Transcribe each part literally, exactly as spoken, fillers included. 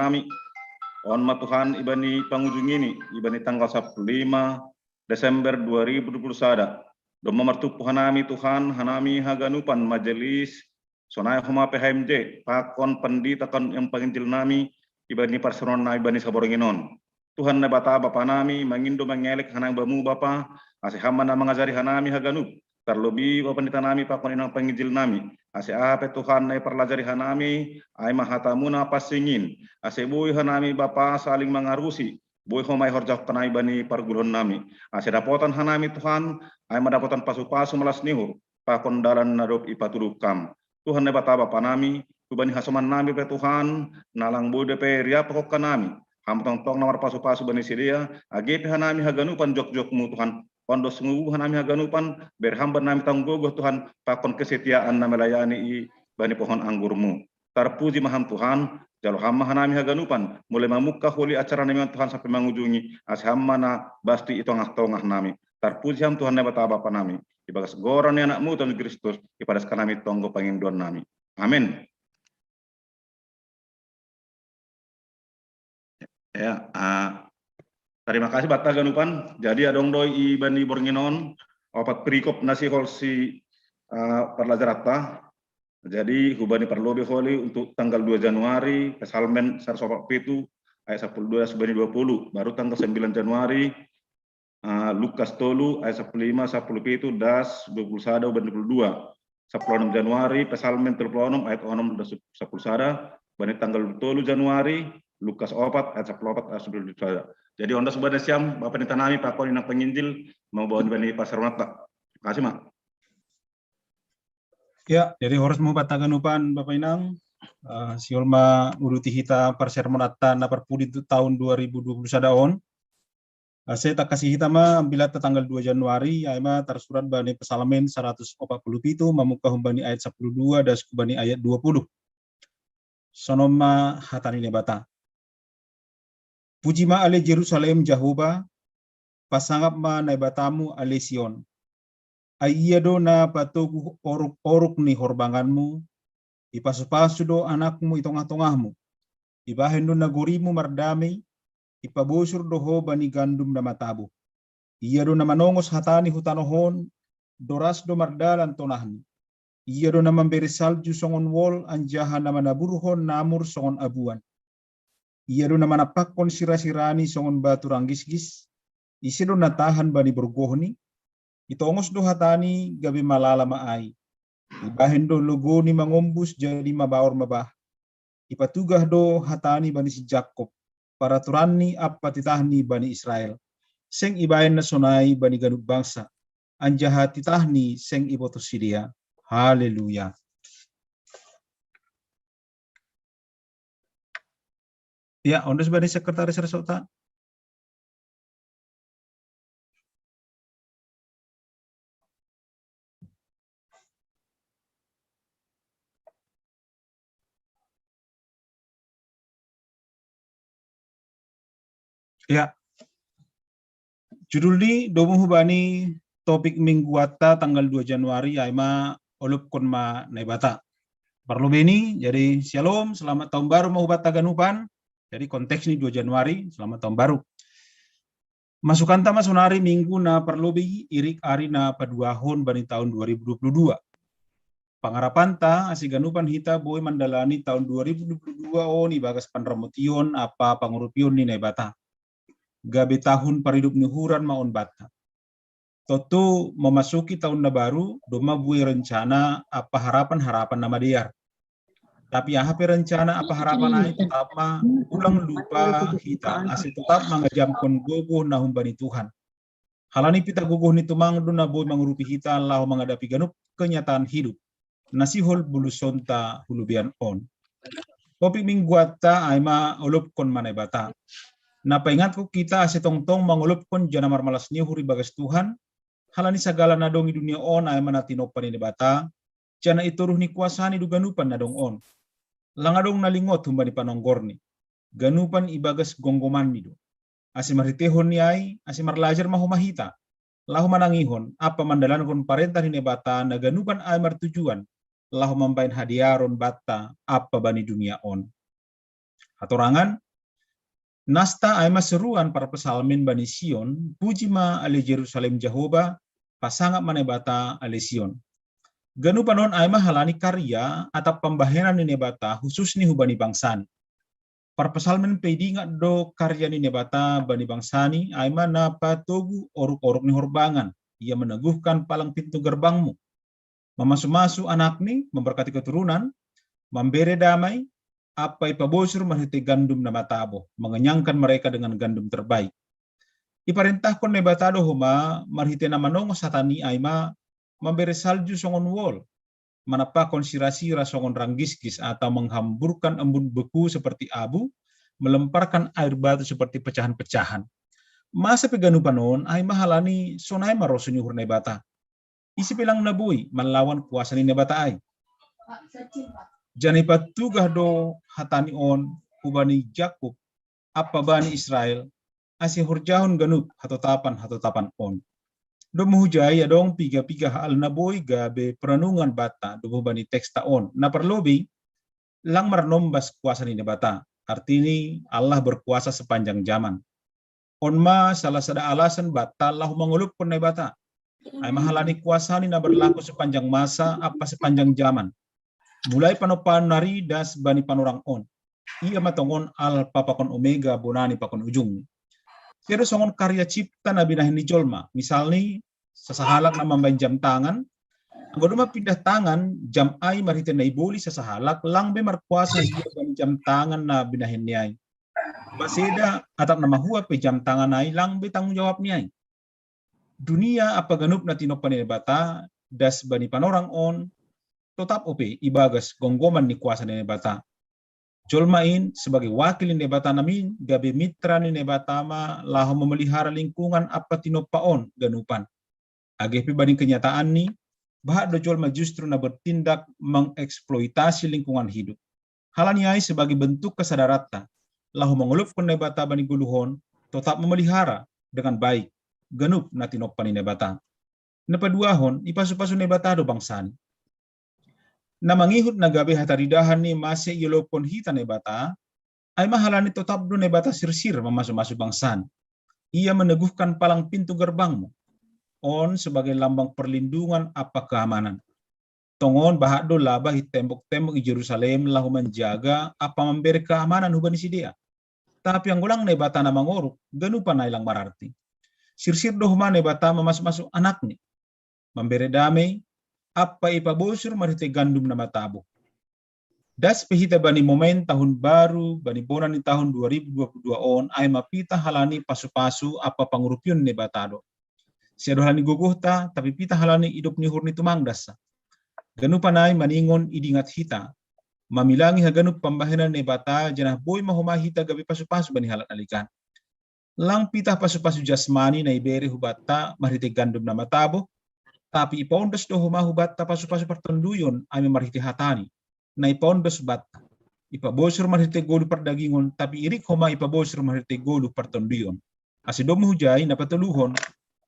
nami. On ma Tuhan ibani pangujung ini, ibani tanggal sapuluh lima Desember dua ribu dua puluh sada. Domma martumpu hanami Tuhan, hanami haganupan majelis, sonai homa P H M J, pakon pendita kan yang panginjil nami, ibani parsaroan nami bani saborngin on. Tuhan Naibata Bapa nami, mangindo mangelek hanami bamu Bapa, ase ham ma na mangajari hanami haganup, tarlobi Bapa pendita nami pakon inang panginjil nami, ase aha pe Tuhan na iparlajari hanami, ai ma hatamuna pansingin, ase boi hanami Bapa saling mangarusi, boi homa ihorjahon hanami bani pargulhon nami, ase dapotan hanami Tuhan, ai ma dapotan pasu-pasu malas ni uhur, pakon dalan na dob ipatuduhkam. Tuhan Naibata Bapa nami, hubani hasoman nami pe Tuhan, na lang boi dope riap pakokka nami, ham tongtong na marpasu-pasu bani sidea, age pe hanami haganupan jokjokmu Tuhan, on do songubu hanami haganupan, bere ham bannami tanggung gogoh Tuhan, pakon kesetiaan na melayani i bani pohon anggurmu. Tarpuji ma ham Tuhan, jalo ham ma hanami haganupan, mulai mamungka holi acara nami on Tuhan sampe mangujungi, ase ham ma na basti i tongah-tongah nami. Tarpuji ham Tuhan Naibata Bapa nami, ibagas goran ni anakmu Tuhan Kristus, ipadas hanami tonggo pangindoan nami. Amin. Ya, ah, terima kasih banta haganupan. Jadi adong do ibani borngin on opat perikop na sihol si, ah, parlajaranta. Jadi hubani parlobi holi untuk tanggal dua Januari, Psalmen seratus opat pitu ayat sapuluh dua hubani dua puluh, baru tanggal sembilan Januari, ah, Lukas tolu ayat sapuluh lima, sapuluh pitu, das dua puluh sada hubani dua puluh dua, sapuluh onom Januari, Psalmen tolu puluh onom ayat onom das sapuluh sada, hubani tanggal tolu Januari, Lukas opat ayat sapuluh opat ayat sapuluh sada. Jadi on das hubani siam, Bapa ni tanami, pakon inang panginjil, mau bawa bani parsaroanta. Terima kasih, Mak. Ya, jadi horas ma banta haganupan Bapa Inang, eh, sihol ma uduti hita parsermonanta na parpudi tu tahun dua ribu dua puluh sada on. Ase tangkasi hita ma ambilatta tanggal dua Januari, ai ma tarsurat bani Psalmen saratus opat puluh pitu, mamungka humbani ayat sapuluh dua, das hubani ayat dua puluh. Sonon ma hata ni Naibata. Puji ma ale Jerusalem Jahowa, pasangap ma Naibatamu ale Sion. Ai ia do na patogu oruk-oruk ni horbanganmu, ipasu-pasu do anakmu i tongah-tongahmu. Ibahen do nagorimu mardame, ipabosur do ho bani gandum na matabuh. Ia do na manongos hata ni hu tanoh on, doras do mardalan tonahni. Ia do na mambere salju songon wol anjaha na manaburhon namur songon abuan. Ia do na manampakkon sira-sirani songon batu ranggisgis, ise do na tahan bani borgohni, itongos do hatani gabe malala ma ai. Ibahen do logoni mangombus jadi mabaor ma bah. Ipatugah do hatani bani si Jakob, paraturanni ampa titahni bani Israel. Seng ibahen na sonai bani ganup bangsa, anjaha titahni seng iboto sidea. Haleluya. Ya, on das bani sekretaris resota. Ya. Judul ni domu hubani topik mingguanta tanggal dua Januari, ai ma olopkon ma Naibata. Parlobi ni, jadi syalom, selamat tahun baru ma hubanta haganupan. Jadi konteks ni dua Januari, selamat tahun baru. Masukanta ma sonari minggu na parlobi irik ari na paduahon bani tahun dua ribu dua puluh dua. Pangarapanta, ase ganupan hita boi mandalani tahun dua ribu dua puluh dua on ibagas panramotion ampa pangurupion ni Naibata. Gabe tahun paridup ni uhuran ma on banta. Tontu memasuki tahun na baru, domma buei rencana ampa harapan-harapan na madear. Tapi aha pe rencana ampa harapan ai, tetap ma ulang lupa hita ase tetap mangajamkon gogo na humbani Tuhan. Halani pita gogoh ni tumang do na boi mangurupi hita laho mangadapi ganup kenyataan hidup na sihol bulusonta hu lobeian on. Topik mingguanta ai ma olopkon ma Naibata. Na paingatkon hita ase tongtong mangolopkon jana marmalas ni uhur ibagas Tuhan, halani sagala na dong i dunia on ai ma na tinompa ni Naibata, jana i toruh ni kuasani do ganupan na dong on. Lang adong na lingot humbani panonggorni, ganupan ibagas gomgomanni do. Ase marhiteihon ni ai, ase marlajar ma homa hita, laho manangihon ampa mandalankon parenta ni Naibata na ganupan ai martujuan laho mambahen hadearon banta ampa bani dunia on. Hatorangan, nasta ai ma seruan parpsalmen bani Sion, puji ma ale Jerusalem Jahowa, pasangap ma Naibata ale Sion. Ganupan on ai ma halani karya atap pambahenan ni Naibata hususni hubani bangsani. Parpsalmen pe idingat do karya ni Naibata bani bangsani, ai ma na patogu oruk-oruk ni horbangan. Ia meneguhkan palang pintu gerbangmu. Mamasu-masu anakni, memberkati keturunan, mambere damai, ampa ipabosur marhite gandum na mataboh, mengenyangkan mereka dengan gandum terbaik. Iparentahkon Naibata do homa marhite na manongos hatani ai ma mambere salju songon wol, manampahkon sira-sira songon ranggiskis atau menghamburkan embun beku seperti abu, melemparkan air batu seperti pecahan-pecahan. Masa pe ganupan on ai ma halani sonai ma rosu ni uhur Naibata. Ise pe lang na boi manlawan kuasa ni Naibata ai. Janah ipatugah do hatani on hubani Jakob ampa bani Israel, ase horjahon ganup hatotapan-hatotapan on. Domu hujai adong piga-piga hal na boi gabe perenungan banta domu bani teksta on. Na parlobei, lang marnombas kuasa ni Naibata. Artini Allah berkuasa sepanjang zaman. On ma salah sada alasan banta laho mangolopkon Naibata. Ai ma halani kuasani na berlaku sepanjang masa ampa sepanjang zaman. Mulai panompaan nari das bani panorang on. Ia ma tongon Alpa pakon Omega, bonani pakon ujungni. Sedo songon karya cipta na binahen ni jolma. Misalni, sasahalak na mambahen jam tangan, anggo domma pindah tangan jam ai marhite na iboli sasahalak, lang be markuasa ia bani jam tangan na binahenni ai. Maseda atap na mahua pe jam tangan ai lang be tanggung jawabni ai. Dunia ampa ganup na tinompa ni Naibata das bani panorang on, totap ope ibagas gomgoman ni kuasa ni Naibata. Jolma in sebagai wakil ni Naibata namin gabe mitra ni Naibata ma laho memelihara lingkungan ampa tinompa on ganupan. Age pe bani kenyataanni, bahat do jolma justru na bertindak mengeksploitasi lingkungan hidup. Halani ai sebagai bentuk kesadaranta, laho mangolopkon Naibata bani goluh on, totap memelihara dengan baik ganup na tinompa ni Naibata. Na paduahon, ipasu-pasu Naibata do bangsani. Na mangihut na gabe hataridahan ni mase iolophon hita Naibata, ai ma halani totap do Naibata sirsir mamasu-masu bangsani. Ia meneguhkan palang pintu gerbangmu. On sebagai lambang perlindungan ampa keamanan. Tongon bahat do laba i tembok-tembok i Jerusalem laho manjaga ampa mambere keamanan hubani sidea. Tapi anggo lang Naibata na mangoruk, ganupan ai lang mararti. Sirsir do homa Naibata mamasu-masu anakni, mambere damei, ampa ipabosur marhite gandum na mataboh. Das pe hita bani momen tahun baru, bani bona ni tahun dua ribu dua puluh dua on, ai ma pitah halani pasu-pasu ampa pangurupion ni Naibata do. Sedo halani gogohta, tapi pitah halani idop ni uhur ni tumang dassa. Ganupan ai maningon idingat hita, mamilangi haganup pambahenan ni Naibata, janah boi ma homa hita gabe pasu-pasu bani halak na legan. Lang pitah pasu-pasu jasmani na ibere hubanta marhite gandum na mataboh, tapi ipaondos do homa hubanta pasu-pasu partonduyon, ai ma marhite hatani na ipaondos banta. Ipabosur marhite goluh pardagingon, tapi irik homa ipabosur marhite goluh partonduyon. Ase domu hujai na patoluhon,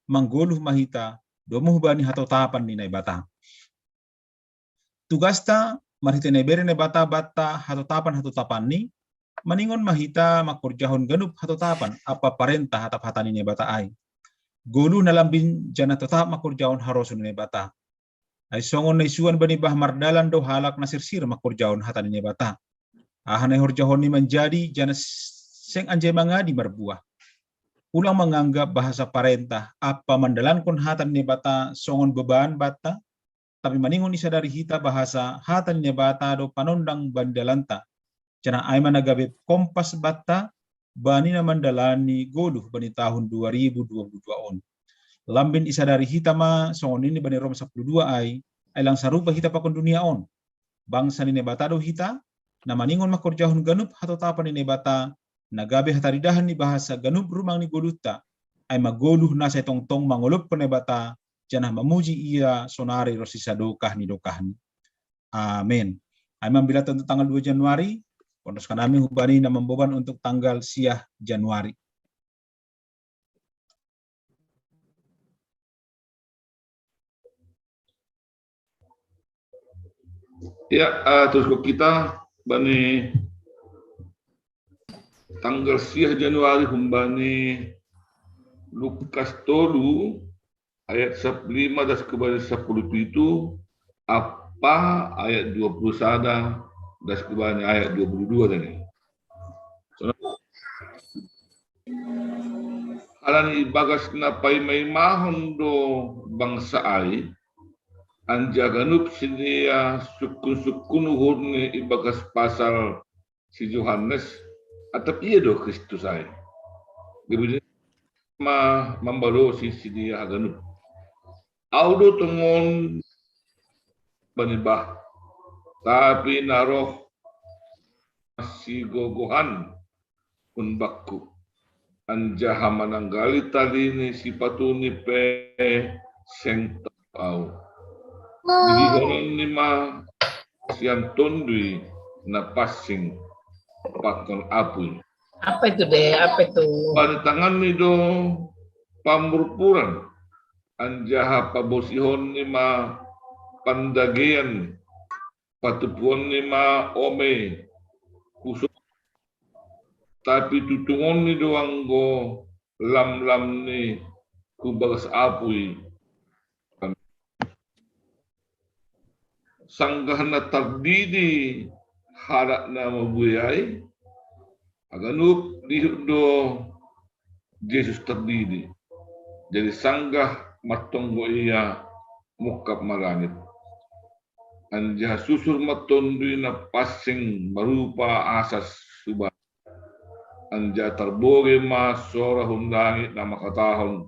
manggoluh ma hita domu hubani hatotapan ni Naibata. Tugasta marhite na ibere Naibata banta hatotapan-hatotapanni, maningon ma hita mangkorjahon ganup hatotapan ampa parentah atap hata ni Naibata ai. Goluh na lambin janah totap mangkorjahon harosuh ni Naibata. Ai songon na isuan bani bah mardalan do halak na sirsir mangkorjahon hata ni Naibata. Aha na ihorjahonni manjadi janah seng anjai mangadi marbuah. Ulang manganggap bahasa parentah ampa mandalankon hata ni Naibata songon beban banta, tapi maningon isadari hita bahasa hata ni Naibata do panondang bani dalanta. Janah ai ma na gabe kompas banta bani na mandalani goluh bani tahun dua ribu dua puluh dua on. Lambin isadari hita ma songon nini bani Rom sapuluh dua ai, ai lang sarupa hita pakon dunia on. Bangsa ni Naibata do hita, na maningon mangkorjahon ganup hatotapan ni Naibata, na gabe hataridahan ni bahasa ganup rumang ni goluhta, ai ma goluh na sai tongtong mangolopkon Naibata, janah mamuji Ia sonari ronsi sadokah ni dokahni. Amen. Ai ma ambilatta untuk tanggal dua Januari, ponoskan hami hubani na mamboban untuk tanggal siah Januari. Ya, uh, terus kita bani Tanggal siah Januari humbani Lukas tolu ayat sap-, lima das kubani sapuluh pitu, apa ayat dua puluh sada das kubani ayat dua puluh dua tadi. Alani ibagas na paima-imahon do bangsa ai, anjaha ganup sidea sukun-sukun uhurni ibagas pasal si Johannes, atap ia do Kristus ai. Gabe ma mambalosi sidea haganup. Au do tongon bani bah, tapi na roh sigogohan hun bakku, anjaha mananggali tali ni sipatuni pe seng tau au. Didihononni ma sian tondui na pansing pakon apui. Apa itu de? Apa itu? Paritanganni do pamurpuran, anjaha pabosihonni ma pandagean, patupuonni ma ome, kuso, tapi tutungonni do anggo lamlamni hu bagas apui. Sanggah na tardidi halak na mabuei ai, haganup dihut do Jesus tardidi. Jadi sanggah martonggo ia mungkap ma langit. Anjaha susur ma tondui na pansing marupa asas suba. Anjaha tarbogei ma sora hun langit na mangkatahon: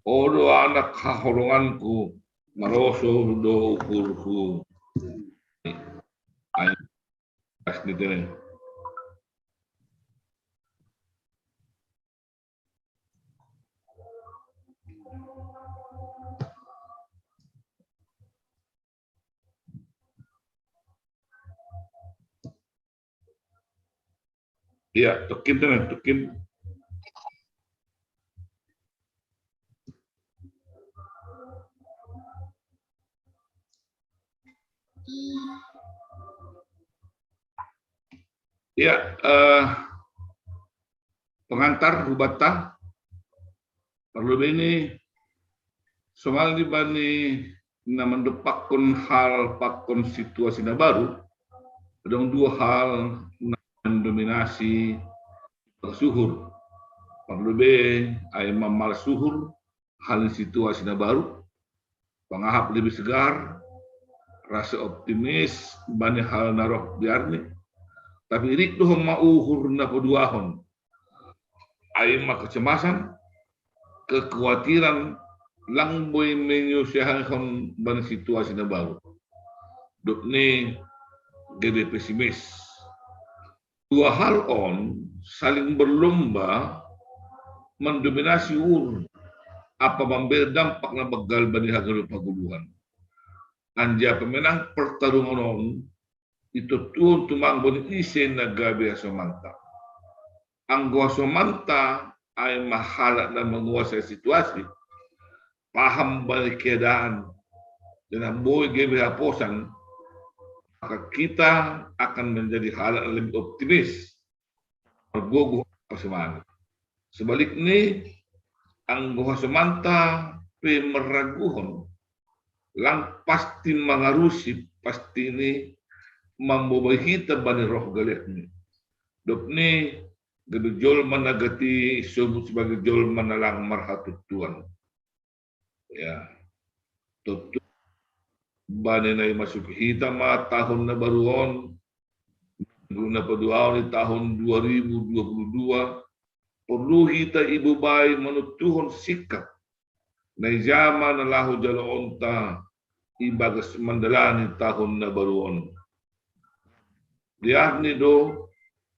O do Anak haholonganku, maroso do uhurhu. Ai, pas ni tene. Iya, tokin tene, tokin. Iya, eh, pengantar hubanta, parlobei ni somal ni bani na mandompakkon hal pakon situasi na baru, adong dua hal na mandominasi suhur. Parlobei ai ma malas uhur, hal ni situasi na baru, pangahap lebih segar, rasa optimis bani hal na roh biarni, tapi irik do homa uhur na paduahon, ai ma kecemasan, kekuatiran, lang boi menyusahon bani situasi na baru. Dob ni gabe pesimis. Dua hal on saling berlomba mandominasi uhur, apa mambere dampak na banggal bani haganup hagoluhan. Anjaha pemenang pertarungan on itontuhon tumanggo ni ise na gabe hasomanta. Anggo hasomanta ai ma halak na manguasai situasi, paham bani keadaan, dan boi gabe haposan, maka kita akan menjadi halak na lebih optimis, margogoh, apa semangat. Sebalikni, anggo hasomanta pe marraguhon, lang pasti mangarusi pasti ni mambobai hita bani roh galekni. Dob ni gabe jolma na gati isobut sebagai jolma na lang marhatontuan. Ya. Tontu bani na i masuk hita ma tahun na baru on, minggu na paduahon ni tahun dua ribu dua puluh dua, porlu hita ibobai manontuhon sikap na ija ma na laho jaloonta ibagas mandalani tahun na baru on. Biarni do,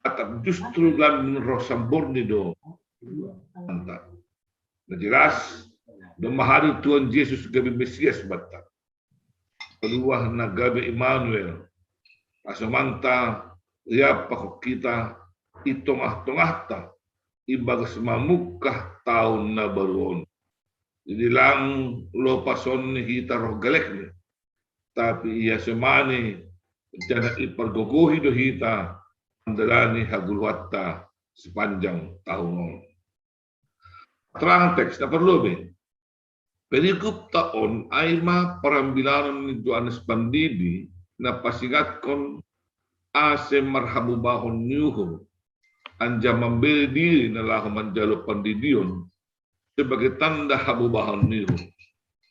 atap justru lambin roh samborni do. Mantap. Na jelas, domma hadir Tuhan Jesus gabe Mesias banta. Paduahon na gabe Immanuel. Hasomanta riap pakon hita i tongah-tongahta ibagas mamungkah tahun na baru on. Jadi lang lopason ni hita roh galekni, tapi ihasomani, janah ipargogohi do hita mandalani hagoluhanta sepanjang tahun on. Terang teks, tak perlu be. Perikop ta on ai ma parambilanon ni Johannes Pandidi na pasingatkon ase marhabobahon ni uhur, anjaha mambere diri na laho manjalo pandidion sebagai tanda habobahon ni uhur.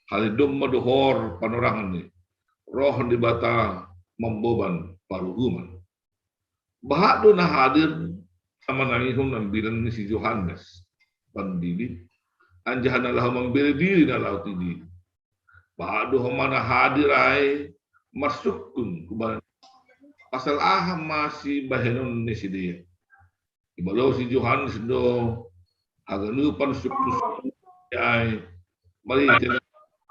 Hali domma dohor panorangni, roh ni Debata mamboban paruhuman. Bahat do na hadir na manangihon ambilan ni si Johannes Pandidi, anjaha na laho mambere diri na laho tididi. Bahat do homa na hadir ai marsungkun hubani pasal aha ma sibahenon ni sidea. Ibalosi Johannes do haganupan sungkun ai, marhite na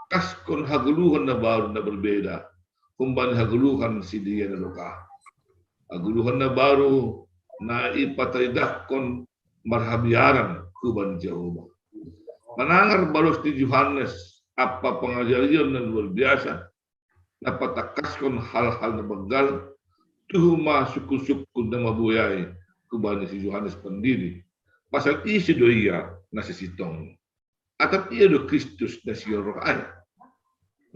takaskon hagoluhan na baru na berbeda humbani hagoluhan sidea na doka. Hagoluhan na baru na ipataridahkon marhabiaran hubani Jahowa. Manangar balos ni Johannes ampa pangajarion na luar biasa, na patakaskon hal-hal na banggal, tuhu ma sungkun-sungkun na mabuei ai hubani si Johannes Pandidi. Pasal ise do ia na sisintongni? Atap ia do Kristus na sihol roh ai?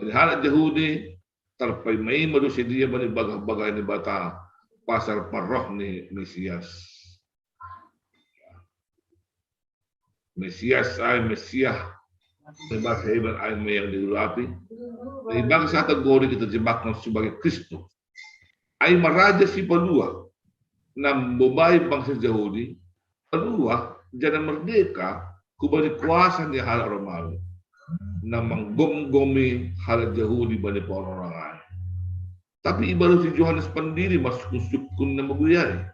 Bani halak Jahudi, tarpaima-ima do sidea bani bagah-bagah ni Debata pasal parroh ni Mesias. Mesias ai, Mesiah, bahasa Heber ai ma yang diurapi. Dari bahasa kategori kita jebakkan sebagai Kristus. Ai ma raja si palua, na mambobai bangsa Jahudi, palua, janah merdeka, hubani kuasa ni halak Romawi, na manggomgomi halak Jahudi bani panorang ai. Tapi ibalosi Johannes Pandidi marsungkun-sungkun na mabuei ai.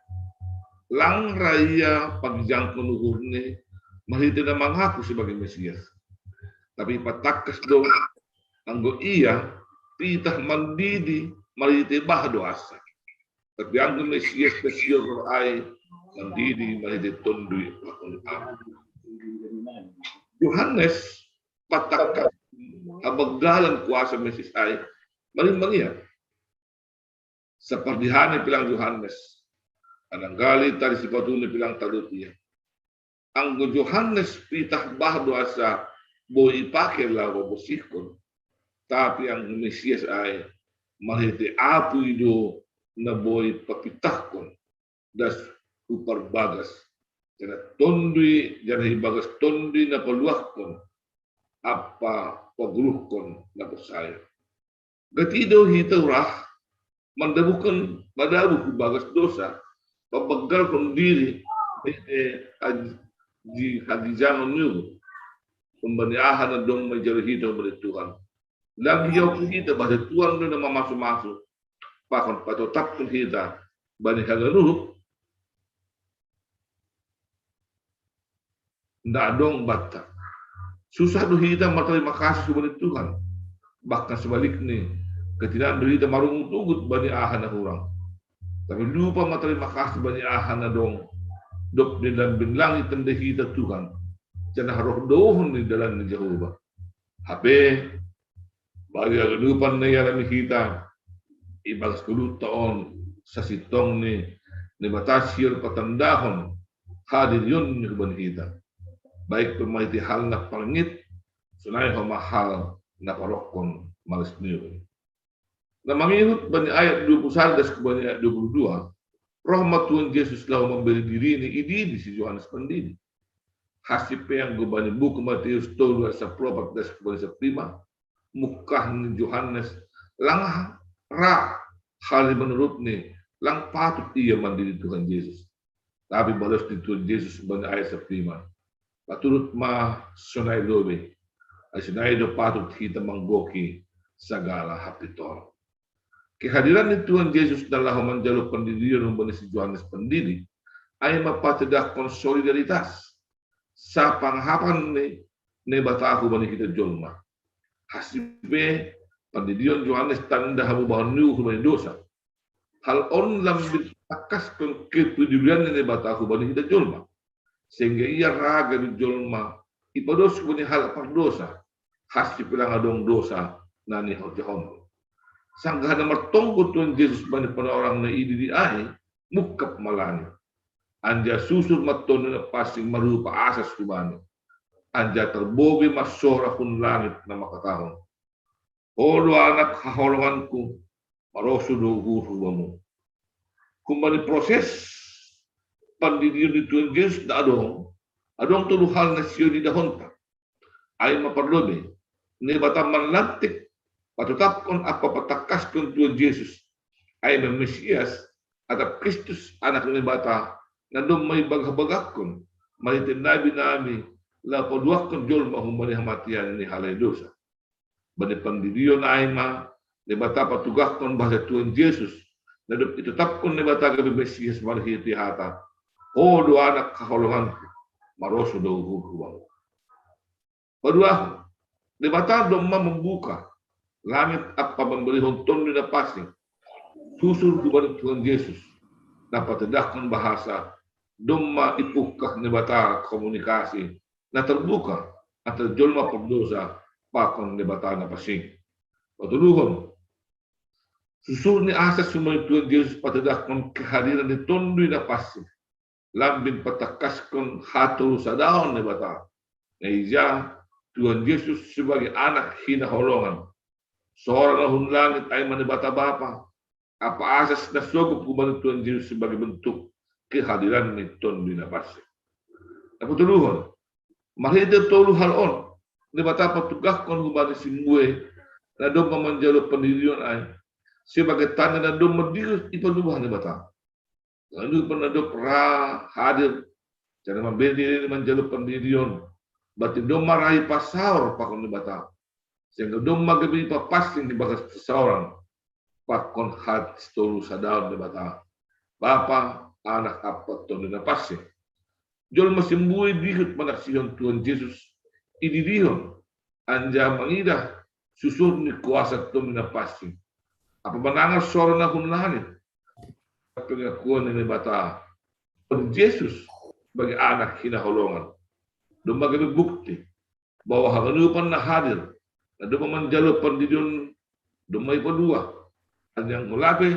Lang ra ia pagijangkon uhurni marhite na mangaku sebagai Mesias. Tapi patangkas do, anggo ia pitah mandidi marhite bah do asa. Tapi anggo Mesias na sihol roh ai mandidi marhite tonduy pakon ahu. Johannes patangkas habanggalan kuasa Mesias ai, marimbang ia. Sapardiha ni pilang Johannes, ananggali tali sipatuni pilang talut ia. Anggo Johannes pitah bah do asa boi ipake laho paborsihkon. Tapi anggo Mesias ai, marhite apuy do na boi papitahkon das hu parbagas, janah tonduy, janah ibagas tonduy na paluahkon ampa pagoluhkon na porsaya. Gati do hita urah mandabuhkon, madabuh ibagas dosa, pabanggalhon diri, eh, eh, hagi-, hagijangon ni uhur. Humbani aha na dong manjalo hita humbani Tuhan. Lagi jauh hita bahasa Tuhan do na mamasu-masu. Pakon patotapkon hita bani haganup. Nda adong banta. Susah do hita martarima kasih hubani Tuhan. Bahkan sebalikni, ketinan do hita marungut-ungut bani aha na hurang. Tapi lupa martarima kasih bani aha na dong, dob dilambin langit tanda hita Tuhan, janah roh dohon ni dalan ni Jahowa. Hape, bagi haganupan na ialami hita, ibagas ngolunta on, sasintongni Naibata sihol patandahon hadirionni hubani hita. Baik pe marhite hal na parngit, sonai homa hal na parohkon malas ni uhur. Na mangihut bani ayat dua puluh sada das hubani ayat dua puluh dua, roh ma Tuhan Jesus laho mambere dirini ididi si Johannes Pandidi. Hasip pe anggo bani buku Matius tolu ayat sapuluh opat das hubani sapuluh lima, mungkah ni Johannes lang ra hal menurutni lang patut ia mandidi Tuhan Jesus. Tapi balos ni Tuhan Jesus bani ayat sapuluh lima, paturut ma sonai lobei, ai sonai do patut hita manggohi sagala hapitoron. Kehadiran ni Tuhan Jesus na laho manjalo pandidion humbani si Johannes Pandidi, ai ma patedahkon solidaritas, sapangahapan ni Naibata hubani hita jolma. Hasip pe pandidion Johannes tanda habobahon ni uhur bani dosa. Hal on lambin takaskon kepedulian ni Naibata hubani hita jolma. Sehingga ia ra gabe jolma ipados hubani halak pardosa, hasip pe lang adong dosa na nihorjahon. Sanggah na martonggo Tuhan Jesus bani panorang na ididi ai, mungkap ma langit. Anjaha susur ma Tonduy Napansing marupa asas hubani. Anjaha tarbogei ma sora hun langit na mangkatahon: Ho do Anak haholonganku, marosuh do uhurhu bamu. Humbani proses pandidion ni Tuhan Jesus na adong, adong tolu hal na sihol idahonta. Ai ma parlobei, Naibata manlantik, patotapkon ampa patangkaskon Tuhan Jesus, ai ma Mesias, atap Kristus, Anak ni Naibata, na domma ibagah-bagahkon marhitei nabi-nabi, laho paluahkon jolma humbani hamatean ni halani dosa. Bani pandidion ai ma Naibata patugahkon bahasa Tuhan Jesus, na dob itotapkon Naibata gabe Mesias marhitei hata: Ho do Anak haholonganku, marosuh do uhurhu bamu. Paduahon, Naibata domma mambuka langit ampa mamberehon Tonduy Napansing susur hubani Tuhan Jesus, na patedahkon bahasa domma ipungkah Naibata komunikasi na tarbuka antara jolma pardosa pakon Naibata na pansing. Patoluhon, susur ni asas hubani Tuhan Jesus patedahkon kehadiran ni Tonduy Napansing, lambin patangkaskon hatolusadaon Naibata. Na ija Tuhan Jesus sebagai Anak hinaholongan, sora na hun langit ai ma Naibata Bapa, ampa asas na sogop hubani Tuhan Jesus sebagai bentuk kehadiran ni Tonduy Napansing. Na patoluhon, marhitei tolu hal on, Naibata patugahkon hubani simbue na domma manjalo pandidion ai, sebagai tanda na domma dihut ipaluah Naibata. Lalu pernah dob ra hadir, janah mambere diri manjalo pandidion, berarti domma ra ipasaor pakon Naibata. Sehingga domma gabe ipapansing ibagas pasaoran pakon hatolusadaon Naibata, Bapa, Anak, ampa Tonduy Napansing. Jolma simbue dihut manaksihon Tuhan Jesus, ididihon, anjaha mangidah susur ni kuasa Tonduy Napansing, ampa manangar sora na hun langit, pengakuan ni Naibata, Tuhan Jesus sebagai Anak hinaholongan, domma gabe bukti bahwa haganupan na hadir, na domma manjalo pandidion, domma ipaluah. Anjaha molo pe,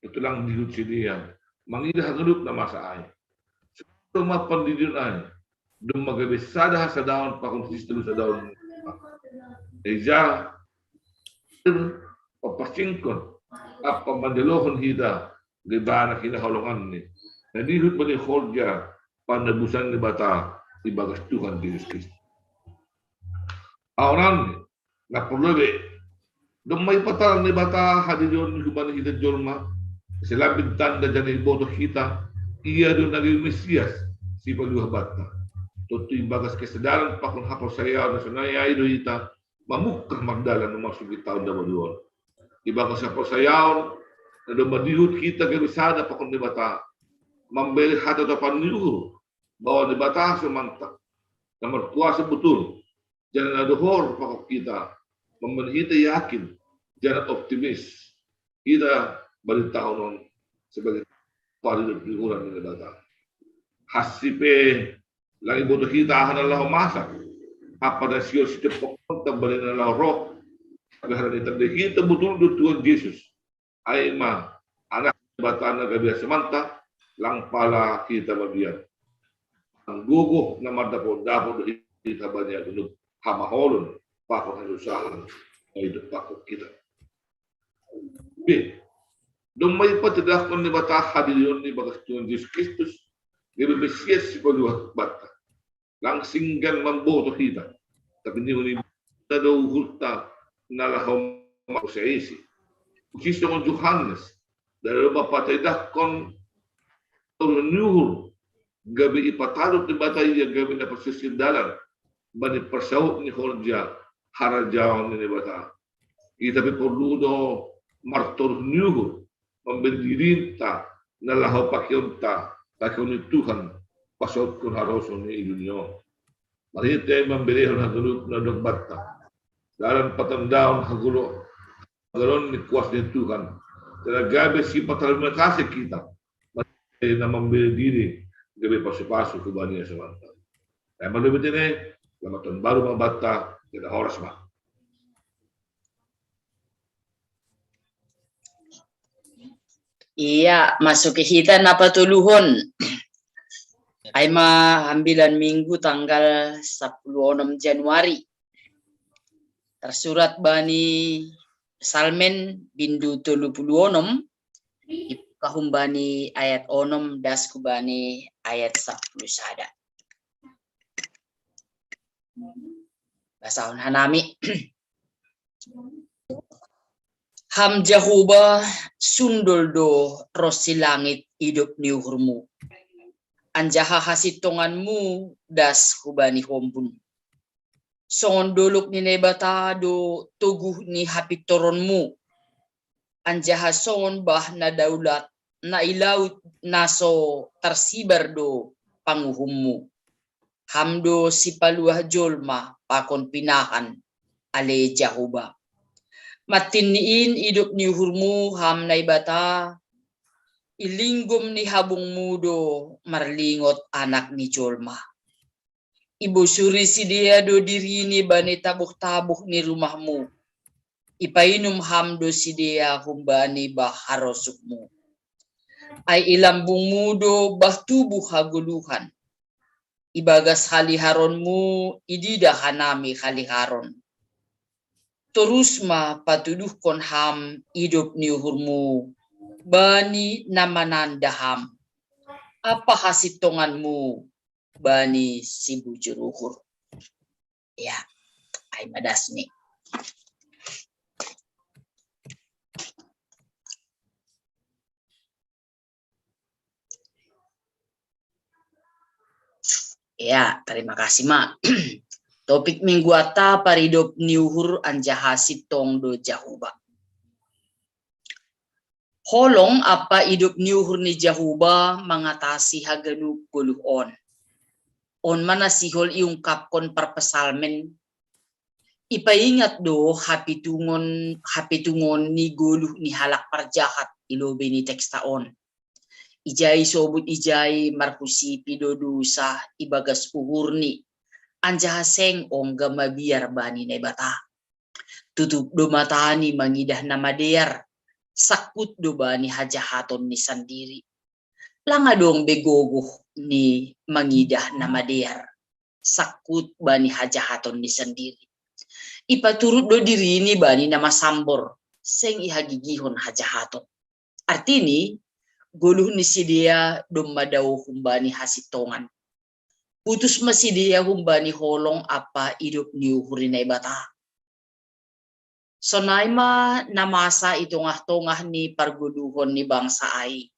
itu lang dihut sidea mangidah haganup na masa ai. Domma pandidion ai, domma gabe sada hasadaon pakon sitolusadaon. Ija papansingkon ampa manjalohon hita gabe anak hinaholonganni, na dihut bani horja panebusan Naibata ibagas Tuhan Jesus Kristus. Aoranni, na parlobei, domma ipatalar Naibata hadirionni hubani hita jolma, ase lambin tanda janah iboto hita, Ia do na gabe Mesias, Sipaluah banta. Tontu ibagas kesadaran pakon haporsayaon na sonai ai do hita mamungkah mardalan mamasuki taon na baru on. Ibagas haporsayaon na domma dihut hita gabe sada pakon Naibata, mambere hatatopan ni uhur bahwa Naibata somanta, na markuasa botul, janah na dohor pakon hita, mambahen hita yakin janah optimis hita baritahon on sebagai paridop ni uhuran ni Naibata. Hansi pe lang iboto hita aha na laho masa, apa na sihol sitempok on tambah na laho roh, tapi halani tanda hita botul do Tuhan Jesus, ai ma Anak Naibata na gabe hasamanta, lang pala hita mabiar. Anggo gogo na mardapot-dapot do hita bani haganup hamaolon pakon hasusahan na idop pakon hita. Be, domma ipatedahkon Naibata hadirionni ibagas Tuhan Jesus Kristus gabe Mesias Sipaluah banta. Lang singgan mamboto hita, tapi nihu ni na do uhurta na laho marusaisi. Uji songon Johannes, na domma patedahkon toruh ni uhur, gabe ipatalup Naibata ia gabe na parsisir dalan bani parsaut ni horja harajaon ni Naibata. Hita pe porlu do martoruh ni uhur, mambahen dirinta na laho pakeonta pakeon ni Tuhan, pasautkon harosuh ni dunia on. Marhitei mamberehon haganup na dong banta, dalan patandaon hagolo, hagolon ni kuasa ni Tuhan, janah gabe sipatarima kasih hita, na mambere diri gabe pasu-pasu hubani hasamanta. Ai ma dob i, selamat tahun baru ma banta, janah horas ma. Ia, masuki hita na patoluhon. Ai ma hambilan Minggu tanggal sapuluh onom Januari. Tersurat bani Psalmen bindu tolu puluh onom, ibuka humbani ayat onom das hubani ayat sapuluh sada. Basahon hanami. Ham Jahowa, sundol do ros si langit idop ni uhurmu. Anjaha hasintonganmu das hubani hombun. Songon dolok ni Naibata do toguh ni hapintoronmu. Anjaha songon bah na daulat na i laut na so tarsibar do panguhummu. Ham do sipaluah jolma pakon pinahan, ale Jahowa. Mantinni in idop ni uhurmu, ham Naibata, i linggom ni habungmu do marlingot anak ni jolma. Ibosuri sidea do dirini bani tabuh-tabuh ni rumahmu. Ipainum ham do sidea humbani bah harosukmu. Ai i lambungmu do bah tubuh hagoluhan. Ibagas haliharonmu idida hanami haliharon. Torus ma patuduhkon ham idop ni uhurmu bani na mananda ham. Apa hasintonganmu bani sibujur uhur. Ya, ai ma dasni. Ya, terima kasih ma. Topik mingguanta paridop ni uhur anjaha sintong do Jahowa. Holong ampa idop ni uhur ni Jahowa mangatasi haganup goluh on. On ma na sihol iungkapkon parpsalmen. Ipaingat do hapitungon, hapitungon ni goluh ni halak parjahat i lobei ni teksta on. Ijai sobut ijai marhusipi do dosa ibagas uhurni, anjaha seng ongga mabiar bani Naibata. Tutup do matani mangidah na madear, sangkut do bani hajahaton ni sandiri. Lang adong be gogoh ni mangidah na madear, sangkut bani hajahaton ni sandiri. Ipaturut do dirini bani na masambor, seng ihagigihon hajahaton. Artini, goluh ni sidea domma dao humbani hasintongan. Putus ma sidea humbani holong ampa idop ni uhur ni Naibata. Sonai ma na masa i tongah-tongah ni pargoluhon ni bangsa ai.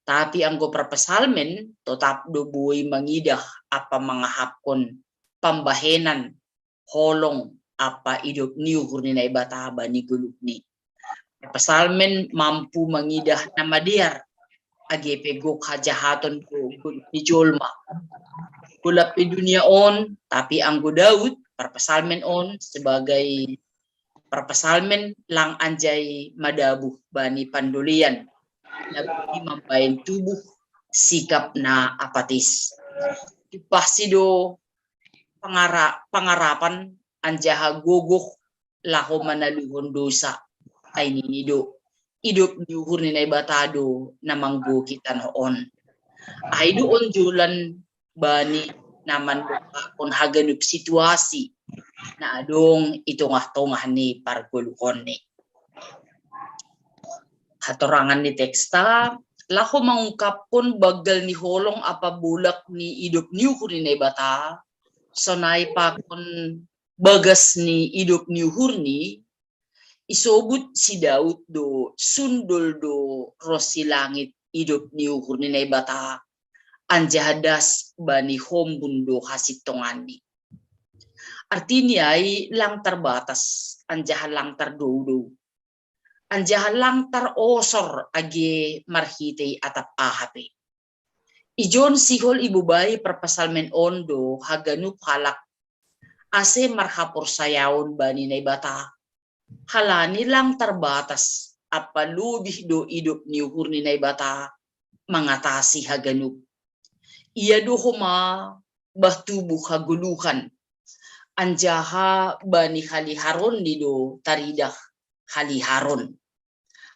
Tapi anggo parpsalmen totap do boi mangidah ampa mangahapkon pambahenan holong ampa idop ni uhur ni Naibata bani goluhni. Parpsalmen mampu mangidah na madear, age pe gok hajahaton do goluh ni jolma. Golap pe dunia on, tapi anggo Daud, parpsalmen on sebagai parpsalmen lang anjai madabuh bani pandolian, na boi mambahen tubuh sikap na apatis. Tumpahsi do pangara-, pangarapan anjaha gogoh laho manaluhon dosa. Ai nini do, idop ni uhur ni Naibata do na manggohi tanoh on. Ai do onjolan bani na mandongkakon haganup situasi na adong i tongah-tongah ni pargoluhonni. Hatorangan ni teksta, laho mangungkapkon banggal ni holong ampa bolak ni idop ni uhur ni Naibata, sonai pakon bagas ni idop ni uhurni, isobut si Daud do sundol do ros si langit idop ni uhur ni Naibata, anjaha das bani hombun do hasintonganni. Artini ai lang tarbatas, anjaha lang tardoudou, anjaha lang tarosor age marhitei atap aha pe. Ijon sihol ibobai parpsalmen on do haganup halak ase marhaporsayaon bani Naibata. Halani lang tarbatas, ampa lobih do idop ni uhur ni Naibata mangatasi haganup. Ia do homa bah tubuh hagoluhan, anjaha bani haliharonni do taridah haliharon.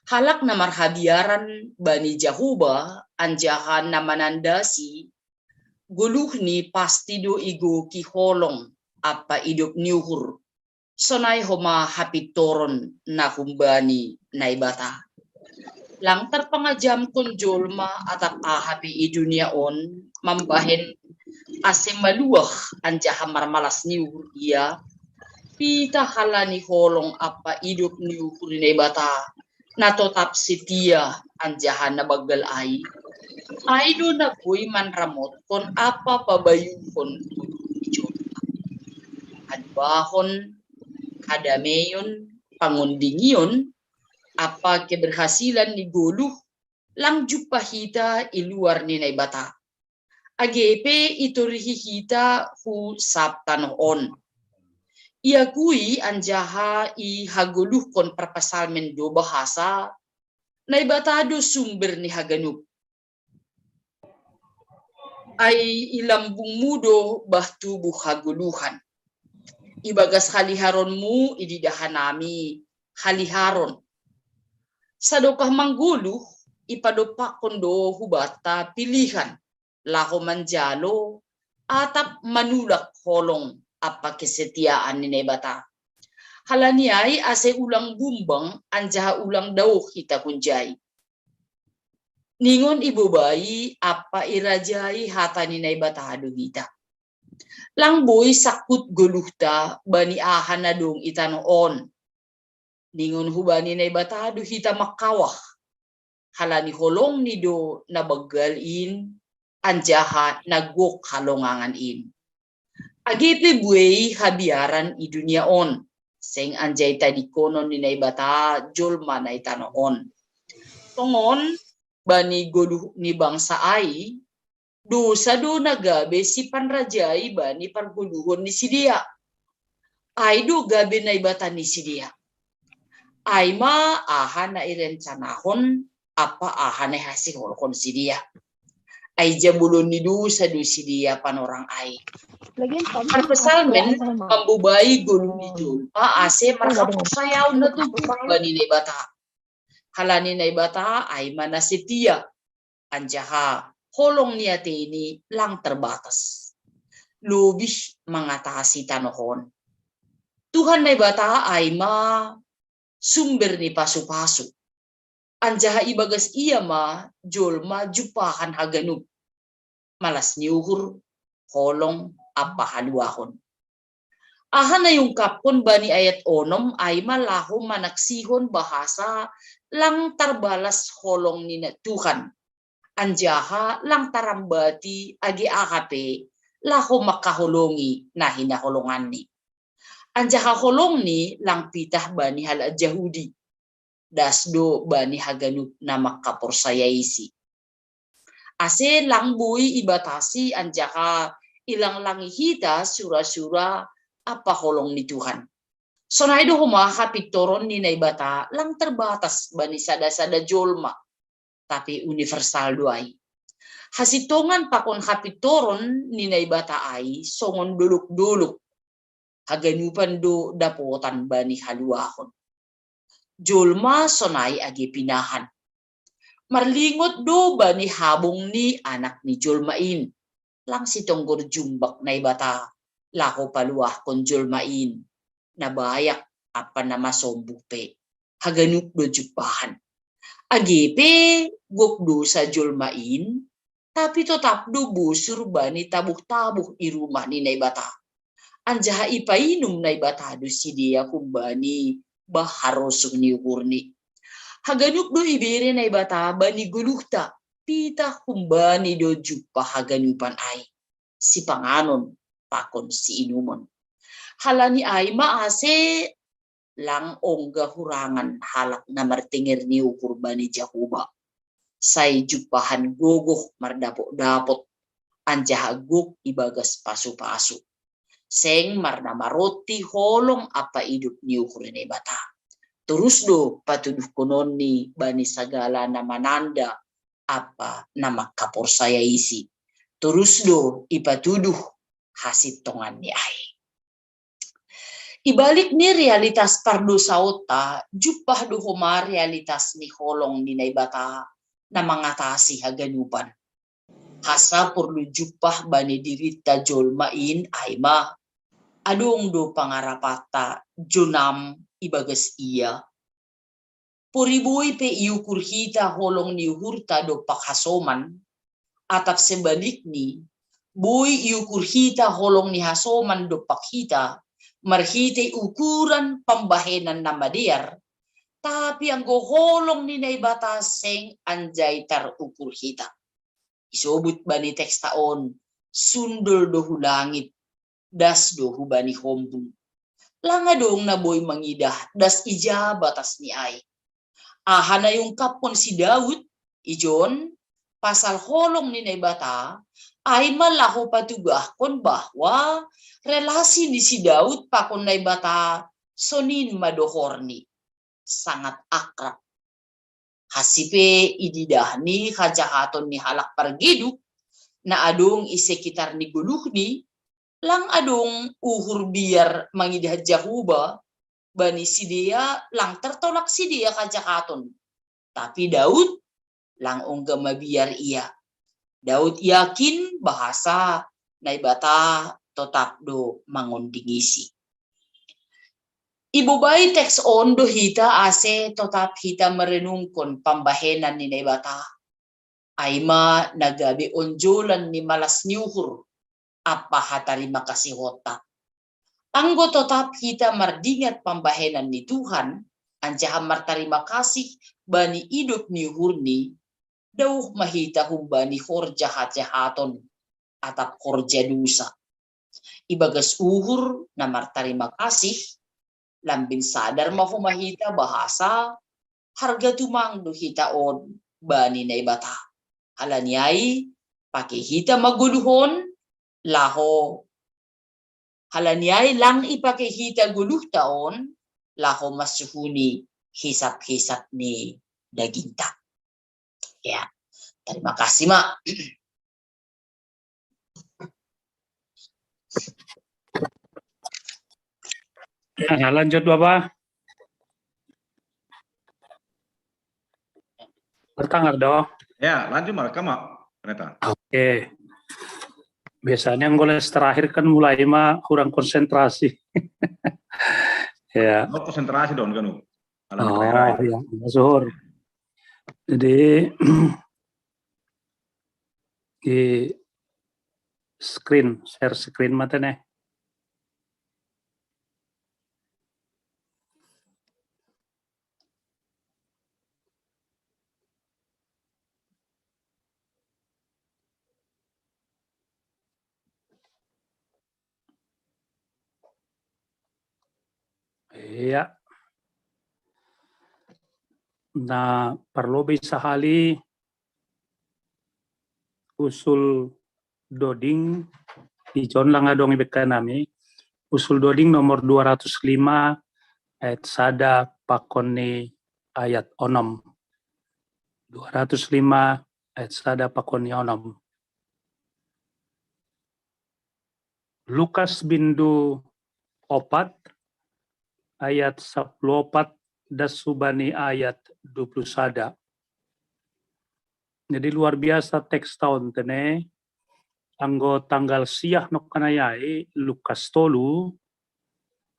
Halak na marhabiaran bani Jahowa anjaha na manandasi Goluhni pasti do igoki holong ampa idop ni uhur. Sonai homa hapintoron na humbani Naibata. Lang tarpangajamkon jolma atap aha pe i dunia on mambahen ase maluah anjaha marmalas ni uhur ia, pitah halani holong ampa idop ni uhur ni Naibata na totap setia anjaha na banggal ai. Ai do na boi manramotkon ampa pabayuhon goluh ni jolma. Haluahon, hadameion, pangondingion, ampa keberhasilan ni goluh lang jumpah hita i luar ni Naibata. Age pe itorihi hita hu sab tanoh on. Iakui anjaha ihagoluhkon parpsalmen do bahasa Naibata do sumber ni haganup. Ai i lambungmu do bah tubuh hagoluhan. Ibagas haliharonmu ididah hanami haliharon. Sadokah manggoluh, ipadompakkon do hubanta pilihan laho manjalo atap manulak holong ampa kesetiaan ni Naibata. Halani ai ase ulang bumbang anjaha ulang daoh hita hunjai. Ningon ibobai ampa irajai hata ni Naibata do hita. Lang boi sangkut goluhta bani aha na dong i tanoh on. Ningon hubani Naibata do hita mangkawah. Halani holongni do na banggal in, anjaha na gok halongangan in. Age pe buei habiaran i dunia on, seng anjai tadingkonon ni Naibata jolma na i tanoh on. Tongon bani goluh ni bangsa ai, dosa do na gabe sipanrajai bani pargoluhon ni sidea. Ai do gabe Naibata ni sidea. Ai ma aha na irencanahon ampa aha na ihasiholhon sidea. Ai jabolon ni dosa do sidea panorang ai. Parpsalmen mambobai goluh ni jolma ase marhaporsayaon na tubu bani Naibata. Halani Naibata ai ma na setia, anjaha holong ni ateini lang terbatas. Lobih mangatasi tanoh on. Tuhan Naibata ai ma sumber ni pasupasu. Anjaha ibagas ia ma jolma jumpahan haganup. Malas ni uhur, holong, ampa haluahon. Aha na iungkapkon bani ayat onom ai ma laho manaksihon bahasa lang tarbalas holong ni Tuhan. Anjaha lang tarambati age aha pe laho mangkaholongi na hinaholonganni. Anjaha holongni lang pitah bani halak Jahudi. Das do bani haganup na mangkaporsayaisi. Ase lang boi ibatasi anjaha ilanglangi hita sura-sura ampa holong ni Tuhan. Sonai do homa hapintoron ni Naibata lang terbatas bani sada-sada jolma, tapi universal do ai. Hasintongan pakon hapintoron ni Naibata ai songon dolok-dolok. Haganupan do dapotan bani haluahon. Jolma sonai age pinahan. Marlingot do bani habong ni Anak ni jolma in. Lang sitonggor jumbak Naibata laho paluahkon jolma in. Na bayak ampa na masombuh pe, haganup do jumpahan. Age pe gok dosa jolma in, tapi totap do bosur bani tabuh-tabuh i rumah ni Naibata. Anjaha ipainum Naibata do sidea humbani bah harosuh ni uhurni. Haganup do ibere Naibata bani goluhta, pitah humbani do jumpah haganupan ai, sipanganon pakon siinumon. Halani ai ma ase lang ongga hurangan halak na martenger ni uhur bani Jahowa. Sai jumpahan gogoh mardapot-dapot, anjaha gok ibagas pasu-pasu. Seng marnamaronti holong ampa idop ni uhur ni Naibata. Torus do patuduhkononni bani sagala na mananda ampa na mangkaporsayaisi. Torus do ipatuduh hasintonganni ai. Ibalik ni realitas pardosaonta, jumpah do homa realitas ni holong ni Naibata na mangatasi haganupan. Hasa porlu jumpah bani dirita jolma in ai ma, adong do pangarapanta jonam ibagas ia. Pori boi pe iukur hita holong ni uhurta dompak hasoman, atap sebalikni, boi iukur hita holong ni hasoman dompak hita, marhitei ukuran pambahenan na madear, tapi anggo holong ni Naibata seng anjai tarukur hita. Isobut bani teksta on, sundol do hu langit, das do hubani hombung. Lang adong na boi mangidah das ija batasni ai. Aha na iungkaphon si Daud, ijon, pasal holong ni Naibata, ai ma laho patugahkon bahwa relasi ni si Daud pakon Naibata sonin ma dohorni, sangat akrab. Hansi pe ididahni hajahaton ni halak pargeduk, na adong i sekitar ni goluhni, lang adong uhur biar mangidah Jahowa bani sidea, lang tartolak sidea hajahaton. Tapi Daud, lang ongga mabiar ia. Daud yakin bahasa Naibata totap do mangondingisi. Ibobai teks on do hita ase totap hita marenungkon pambahenan ni Naibata. Ai ma na gabe onjolan ni malas ni uhur ampa hatarima kasihonta. Anggo totap hita mardingat pambahenan ni Tuhan, anjaha martarima kasih bani idop ni uhurni, dauh ma hita humbani horja hajahaton, atap horja dosa. Ibagas uhur na martarima kasih, lambin sadar ma homa hita bahasa harga tumang do hita on bani Naibata. Halani ai, pake hita ma goluh on, laho, halani ai lang ipake hita goluhta on, laho mansuhuni hisap-hisap ni dagingta. Ya, tarima kasih ma. Ya, lanjut Bapak. Terdengar dong. Ya, lanjut Bapak, Kama, ternyata. Oke. Biasanya nggoles terakhir kan mulai ma kurang konsentrasi. Ya. Oh, konsentrasi dong kan. Oh, ya, suhur. Jadi di screen, share screen mata nih. Iya. Na parlobei sahali usul doding, ijon lang adong ibekka nami, usul doding nomor dua ratus lima ayat sada pakon ni ayat onom. Dua ratus lima ayat sada pakon ni onom. Lukas bindu opat ayat sapuluh opat das hubani ayat dua puluh sada. Jadi luar biasa teks taon tene, anggo tanggal siah nokkanai ai Lukas tolu,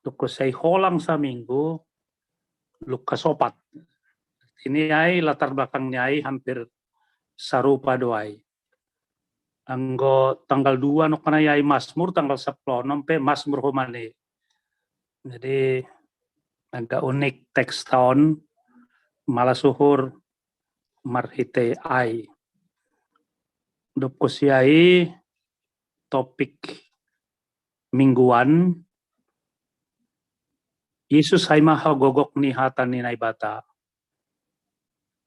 Lukas ai holang saminggu, Lukas opat. Ini ai latar belakangnya ai hampir sarupa do ai. Anggo tanggal dua nokkanai ai Mazmur, tanggal sapuluh onom pe Mazmur homani. Jadi agak unik teks taon, malas uhur marhitei ai. Dob husi ai topik mingguan, Yesus ai ma hagogok ni hata ni Naibata.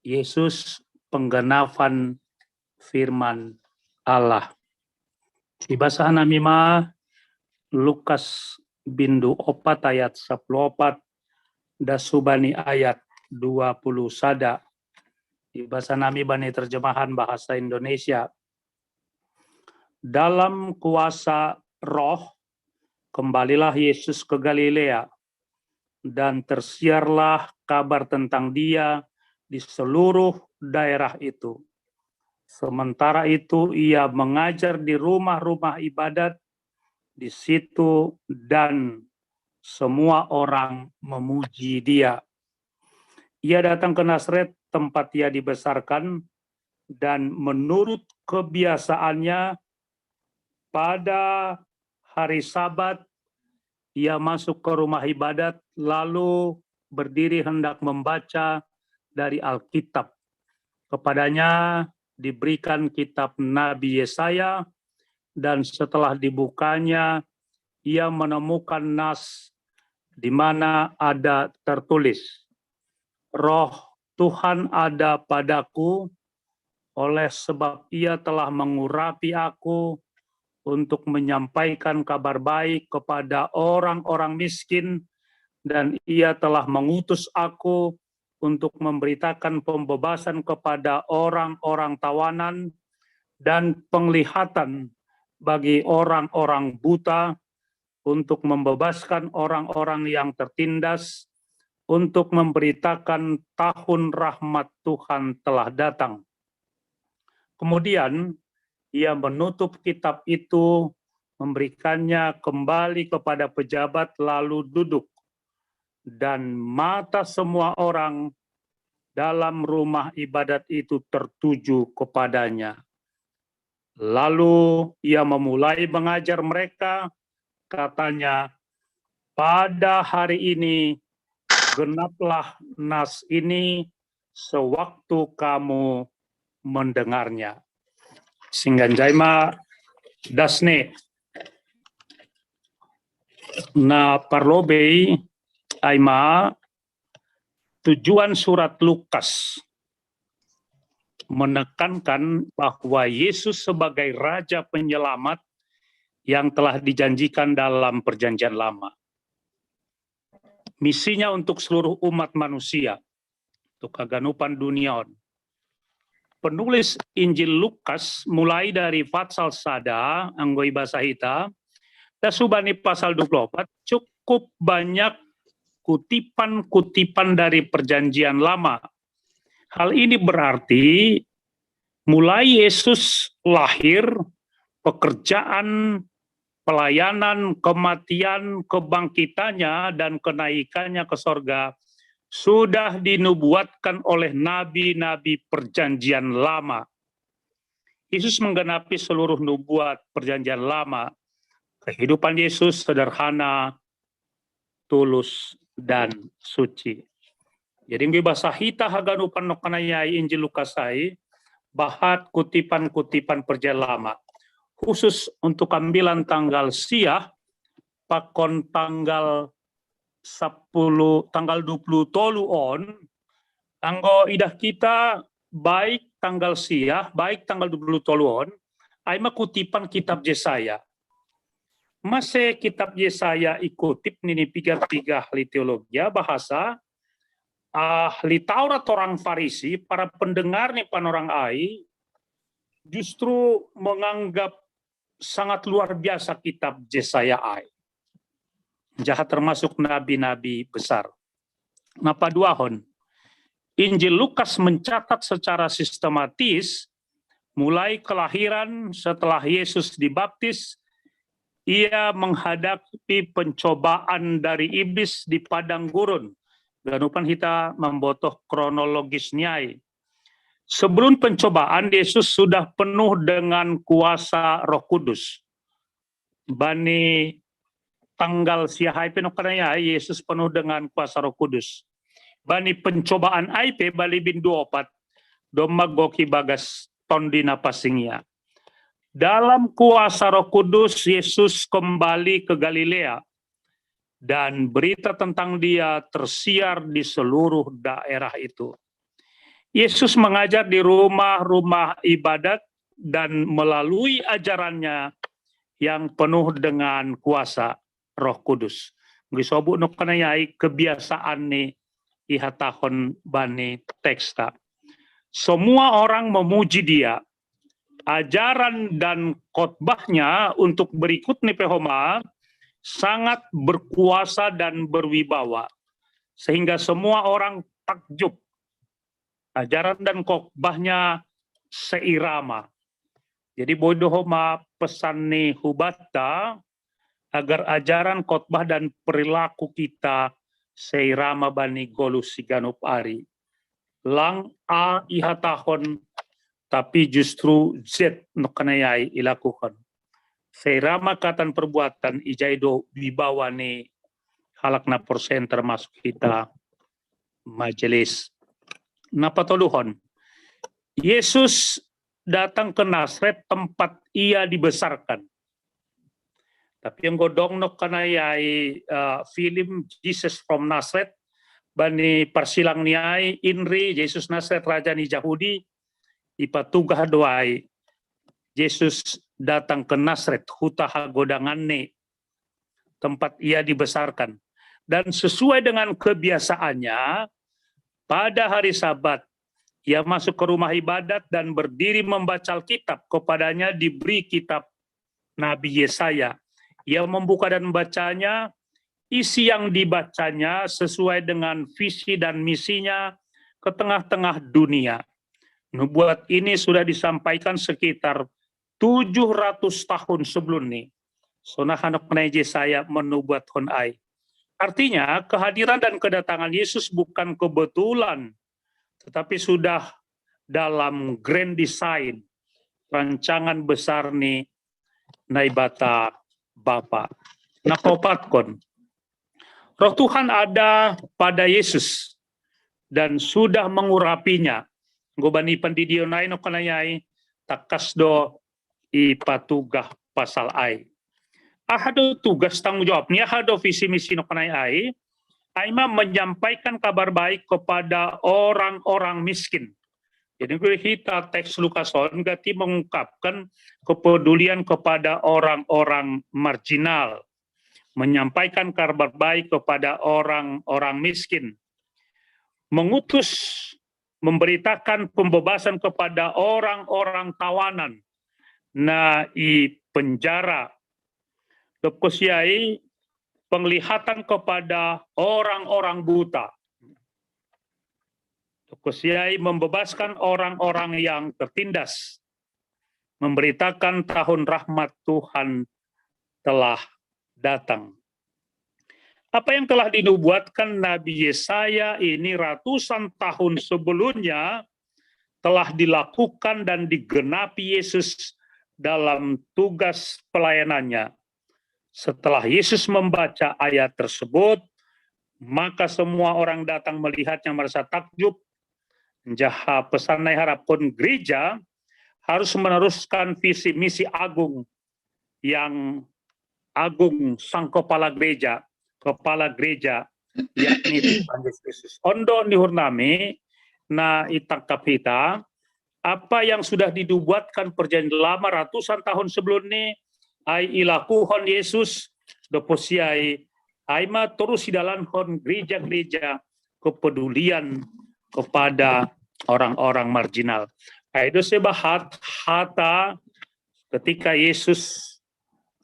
Yesus pengganapan firman Allah. Ibasa nami ma Lukas bindu opat ayat sapuluh opat das hubani ayat dua puluh sada. Ibasa nami bani terjemahan bahasa Indonesia. Dalam kuasa Roh, kembalilah Yesus ke Galilea, dan tersiarlah kabar tentang Dia di seluruh daerah itu. Sementara itu, ia mengajar di rumah-rumah ibadat di situ, dan semua orang memuji dia. Ia datang ke Nazaret, tempat ia dibesarkan, dan menurut kebiasaannya, pada hari Sabat, ia masuk ke rumah ibadat, lalu berdiri hendak membaca dari Alkitab. Kepadanya diberikan kitab Nabi Yesaya, dan setelah dibukanya, ia menemukan nas di mana ada tertulis, "Roh Tuhan ada padaku, oleh sebab ia telah mengurapi aku untuk menyampaikan kabar baik kepada orang-orang miskin, dan ia telah mengutus aku untuk memberitakan pembebasan kepada orang-orang tawanan dan penglihatan bagi orang-orang buta, untuk membebaskan orang-orang yang tertindas, untuk memberitakan tahun rahmat Tuhan telah datang." Kemudian ia menutup kitab itu, memberikannya kembali kepada pejabat, lalu duduk. Dan mata semua orang dalam rumah ibadat itu tertuju kepadanya. Lalu ia memulai mengajar mereka, katanya, "Pada hari ini genaplah nas ini sewaktu kamu mendengarnya." Singganjai ma dasne. Na parlobei, ai ma, tujuan surat Lukas menekankan bahwa Yesus sebagai Raja Penyelamat yang telah dijanjikan dalam Perjanjian Lama. Misinya untuk seluruh umat manusia, untuk kaganupan dunia on. Penulis Injil Lukas, mulai dari Fatsal Sada, anggo i basa hita, dah suba ni pasal dua puluh empat, cukup banyak kutipan-kutipan dari Perjanjian Lama. Hal ini berarti mulai Yesus lahir, pekerjaan, pelayanan, kematian, kebangkitannya, dan kenaikannya ke sorga sudah dinubuatkan oleh nabi-nabi Perjanjian Lama. Yesus menggenapi seluruh nubuat Perjanjian Lama. Kehidupan Yesus sederhana, tulus, dan suci. Jadi, anggo i basa hita haganupan nongkanaya i, Injil Lukas ai bahat kutipan-kutipan Perjanjian Lama, khusus untuk ambilan tanggal sia pakon tanggal sepuluh, tanggal dua puluh tolu on. Anggo idah kita, baik tanggal sia, baik tanggal dua puluh tolu on, ai ma kutipan kitab Yesaya. Mase kitab Yesaya ikutip nini piga-piga ahli teologia, bahasa ahli Taurat, orang Farisi, para pendengar ni panorang ai, justru menganggap sangat luar biasa kitab Yesaya ai. Jaha termasuk nabi-nabi besar. Na paduahon, Injil Lukas mencatat secara sistematis, mulai kelahiran, setelah Yesus dibaptis, ia menghadapi pencobaan dari iblis di padang gurun. Ganupan hita mambotoh kronologis ni ai. Sebelum pencobaan, Yesus sudah penuh dengan kuasa Roh Kudus. Bani tanggal sia ai pe nongkanaya Yesus penuh dengan kuasa Roh Kudus. Bani pencobaan ai pe, bali bindu opat, domma gok i bagas Tondi Na Pansing ia. Dalam kuasa Roh Kudus, Yesus kembali ke Galilea, dan berita tentang Dia tersiar di seluruh daerah itu. Yesus mengajar di rumah-rumah ibadat, dan melalui ajarannya yang penuh dengan kuasa Roh Kudus. Anggo i sobu nongkanaya i kebiasaan ni ihatahon bani teksta. Semua orang memuji Dia. Ajaran dan khotbahnya untuk berikutnya pe homa sangat berkuasa dan berwibawa, sehingga semua orang takjub. Ajaran dan khotbahnya seirama. Jadi bodoh ma pesan ni hubata agar ajaran, khotbah, dan perilaku kita seirama bani golu siganup ari. Lang A ihatahon, tapi justru Z nokonai ai ilakuhon. Seirama katan perbuatan ijai do wibawa ni halak na persen termasuk kita majelis. Na patoluhon, Yesus datang ke Nazaret tempat ia dibesarkan. Tapi anggo dong nokonai ai uh, film Jesus from Nazareth, bani parsilang ni ai, Inri, Jesus Nazaret, raja ni Jahudi, ipatugah do ai Yesus datang ke Nazaret, huta hagodangan ni, tempat ia dibesarkan. Dan sesuai dengan kebiasaannya, pada hari Sabat ia masuk ke rumah ibadat dan berdiri membaca Alkitab. Kepadanya diberi kitab Nabi Yesaya. Ia membuka dan membacanya. Isi yang dibacanya sesuai dengan visi dan misinya ke tengah-tengah dunia. Nubuat ini sudah disampaikan sekitar tujuh ratus tahun sebelum ni. Sonaha nokonai Yesaya menubuathon ai. Artinya, kehadiran dan kedatangan Yesus bukan kebetulan, tetapi sudah dalam grand design, rancangan besar ni Naibata Bapa. Na paopatkon, Roh Tuhan ada pada Yesus dan sudah mengurapinya. Anggo bani pandidion ai nokonai ai, tangkas do ipatugah pasal ai. Aha do tugas, tanggung jawab ni, aha do visi misi nokonai ai? Ai ma menyampaikan kabar baik kepada orang-orang miskin. Jadi anggo hita teks Lukas on gati mengungkapkan kepedulian kepada orang-orang marginal, menyampaikan kabar baik kepada orang-orang miskin, mengutus, memberitakan pembebasan kepada orang-orang tawanan na i penjara, dob kosiai penglihatan kepada orang-orang buta, dob kosiai membebaskan orang-orang yang tertindas, memberitakan tahun rahmat Tuhan telah datang. Apa yang telah dinubuatkan Nabi Yesaya ini ratusan tahun sebelumnya telah dilakukan dan digenapi Yesus dalam tugas pelayanannya. Setelah Yesus membaca ayat tersebut, maka semua orang datang melihatnya merasa takjub. Jaha pesan na iharaphon gereja harus meneruskan visi misi agung yang agung sang kepala gereja, kepala gereja, yakni Tuhan Yesus Kristus. On do ni uhur nami na itangkap hita, apa yang sudah dinubuatkan Perjanjian Lama ratusan tahun sebelum ni, ai ilakuhon Yesus, dob kosiai, ai ma torus idalankon gereja-gereja kepedulian kepada orang-orang marginal. Ai do sebahat hata ketika Yesus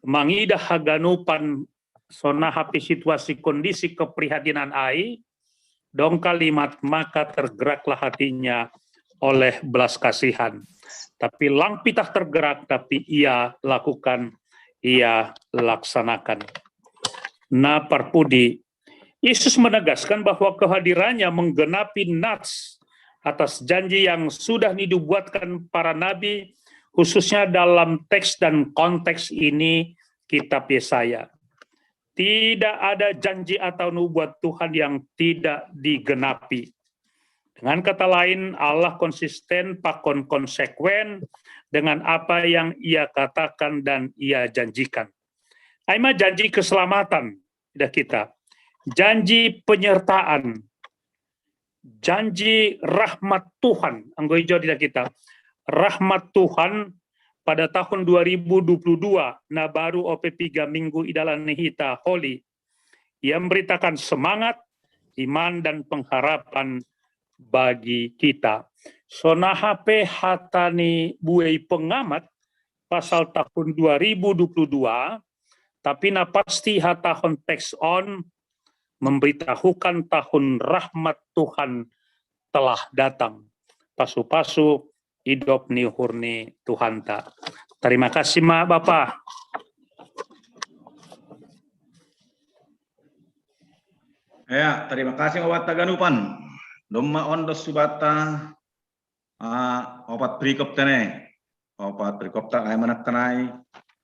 mangidah haganupan sonaha pe situasi kondisi keprihatinan ai, dong kalimat maka tergeraklah hatinya oleh belas kasihan. Tapi lang pitah tergerak, tapi ia lakukan, ia laksanakan. Na parpudi, Yesus menegaskan bahwa kehadirannya menggenapi nats atas janji yang sudah dinubuatkan para nabi, khususnya dalam teks dan konteks ini kitab Yesaya. Tidak ada janji atau nubuat Tuhan yang tidak digenapi. Dengan kata lain, Allah konsisten pakon konsekuen dengan apa yang ia katakan dan ia janjikan. Ai ma janji keselamatan, idah kita. Janji penyertaan. Janji rahmat Tuhan. Anggo ijo idah kita. Rahmat Tuhan pada tahun dua ribu dua puluh dua, na baru ope piga minggu idalan ni hita holi. Ia memberitakan semangat, iman, dan pengharapan bagi kita. Sonaha pe hata ni buei pengamat pasal tahun dua ribu dua puluh dua, tapi na pasti hatahon teks on memberitahukan tahun rahmat Tuhan telah datang. Pasu-pasu idop ni uhur ni Tuhanta. Terima kasih ma Bapa. Ya, terima kasih Bapak Taganupan. Domma ondos subata uh, opat perikop tene. Opat perikop ta ai manakkanai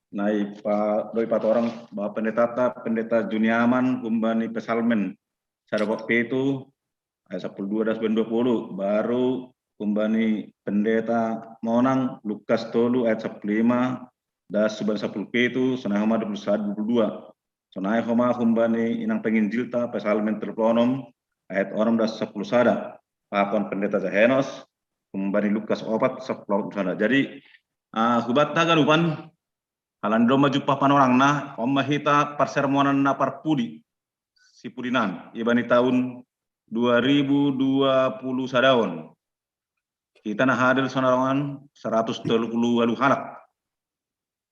nai pa doi patorang ba pendeta ta pendeta Juniaman kumbani pesalmen sada opat pitu ayat sepuluh dua das ben dua puluh baru kumbani pendeta monang Lukas tolu ayat sepuluh lima das suban sepuluh pitu sonai homa dua puluh satu dua puluh dua sonai homa kumbani inang penginjilta pesalmen terplonom ayat onom das sepuluh sada pakon pendeta Jahenos kumbani Lukas opat sepuluh sada. Jadi uh, hubat taganupan halan domma jumpa panorangna omma hita parsermonan na parpudi sipudinan ibani tahun dua ribu dua puluh sadaon. Kita na hadir sonarongan seratus tolu puluh walu halak.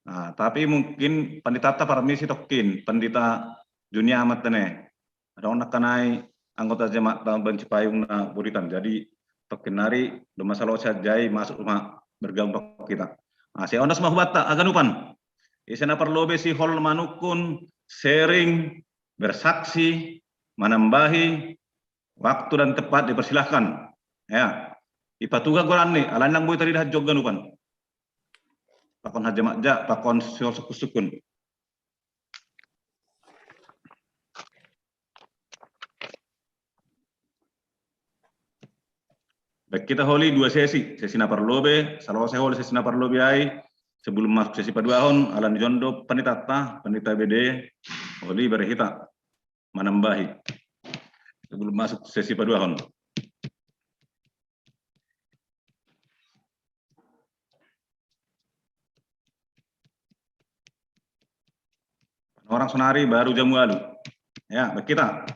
Nah, tapi mungkin pendeta ta parmisi tokkin, pendeta Juniaman tene. Adong nakkanai anggota jemaat tahun banci payung na buritan. Jadi tokkin nari domma salo sajai masuk rumah bergabung kita. Nah, saya ondas mahubatta aganupan. Isena perlobe si hol manukun sharing, bersaksi, menambahi waktu dan tempat dipersilahkan. Ya, ipatuga goranni alanang boy tadi dah jogga nupan. Pakon haja makja, pakon siol sukun-sukun. Baik, kita holi dua sesi, sesi napar lobe, salose holi sesi napar lobe ai, sebelum masuk sesi paduahon, alan jondo panitata, panita B D, holi barehita, manambahi. Sebelum masuk sesi paduahon. Orang sonari baru jam walu. Ya, baik kita.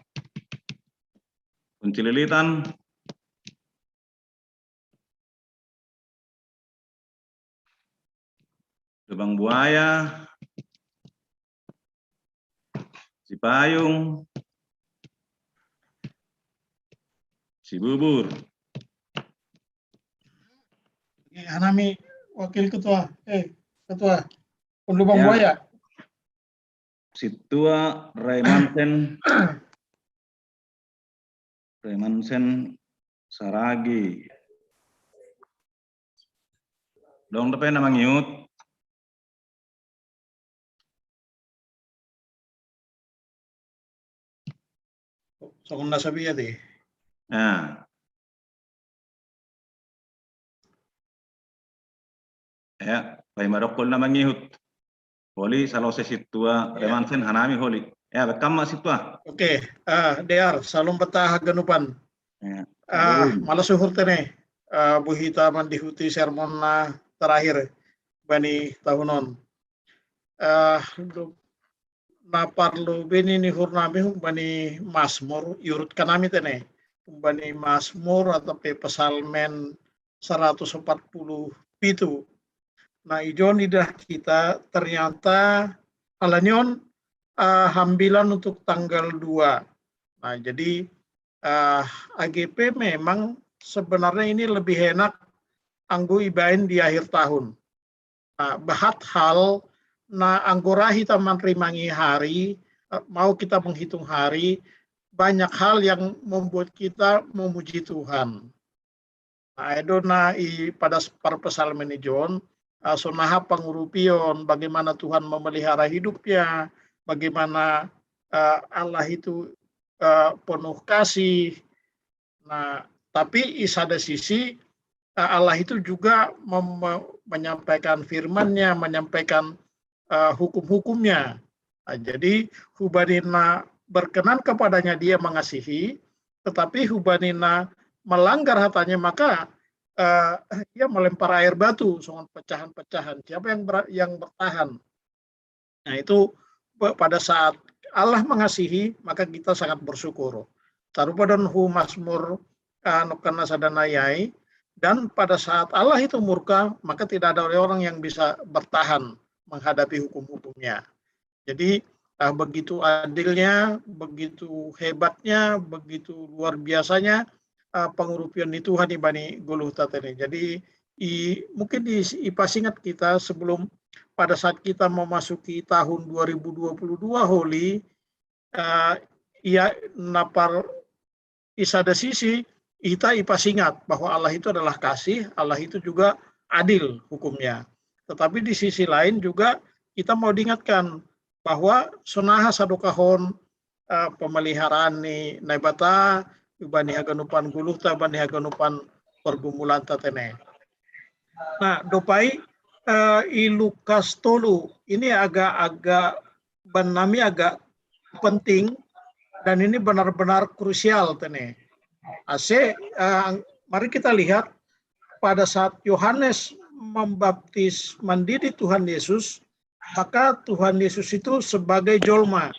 Kunci lilitan. Lubang buaya. Si payung. Si bubur. Hanami wakil ketua, eh ketua, lubang buaya. Situa Raimansen. Raimansen Saragi. Dong depe na mangiut. Songon na sabia di. Nah. Ya, paima dokkol na mangihut. Holi salose situa Raimansen hanami holi. Ya, bekam ma situa. Oke, ah, Dear, salom betaha ganupan. Ya, ah, malas uhur tene. Ah, buhita mandihuti sermon na terakhir bani tahunon. Ah, na parlu bini ni hurnami humbani Masmur, yurut kanami tene. Humbani Masmur atau pe Pesalmen seratus empat puluh pitu. Nah, ijon idah kita ternyata alanion uh, hambilan untuk tanggal dua. Nah, jadi uh, A G P memang sebenarnya ini lebih enak anggo ibaen di akhir tahun. Nah, bahat hal na anggo ra hita manrimangi hari, uh, mau kita menghitung hari, banyak hal yang membuat kita memuji Tuhan. Nah, edo na i pada parpesalmen ni John, uh, sonaha pangurupion, bagaimana Tuhan memelihara hidupnya, bagaimana uh, Allah itu uh, penuh kasih. Nah, tapi i sada sisi uh, Allah itu juga menyampaikan firman-Nya, menyampaikan uh, hukum-hukumnya. Nah, jadi hubanina berkenan kepadanya dia mengasihi, tetapi hubanina melanggar hatanya maka uh, ia melempar air batu songon pecahan-pecahan. Siapa yang ber, yang bertahan? Nah, itu pada saat Allah mengasihi maka kita sangat bersyukur. Tarupa dan hu Masmur uh, nokana sadana yai, dan pada saat Allah itu murka maka tidak ada orang yang bisa bertahan menghadapi hukum-hukumnya. Jadi uh, begitu adilnya, begitu hebatnya, begitu luar biasanya uh, pangurupion ni Tuhan ibani goluh tata ini. Jadi I, mungkin di, ipasingat kita sebelum, pada saat kita memasuki tahun dua ribu dua puluh dua, Holy, uh, ya, napar isada sisi, kita ipasingat bahwa Allah itu adalah kasih, Allah itu juga adil hukumnya. Tetapi di sisi lain juga kita mau diingatkan bahwa sonaha sadokahon uh, pemeliharaan ni Naibata, bani haganupan guluhta, bani haganupan pergumulan ta tene. Nah, dopai uh, i Lukas tolu, ini agak-agak, bannami agak penting, dan ini benar-benar krusial tene. Ase, uh, mari kita lihat pada saat Yohanes membaptis, mendidi Tuhan Yesus, maka Tuhan Yesus itu sebagai jolma,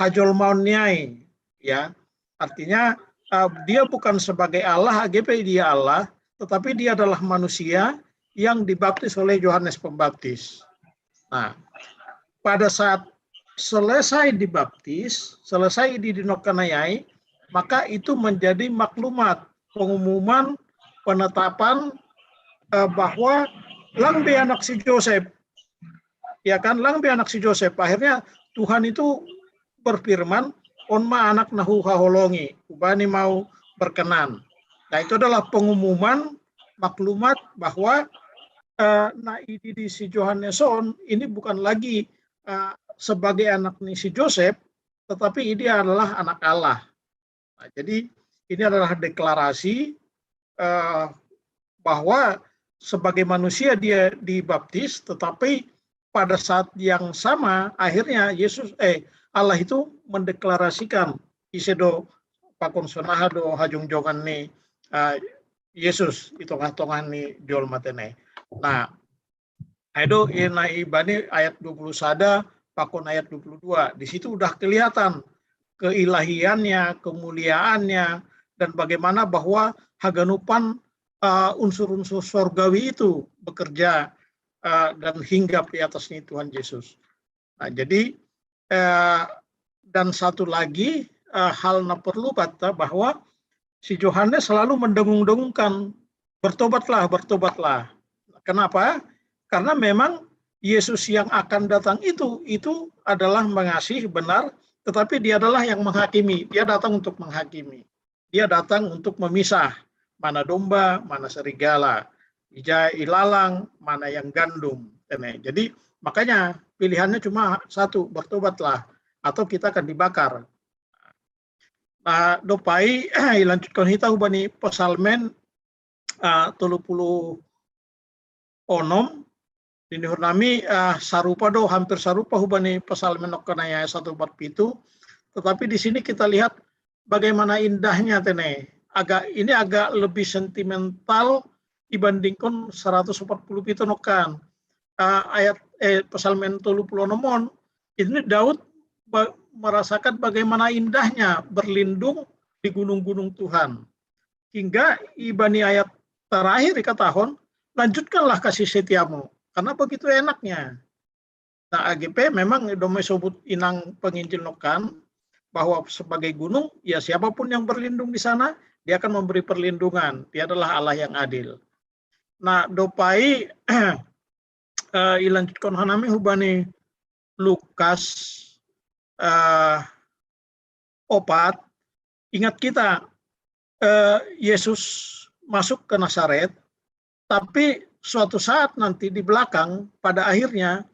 hajolmaon niai, ya. Artinya uh, dia bukan sebagai Allah, A G P dia Allah, tetapi dia adalah manusia yang dibaptis oleh Yohanes Pembaptis. Nah, pada saat selesai dibaptis, selesai didinokkanayai, maka itu menjadi maklumat, pengumuman, penetapan uh, bahwa lang be anak si Joseph, ya kan, lang be anak si Joseph. Akhirnya Tuhan itu berfirman, on ma anak nahu haholongi, ubani mau berkenan. Nah, itu adalah pengumuman, maklumat bahwa uh, na ididi si Yohanes on ini bukan lagi uh, sebagai anak ni si Joseph, tetapi ini adalah anak Allah. Nah, jadi ini adalah deklarasi uh, bahwa sebagai manusia dia dibaptis, tetapi pada saat yang sama akhirnya Yesus, eh, Allah itu mendeklarasikan ise do pakon sonaha do hajongjongan ni uh, Yesus i tongah-tongah ni jolma tene. Nah, Edo, ina ibani ayat dua puluh sada pakon ayat dua puluh dua. Di situ udah kelihatan keilahiannya, kemuliaannya, dan bagaimana bahwa haganupan uh, unsur-unsur sorgawi itu bekerja uh, dan hinggap di atas ni Tuhan Yesus. Nah, jadi uh, dan satu lagi uh, hal na perlu kata bahwa si Yohanes selalu mendengung-dengungkan, bertobatlah, bertobatlah. Kenapa? Karena memang Yesus yang akan datang itu, itu adalah mengasih benar, tetapi dia adalah yang menghakimi. Dia datang untuk menghakimi. Dia datang untuk memisah mana domba, mana serigala, ija ilalang, mana yang gandum. Jadi makanya pilihannya cuma satu, bertobatlah atau kita akan dibakar. Nah, dopai ilanjutkan hita hubani Psalmen uh, tolu puluh onom, di nuhur nami uh, sarupa do, hampir sarupa hubani Psalmen okkanaya satu empat pitu. Tetapi di sini kita lihat bagaimana indahnya tene. Agak, ini agak lebih sentimental dibandingkan seratus empat puluh pitu nokkan. Uh, ayat eh, Psalmen tolu puluh onom ini Daud merasakan bagaimana indahnya berlindung di gunung-gunung Tuhan. Hingga ibani ayat terakhir dikatakan, lanjutkanlah kasih setiamu. Karena begitu enaknya. Nah, A G P memang domai sebut inang penginjil nokan bahwa sebagai gunung, ya siapapun yang berlindung di sana, dia akan memberi perlindungan. Dia adalah Allah yang adil. Nah, dopai uh, ilanjutkan hanami hubani Lukas uh, opat. Ingat kita, uh, Yesus masuk ke Nazaret, tapi suatu saat nanti di belakang, pada akhirnya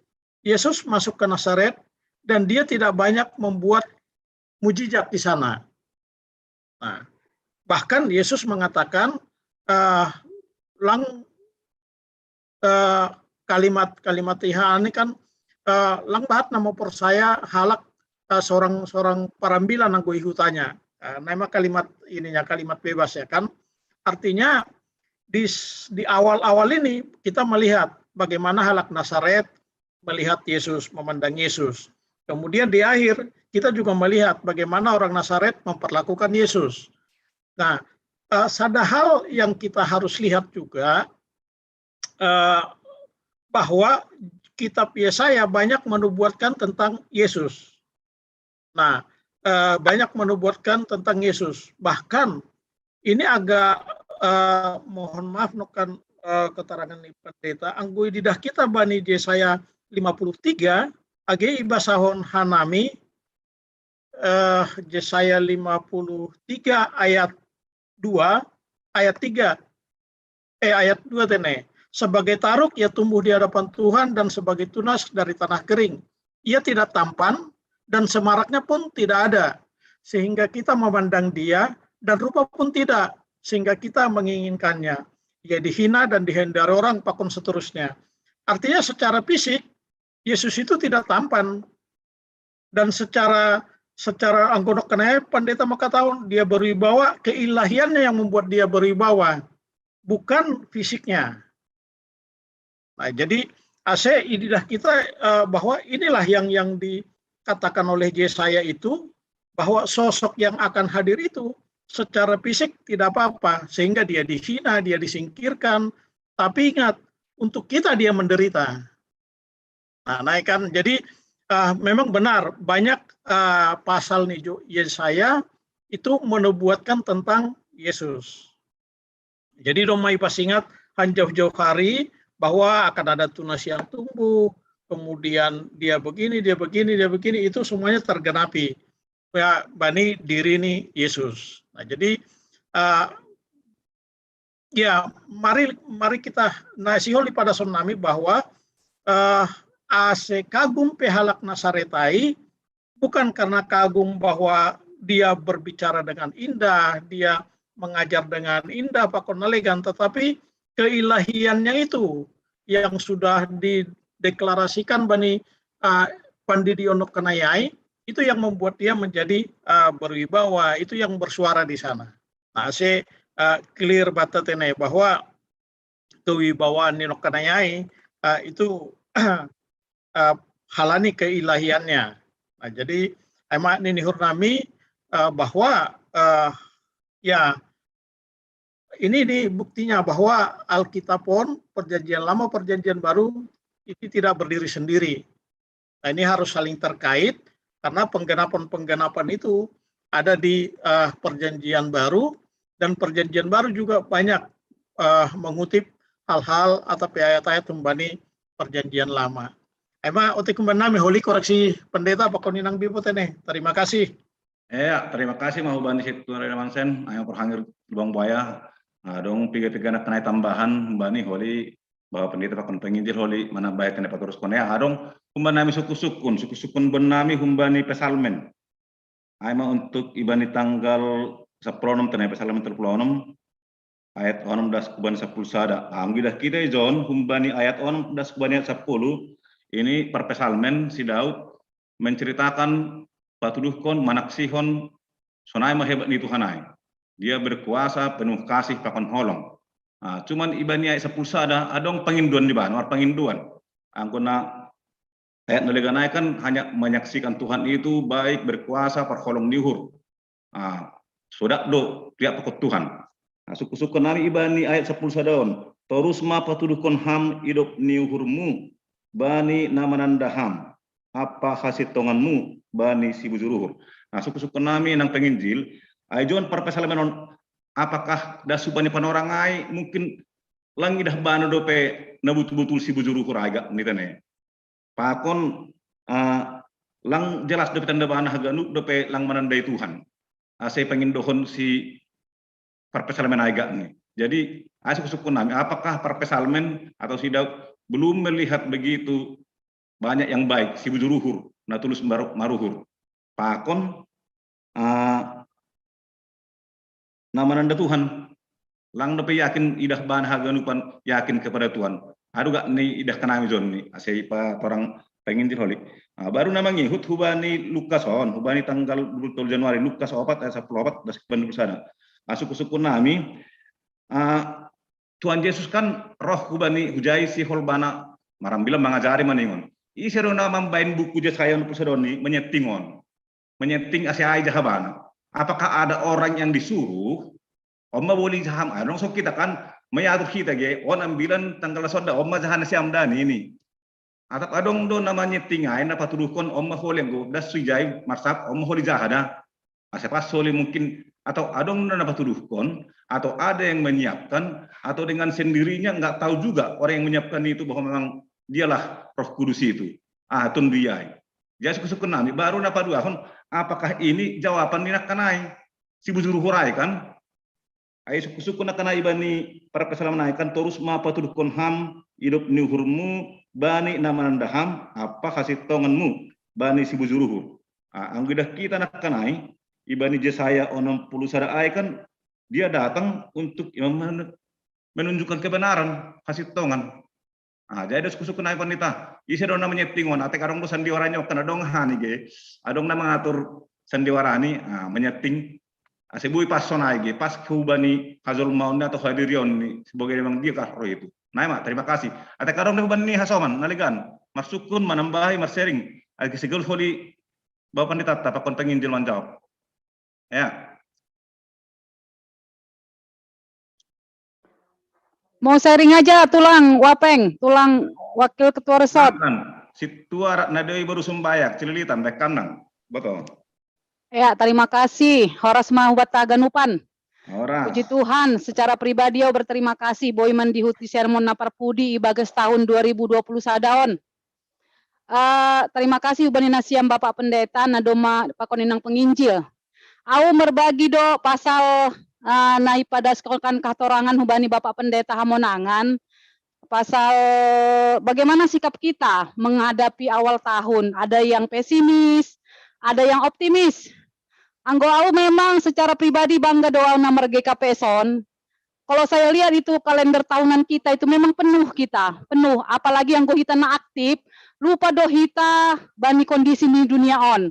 Yesus masuk ke Nazaret dan dia tidak banyak membuat mujizat di sana. Nah, bahkan Yesus mengatakan uh, lang uh, kalimat-kalimat iha ini kan uh, lang bahat nama persaya halak uh, seorang seorang parambila nanggo ihutanya. Uh, nama kalimat ininya kalimat bebas ya kan. Artinya di di awal-awal ini kita melihat bagaimana halak Nazaret melihat Yesus, memandang Yesus. Kemudian di akhir kita juga melihat bagaimana orang Nazaret memperlakukan Yesus. Nah, uh, sada hal yang kita harus lihat juga uh, bahwa kitab Yesaya banyak menubuatkan tentang Yesus. Nah, uh, banyak menubuatkan tentang Yesus. Bahkan ini agak uh, mohon maaf nokan eh, keterangan ni pendeta, anggo ididah kita bani Yesaya lima puluh tiga, age ibasahon hanami, eh, Yesaya lima puluh tiga ayat dua, ayat tiga, eh, ayat dua tene. Sebagai taruk ia tumbuh di hadapan Tuhan dan sebagai tunas dari tanah kering. Ia tidak tampan dan semaraknya pun tidak ada. Sehingga kita memandang dia dan rupa pun tidak. Sehingga kita menginginkannya. Ia dihina dan dihindari orang pakon seterusnya. Artinya secara fisik, Yesus itu tidak tampan. Dan secara secara anggonok kenai pendeta maka tahun dia berwibawa, keilahiannya yang membuat dia berwibawa, bukan fisiknya. Nah, jadi ase idilah kita eh, bahwa inilah yang yang dikatakan oleh Yesaya itu, bahwa sosok yang akan hadir itu secara fisik tidak apa-apa, sehingga dia dihina, dia disingkirkan. Tapi ingat, untuk kita dia menderita. Nah, naik kan. Jadi eh, memang benar banyak eh, pasal nih Jo, Yesaya itu menubuatkan tentang Yesus. Jadi dong mai pas ingat han jauh-jauh hari bahwa akan ada tunas yang tumbuh, kemudian dia begini, dia begini, dia begini, itu semuanya tergenapi. Ya, bani diri nih Yesus. Nah, jadi eh, ya, mari mari kita, nah, sihol ipadason nami bahwa eh, ase kagum pe halak Nasaret ai bukan karena kagum bahwa dia berbicara dengan indah, dia mengajar dengan indah, pakon na legan, tetapi keilahiannya itu yang sudah dideklarasikan bani uh, pandidion nokkenai ai, itu yang membuat dia menjadi uh, berwibawa, itu yang bersuara di sana. Nah, saya uh, clear bata tene bahwa kewibawaan ni nokkenai ai uh, itu uh, halani keilahiannya. Nah, jadi ema ni nihur nami uh, bahwa uh, ya ini ini buktinya bahwa Alkitab pun perjanjian lama perjanjian baru ini tidak berdiri sendiri. Nah, ini harus saling terkait karena penggenapan-penggenapan itu ada di uh, perjanjian baru dan perjanjian baru juga banyak uh, mengutip hal-hal atau ayat-ayat kembali perjanjian lama. Ema otik kembali nami holi koreksi pendeta apa koninang bipo tene. Terima kasih. Ya, terima kasih mau bani si tuan Rena Mansen, ayo perhangir lubang buaya. Nah, dong piga-piga nak kenai tambahan bani holi bahwa pendeta pakon penginjil holi mana baik kena paturus kone adong kumba nami suku-sukun, suku-sukun ben nami humbani pesalmen. Aima untuk ibani tanggal sepuluh enam tenai pesalmen sepuluh enam ayat onom das kuban sepuluh sada. Anggidah kita John humbani ayat onom das kuban ayat sepuluh ini perpesalmen si Daud menceritakan patuduhkon manaksihon sonai mahebat ni Tuhan ai. Dia berkuasa penuh kasih pakon holong. Nah, cuman ibani ayat sepuluh sada adong penginduan di bano, penginduan. Angkona ayat naleganai kan hanya menyaksikan Tuhan itu baik berkuasa parholong niuhur. Ah, sodak do tiap pokok Tuhan. Nah, suku-suku nami ibani ayat sepuluh sadaon. Torus ma patuduhkon ham idop niuhurmu bani na mananda ham apa hasit tonganmu bani si bujuruhur. Nah, suku-suku nami nang penginjil, ai John parpesalemenon apakah dasu bani panorang ai mungkin langidah bana dope na butul-butul si bujuruhur ai gak nitene. Pakon uh, lang jelas dope tanda bana haganup dope lang manandai Tuhan. Ase pengindohon si parpesalemen ai gak ni. Jadi ase suku nami apakah parpesalemen atau si Daud belum melihat begitu banyak yang baik si bujuruhur na tulus maruhur. Pakon uh, na mananda Tuhan. Lang dope yakin idah bahan haganupan yakin kepada Tuhan. Aduh gak ni idah kenami John ni. Asai pa orang penginjil holi. Nah, baru nama ngihut hubani Lukas on, hubani tanggal dua puluh Januari Lukas opat ayat sepuluh opat das kuban dua puluh sada. Nah, suku-suku nami uh, Tuhan Yesus kan roh hubani hujai si holbana marambilan mangajari maningon. Ise do na mambain buku Jesaya dua puluh sada ni menyetingon. Menyeting ase ai jaha bana. Apakah ada orang yang disuruh? Oma boli jaham adong so kita kan menyatur kita ge on ambilan tanggal sonda oma jahana siam dan ini. Atap adong do nama nyeting ai na patuduhkon oma holi go das sujai marsap oma holi jahada. Ase pas holi mungkin atau adong do na patuduhkon atau ada yang menyiapkan, atau dengan sendirinya nggak tahu juga orang yang menyiapkan itu bahwa memang dialah Roh Kudus itu. Ah, tun biaya. Jadi suku-suku nami baru napa dua tahun, apakah ini jawaban ni nakkanai? Si bujur hurai kan? Ai suku-suku nakkanai bani para pesalam nai kan terus mapa tuduhkon ham hidup ni uhurmu bani nama nanda ham apa kasih tonganmu bani si bujuruhu. Ah, anggidah kita nakkanai ibani Jesaya onom puluh sada ai kan dia datang untuk menunjukkan kebenaran kasih tongan. Ah, jadi ada suku-suku nai panita. Isi dong nama nyetingon, ate kadong do sandiwara nyo kan adong hani ge. Adong nama ngatur sandiwara ni, ah, menyeting. Ase bui pas sonai ge, pas hubani hazol maun ni atau hadirion ni sebagai memang dia kah roh itu. Nai ma, terima kasih. Ate kadong deh hubani hasoman, naligan. Marsukun, manambahi, marsering. Agi segel holi bawa pandita tapakon penginjil manjawab. Ya. Mau sharing aja tulang Wapeng, tulang wakil ketua resort. Situ arak nadoi baru sumbayak, celilitan, baik kandang. Betul. Ya, terima kasih. Horas mau batagan upan. Horas. Puji Tuhan, secara pribadi au berterima kasih boi mandihuti sermon napar pudi ibagas tahun dua ribu dua puluh sadaon. Uh, terima kasih ubani nasiam Bapak Pendeta nadoma pakoninang penginjil. Au merbagi do pasal uh, naipadas kokan kahtorangan hubani Bapak Pendeta hamonangan pasal bagaimana sikap kita menghadapi awal tahun. Ada yang pesimis, ada yang optimis. Anggo au memang secara pribadi bangga do au na marGKP son. Kalau saya lihat itu kalender tahunan kita itu memang penuh kita, penuh. Apalagi anggo hita na aktif, lupa do hita bani kondisi ni dunia on.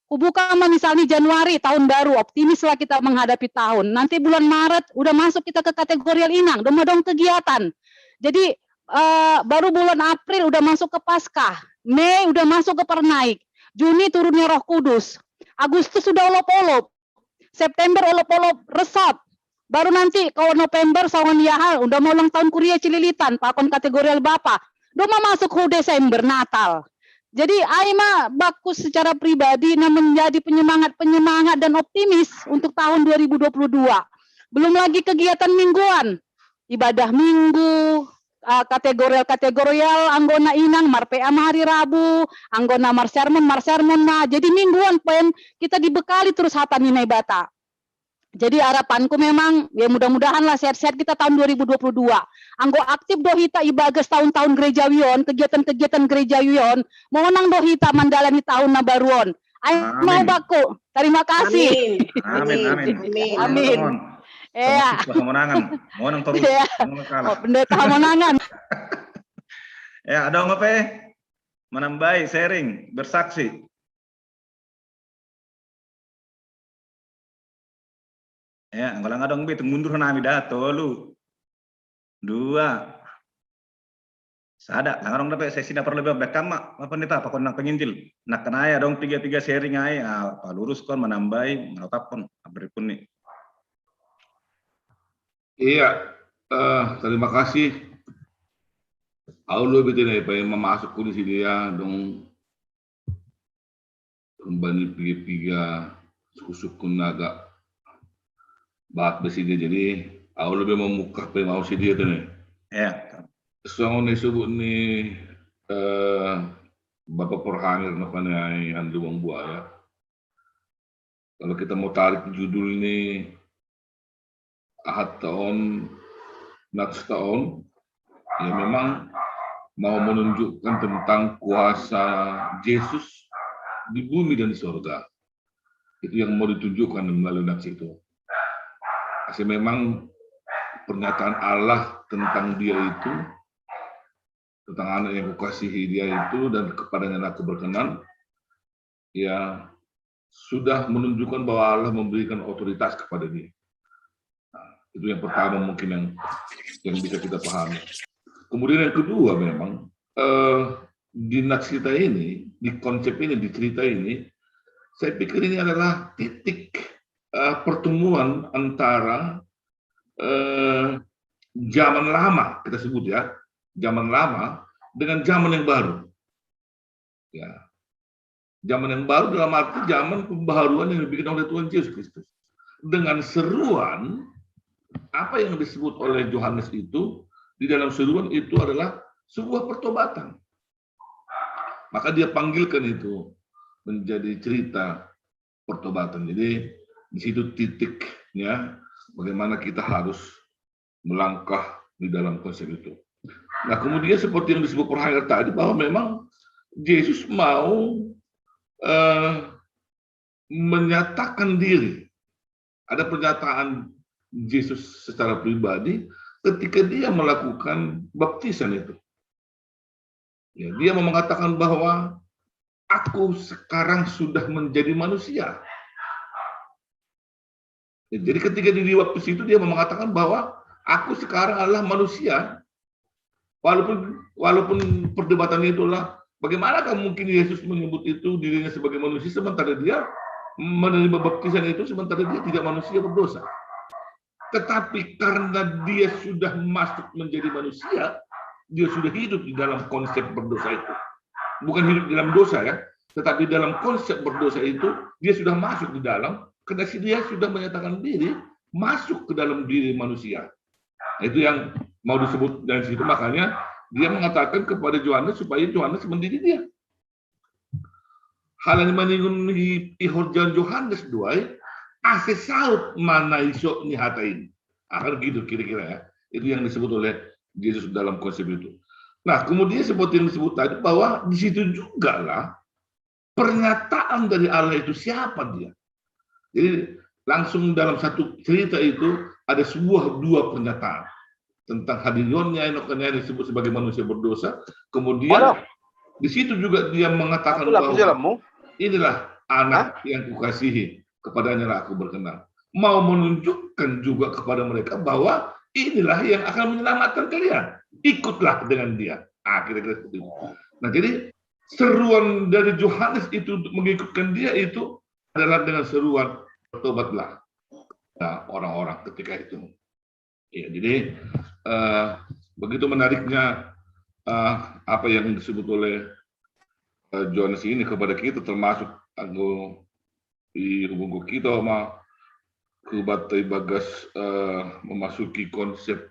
Kubuka ma misalnya Januari tahun baru, optimis lah kita menghadapi tahun. Nanti bulan Maret udah masuk kita ke kategorial inang, dong dong kegiatan. Jadi uh, baru bulan April udah masuk ke Paskah, Mei udah masuk ke pernaik, Juni turunnya Roh Kudus, Agustus sudah olop-olop, September olop-olop resort, baru nanti kalau November sawan yahal udah mau ulang tahun kuria cililitan pakon kategorial bapa, doma masuk hu Desember Natal. Jadi ai ma baku secara pribadi na menjadi penyemangat-penyemangat dan optimis untuk tahun dua ribu dua puluh dua. Belum lagi kegiatan mingguan, ibadah minggu, uh, kategorial-kategorial anggona inang marPA ma hari Rabu, anggona marsermon marsermon ma. Jadi mingguan pen kita dibekali terus hata ni Naibata. Jadi harapanku memang ya mudah-mudahan lah sehat-sehat kita tahun dua ribu dua puluh dua. Anggo aktif do hita ibagas tahun-tahun gerejawion, kegiatan-kegiatan gerejawion, monang do hita mandalani tahun na baruon. Ai mau baku. Terima kasih. Amin. Amin. Amin. Amin. Ya. Hamonangan. Monang terus. Ya. Oh, pendeta hamonangan. Ya, ada apa? Menambahi, sharing, bersaksi. Ya, anggo lang adong be, mundur nami da, tolu, dua, sada. Lang adong dape sesi na perlu be, baik kama apa nih ta pakon nang penginjil. Nak kenaya dong tiga-tiga sharing ai, ah, paluruskon, manambai, manotapkon, abripun nih. Iya, eh, terima kasih. Au lo bitin ai pai mamasuk ku di sini ya, dong kembali piga-piga suku-suku naga bat besi dia, jadi au lebih memukah pe mau si dia tu ni. Ya. Songon ni subuh ni eh, Bapak Perhangir napanai Andri Wong Buaya. Kalau kita mau tarik judul ni Ahad taon, Nats taon, ya memang mau menunjukkan tentang kuasa Yesus di bumi dan di sorga. Itu yang mau ditunjukkan melalui Nats itu. Jadi memang pernyataan Allah tentang dia itu, tentang anak yang kukasihi dia itu dan kepadanya aku berkenan, ya sudah menunjukkan bahwa Allah memberikan otoritas kepada dia. Nah, itu yang pertama mungkin yang yang bisa kita pahami. Kemudian yang kedua memang eh, di nats kita ini, di konsep ini, di cerita ini, saya pikir ini adalah titik eh, pertemuan antara eh, zaman lama kita sebut ya, zaman lama dengan zaman yang baru. Ya. Zaman yang baru dalam arti zaman pembaharuan yang dibikin oleh Tuhan Yesus Kristus. Dengan seruan apa yang disebut oleh Yohanes itu di dalam seruan itu adalah sebuah pertobatan. Maka dia panggilkan itu menjadi cerita pertobatan. Jadi di situ titiknya bagaimana kita harus melangkah di dalam konsep itu. Nah, kemudian seperti yang disebut Profesor tadi, bahwa memang Yesus mau eh, menyatakan diri. Ada pernyataan Yesus secara pribadi ketika dia melakukan baptisan itu. Ya, dia mau mengatakan bahwa aku sekarang sudah menjadi manusia. Ya, jadi ketika dia di baptis itu dia mau mengatakan bahwa aku sekarang adalah manusia. Walaupun walaupun perdebatannya itulah bagaimanakah mungkin Yesus menyebut itu dirinya sebagai manusia sementara dia menerima baptisan itu sementara dia tidak manusia berdosa. Tetapi karena dia sudah masuk menjadi manusia, dia sudah hidup di dalam konsep berdosa itu. Bukan hidup di dalam dosa ya, tetapi dalam konsep berdosa itu dia sudah masuk di dalam karena dia sudah menyatakan diri masuk ke dalam diri manusia. Nah, itu yang mau disebut dari situ. Makanya dia mengatakan kepada Yohanes supaya Yohanes mendidik dia. Hal yang menyinggung ihor Yohanes duai, ase saut mana iso ni hatain. Akan gitu kira-kira ya. Itu yang disebut oleh Yesus dalam konsep itu. Nah, kemudian seperti yang disebut tadi bahwa di situ juga lah pernyataan dari Allah itu siapa dia. Jadi langsung dalam satu cerita itu ada sebuah dua pernyataan tentang hadirionnya Enok yang disebut sebagai manusia berdosa. Kemudian di situ juga dia mengatakan bahwa inilah anak yang kukasihi, kepadanya aku berkenan. Mau menunjukkan juga kepada mereka bahwa inilah yang akan menyelamatkan kalian. Ikutlah dengan dia. Ah, kira-kira seperti itu. Nah, jadi seruan dari Yohanes itu untuk mengikutkan dia itu adalah dengan seruan bertobatlah. Nah, orang-orang ketika itu. Ya, jadi uh, begitu menariknya uh, apa yang disebut oleh uh, Yohanes ini kepada kita termasuk anggo di hubungan kita sama kebatai bagas uh, memasuki konsep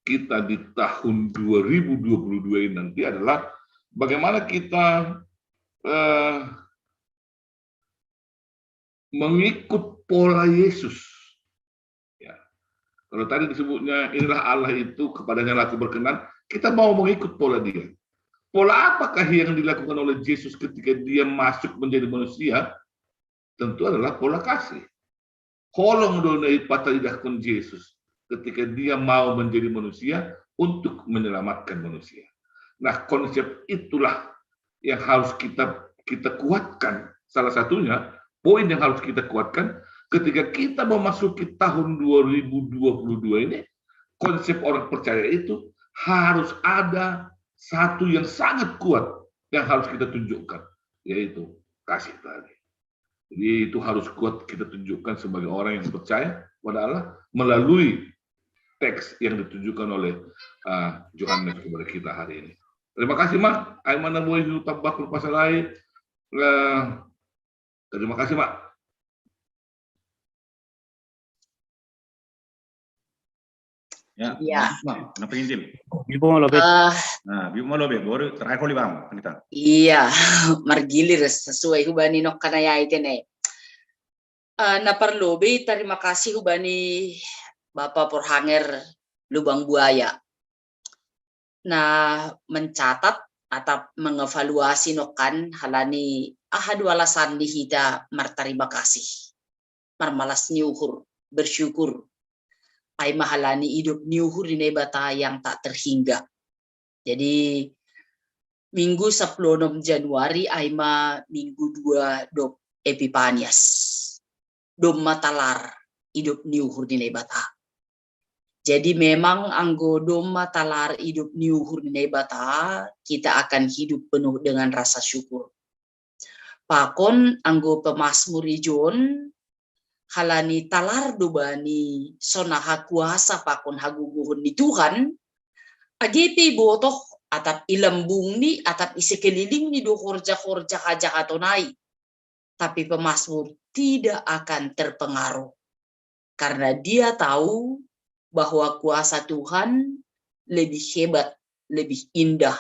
kita di tahun dua ribu dua puluh dua ini nanti adalah bagaimana kita uh, mengikut pola Yesus. Ya. Kalau tadi disebutnya inilah Allah itu kepadanya laku berkenan, kita mau mengikut pola dia. Pola apakah yang dilakukan oleh Yesus ketika dia masuk menjadi manusia? Tentu adalah pola kasih. Holong dona ipataridah kon Yesus ketika dia mau menjadi manusia untuk menyelamatkan manusia. Nah, konsep itulah yang harus kita kita kuatkan. Salah satunya, poin yang harus kita kuatkan ketika kita memasuki tahun dua ribu dua puluh dua ini, konsep orang percaya itu harus ada satu yang sangat kuat yang harus kita tunjukkan, yaitu kasih tadi. Jadi itu harus kuat kita tunjukkan sebagai orang yang percaya pada Allah melalui teks yang ditunjukkan oleh uh, Yohanes kepada kita hari ini. Terima kasih, Mak. Aimana boy tabak lupa salai. Uh, terima kasih, Mak. Ya, ya. Mak, kenapa intil? Bipo mo lobe. Uh, nah, bipo mo lobe. Baru terakhir kali bang, pendeta. Iya, margilir sesuai hubani nok kanayai tene. Uh, na parlobe tarima kasih hubani Bapak Porhanger Lubang Buaya. Na mencatat atau mengevaluasi nokan halani aha dua alasan di hita martarima kasih. Marmalas ni uhur, bersyukur. Ai mahalani hidup ni uhur di Naibata yang tak terhingga. Jadi minggu sepuluh Januari aima minggu dua dop Epipanias. Dom matalar hidup ni uhur di Naibata. Jadi memang anggo dom matalar hidup ni uhur di Naibata, kita akan hidup penuh dengan rasa syukur. Pakon anggo pemasmur ijon, halani talar do bani sonaha kuasa pakon hagogohon ni Tuhan, age pe botoh atap ilambungni atap isekelilingni do horja-horja hajahaton ai. Tapi pemasmur tidak akan terpengaruh. Karena dia tahu bahwa kuasa Tuhan lebih hebat, lebih indah,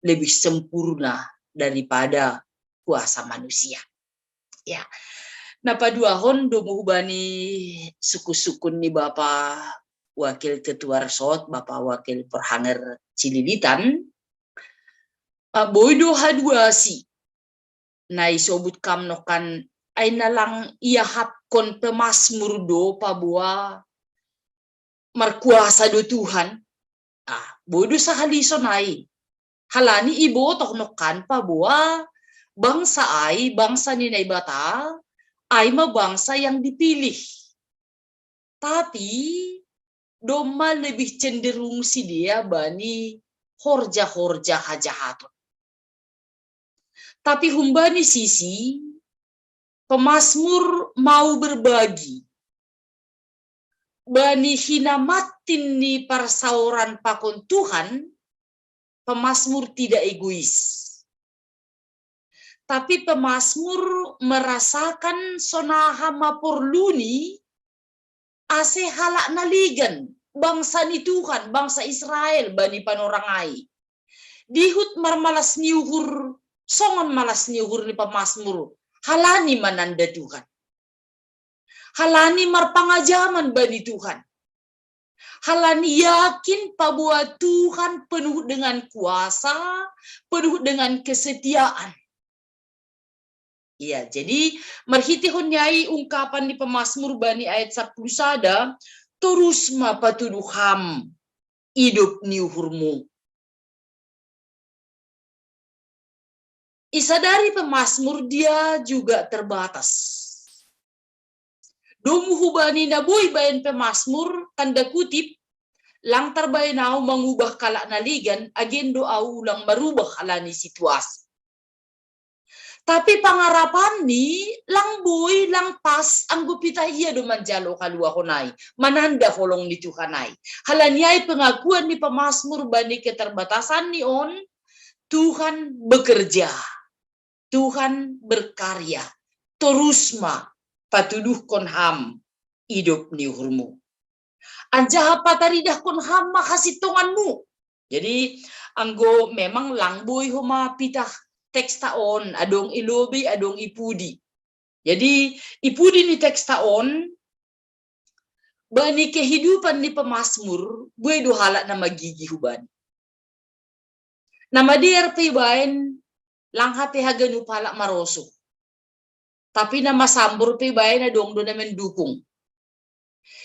lebih sempurna daripada kuasa manusia. Ya. Nah, paduahon domu hubani suku-sukun ni Bapa Wakil Ketua Resort, Bapa Wakil Perhanger Cililitan, uh, boi do haduasi na isobut kam nokan ai na lang iahapkon pemasmur do paboa markuasa do Tuhan. Ah, boi do sahali sonai. Halani ibotoh nokan paboa bangsa ai, bangsa ni Naibata ai ma bangsa yang dipilih. Tapi domma lebih cenderung sidea bani horja-horja hajahaton. Tapi humbani sisi pemasmur mau berbagi bani hinamatin ni parsaoran pakon Tuhan, pemasmur tidak egois. Tapi pemasmur merasakan sonaha maporluni ase halak na legan, bangsa ni Tuhan, bangsa Israel, bani panorang ai. Dihut marmalas ni uhur, songon malas ni uhur ni pemasmur, halani mananda Tuhan. Halani marpangajaman bani Tuhan. Halani yakin paboa Tuhan penuh dengan kuasa, penuh dengan kesetiaan. Iya, jadi marhitehon ni ai ungkapan ni pemasmur bani ayat sapuluh sada, torus ma patuduh ham idop ni uhurmu. Isadari pemasmur dia juga terbatas. Domu hubani na boi baen pemasmur, tanda kutip, lang tarbaen au mangubah kalak na legan, agen do au ulang marubah halani situasi. Tapi pangarapanni lang boi lang pas anggo pitah ia do manjalo haluahon ai, mananda holong ni Tuhan ai. Halani ai pengakuan ni pemasmur bani keterbatasan ni on, Tuhan bekerja, Tuhan berkarya, torus ma patuduhkon ham idop ni uhurmu. Anjaha pataridahkon ham ma hasintonganmu. Jadi anggo memang lang boi homa pitah teksta on, adong i lobei, adong i pudi. Jadi i pudi ni teksta on, bani kehidupan ni pemasmur, boi do halak na magigi hubani. Na madear pe ibaen, lang hape haganup halak marosuh. Tapi na masambor pe ibaen adong do na mendukung.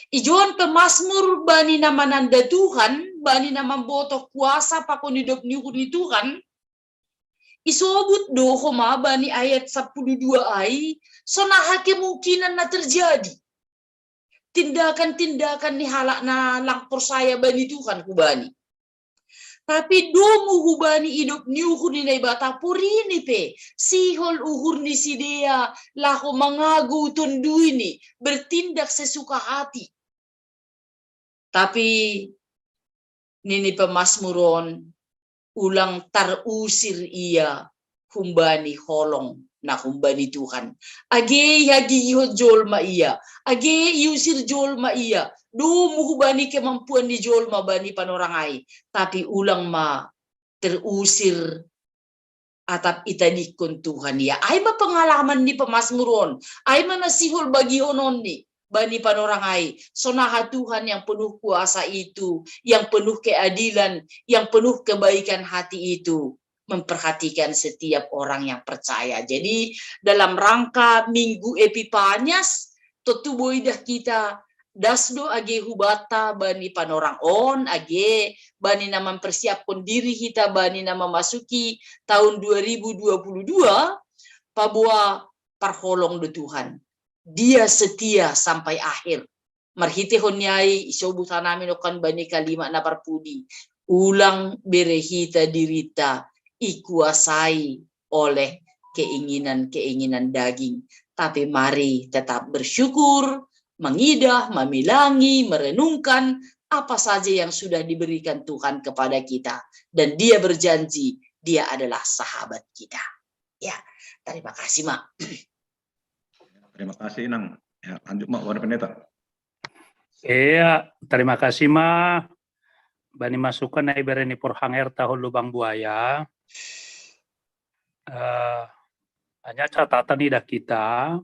Ijon pemasmur bani na mananda Tuhan, bani na mambotoh kuasa pakon idop ni uhur ni Tuhan, isobut do homa bani ayat sapuluh dua ai, sonaha kemungkinan na terjadi. Tindakan-tindakan ni halak na lang porsaya bani Tuhan hubani. Tapi domu hubani idop ni uhur ni Naibata porini pe, sihol uhur ni sidea laho mangagou tonduini, bertindak sesuka hati. Tapi nini pemasmur on, ulang tarusir ia humbani holong na humbani Tuhan. Age ihagigihon jolma ia, age iusir jolma ia, domu hubani kemampuan ni jolma bani panorang ai, tapi ulang ma terusir atap itadingkon Tuhan ia. Ai ma pengalaman ni pemasmur on, ai ma na sihol bagihononni bani panorang ai, sonaha Tuhan yang penuh kuasa itu, yang penuh keadilan, yang penuh kebaikan hati itu memperhatikan setiap orang yang percaya. Jadi dalam rangka Minggu Epipanias, tontu boidah kita das do age hubata bani panorang on, age bani na mempersiapkan diri kita bani na memasuki tahun dua ribu dua puluh dua, paboa parholong do Tuhan. Dia setia sampai akhir. Marhitehon ni ai isobut hanami nongkan bani kalimat na parpudi. Ulang bere hita dirita ikuasai oleh keinginan-keinginan daging. Tapi mari tetap bersyukur, mengidah, memilangi, merenungkan apa saja yang sudah diberikan Tuhan kepada kita. Dan dia berjanji, dia adalah sahabat kita. Ya, terima kasih, Mak. Terima kasih, Nang. Ya, lanjut, Mak, Wadah Pendeta. Iya, terima kasih ma. Bani masukan na ibere ni Porhanger tahun lubang buaya. Eh, hanya catatan idah kita,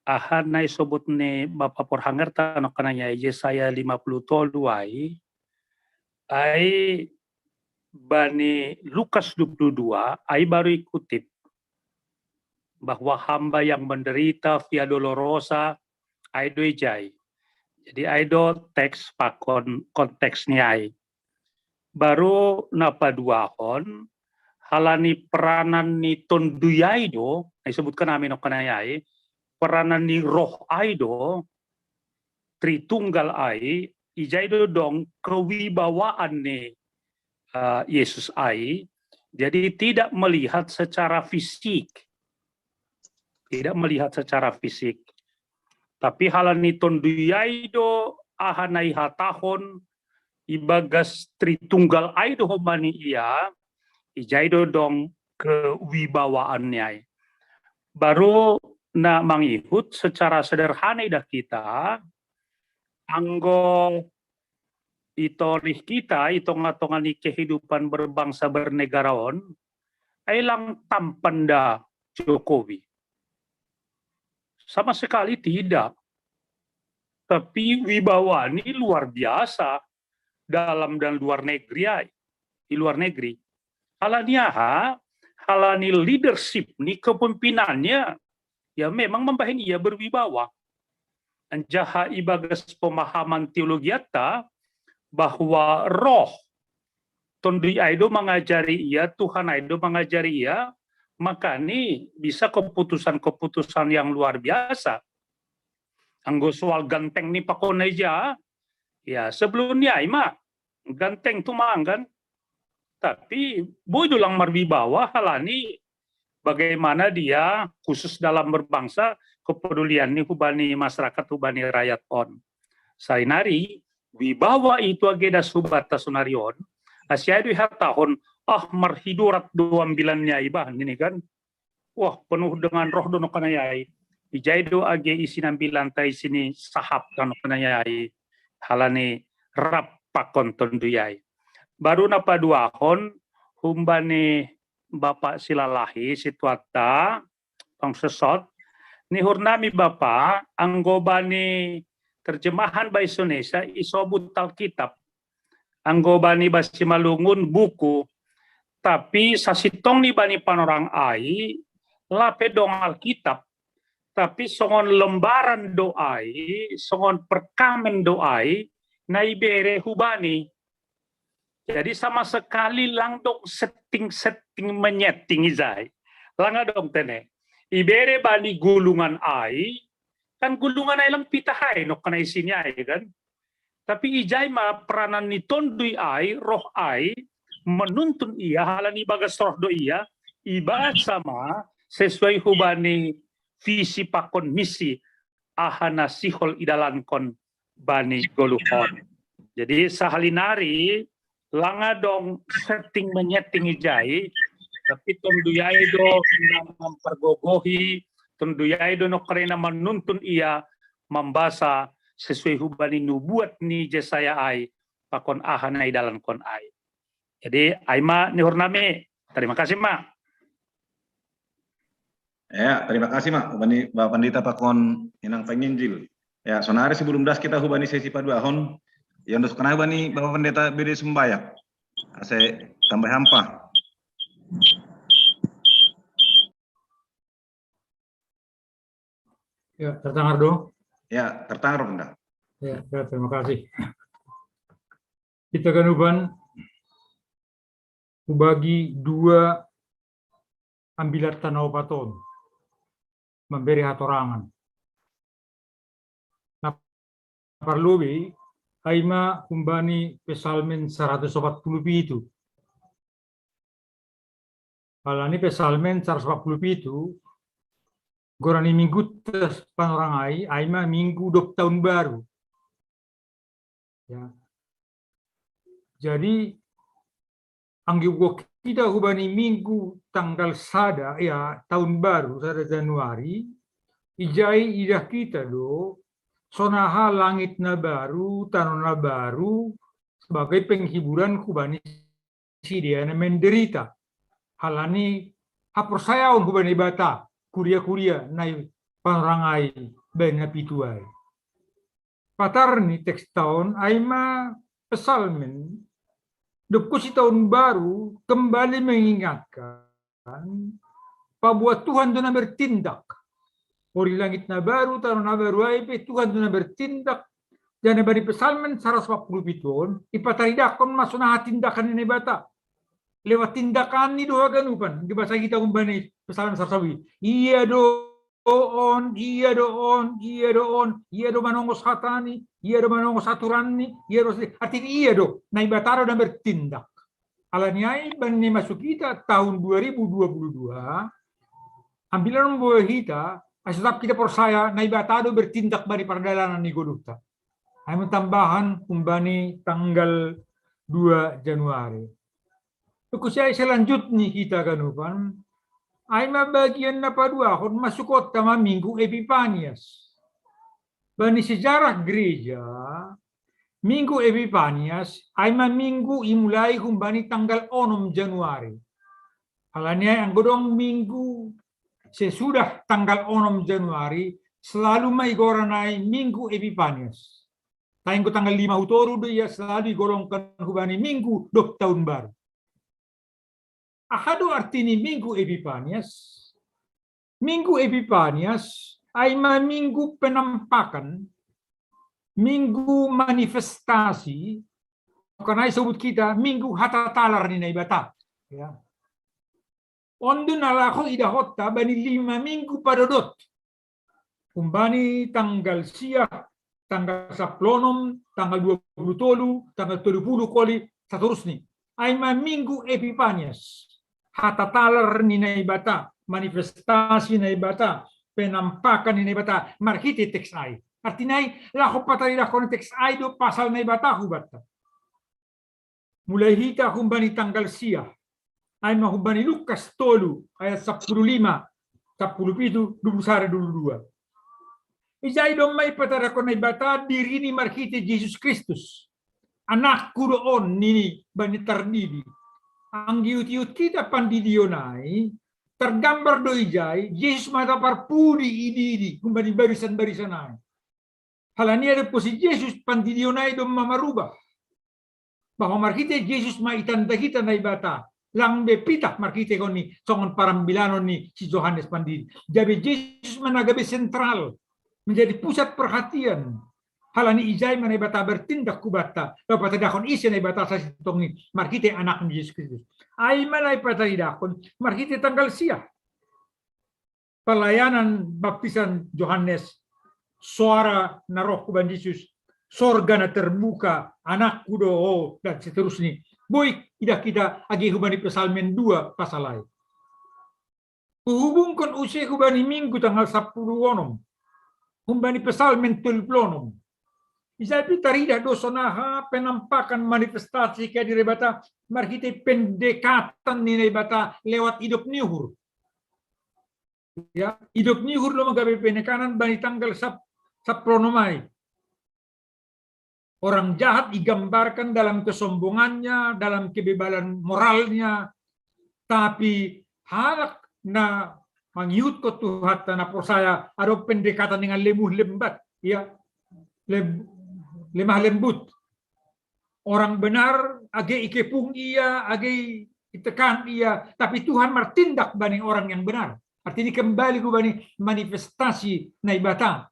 aha na isobut ni Bapa Porhanger tano kananya Yesaya lima puluh tolu ai, ai bani Lukas dua puluh dua ai baru ikutip bahwa hamba yang menderita via dolorosa ai do ijai. Jadi ai do teks pakon konteks ni ai. Baru na paduahon, halani peranan ni tonduyai do, na isebutkan ami no kanayai, peranan ni roh ai do, Tritunggal ai, ijai do dong kewibawaan ni uh, Yesus ai. Jadi tidak melihat secara fisik. Tidak melihat secara fisik. Tapi halani tonduyai do aha na ihatahon ibagas Tritunggal ai do homani ia, ijai do dong kewibawaan ni ai. Baru na mangihut secara sederhana idah kita, anggo itolih kita i tonga-tonga ni kehidupan berbangsa bernegara on, ai lang tampan da Jokowi. Sama sekali tidak. Tapi wibawa ni luar biasa dalam dan luar negeri ai. Di luar negeri. Halani aha, halani leadership ni kepemimpinannya, ya memang membahen ia berwibawa. Anjaha ibagas pemahaman teologiata bahwa roh tondui ai do mangajari ia, Tuhan ai do mangajari ia, makani bisa keputusan-keputusan yang luar biasa. Anggo soal ganteng ni pakon ija, ya sebelum ni ai ma ganteng tu manggan. Tapi boi do lang marwibawa halani bagaimana dia khusus dalam berbangsa, kepedulian ni hubani masyarakat, hubani rakyat on. Sainari wibawa itu age das hubata sonari on, asi ai do ihatahon, ah, marhidorat do ambilan ni ai bah nini kan. Wah, penuh dengan roh do no kanayai. Ijai do age isi nambilanta isi ni sahap kan no kanayai. Halani rap pakon tonduyai. Baru na paduahon humbani Bapak Silalahi Situata pangsosot, nihurnami Bapak, anggo bani terjemahan bahasa Indonesia isobut Alkitab, anggo bani bahasa Simalungun buku, tapi sasintong ni bani panorang ai lape dong Alkitab, tapi songon lembaran do ai, songon perkamen do ai na ibere hubani. Jadi sama sekali lang dong setting-setting menyeting ijai. Lang adong tene. Ibere bani gulungan ai, kan gulungan ai lang pitah ai, no kena isini ai kan. Tapi ijai ma peranan ni tondui ai, roh ai, menuntun ia, halani bagas roh do ia, ibasa ma sesuai hubani visi pakon misi, aha na sihol idalankon bani goluhon. Jadi sahalinari lang adong setting menyeting ijai, tapi tonduyai do na mempergogohi, tonduyai do no karena menuntun ia membasa sesuai hubani nubuat ni Jesaya ai, pakon aha na idalankon ai. Jadi ai ma nihurnami, terima kasih ma. Ya, terima kasih ma hubani Bapak Pendeta pakon inang penginjil. Ya, sonari sebelum das kita hubani sesi paduahon, yang dos kena hubani Bapak Pendeta beri sembayak. Ase tambah hampa. Ya, tertangar do? Ya, tertangar Pendeta. Ya, ya, terima kasih. Kita kan uban ubagi dua ambilan tanau paton memberi hatorangan. Nah, parlobi aima kumbani Pesalmen seratus empat puluh pitu. Alani Pesalmen seratus empat puluh pitu, gorani minggu tes panorang ai, aima minggu dok tahun baru. Ya. Jadi anggi kita hubani minggu tanggal sada ya tahun baru sada Januari, ijai idah kita do sonaha langit na baru, tano na baru, sebagai penghiburan hubani sidea na menderita. Halani haporsayaon hubani Naibata, kuria-kuria na i panorangai bahen na pitu ai. Patar ni teks ta on ai ma Psalmen, dob husi tahun baru kembali mengingatkan bahwa Tuhan do na bertindak. Ori langit na baru, tano na baru ai pe Tuhan do na bertindak. Jadi bani Psalmen saratus empat puluh pitu on, ipataridahkon ma sonaha tindakan ni Naibata. Lewat tindakan ni do haganupan, dibasa hita humbani Psalmen saratus. Ia do on, ia do on, ia do on, ia do manongos hatani, ia do manongos aturanni, ia do, artinya ia do, Naibata do na bertindak. Alani ai bani na masuk hita tahun dua ribu dua puluh dua, ambilan on boe hita, asa tetap hita porsaya Naibata do bertindak bani pardalanan ni ngoluhta. Ai ma tambahan humbani tanggal dua Januari. Husi ai selanjutni hita ganupan, ai ma bagian na paduahon, masukotta ma Minggu Epipanias. Bani sejarah gereja, Minggu Epipanias ai ma minggu imulai humbani tanggal onom Januari. Alani ai anggo dong minggu sesudah tanggal onom Januari, selalu ma igoran ai Minggu Epipanias. Tapi anggo tanggal lima hu toru do ia selalu igolongkan hubani Minggu dob Tahun Baru. Aha do arti ni Minggu Epipanias? Minggu Epipanias ai ma minggu penampakan, minggu manifestasi, karena ai sobut hita minggu hatatalar ni Naibata. Ya. On do na laho idahotta bani lima minggu padodot. Humbani tanggal sia, tanggal sampulu onom, tanggal dua puluh tolu, tanggal tolu puluh koli, saterusni. Ai ma Minggu Epipanias. Hatatalar ni Naibata, manifestasi Naibata, penampakan ni Naibata, marhite teks ai. Artina ai, laho pataridahkon teks ai do pasal Naibata hubanta. Mulai hita humbani tanggal sia, ai ma humbani Lukas tolu ayat sampulu lima, sampulu pitu, dua puluh sada, dua puluh dua. Ijai domma ipataridahkon Naibata dirini marhite Jesus Kristus. Anakku do on nini bani tardidi. Anggiut-iut hita pandidion ai, targambar do ijai, Jesus ma taparpudi idi-idi, humbani barisan-barisan ai. Halani ai dob husi Jesus pandidion ai domma marubah. Bahwa marhite Jesus ma itanda hita Naibata, lang be pitah marhitehon ni songon parambilanon ni si Johannes Pandidi. Jadi Jesus ma na gabe sentral, menjadi pusat perhatian. Halani ijai ma Naibata bertindak hubanta, laho pataridahkon ise Naibata sasintongni marhite Anakna Jesus Kristus. Ai ma na ipataridahkon marhite tanggal sia. Pelayanan baptisan Johannes, soara na roh huban Jesus, sorga na terbuka, anakku do ho, dan seterusnya. Boi idah hita age hubani Psalmen dua pasal ai. Huhubungkon use hubani Minggu tanggal sampulu onom, humbani Psalmen tolu puluh onom. Ijai pe taridah do sonaha penampakan manifestasi kehadiran Naibata marhite pendekatan ni Naibata lewat idop ni uhur. Ya, idop ni uhur do ma gabe penekanan bani tanggal sap, sampulu onom ai. Orang jahat digambarkan dalam kesombongannya, dalam kebebalan moralnya, tapi halak na mangihuthon Tuhanta na porsaya adong pendekatan dengan lemah lembat, ya, lem, lemah lembut. Orang benar age ikepung ia, age itekan ia, tapi Tuhan martindak bani orang yang benar. Artinya kembali hubani manifestasi Naibata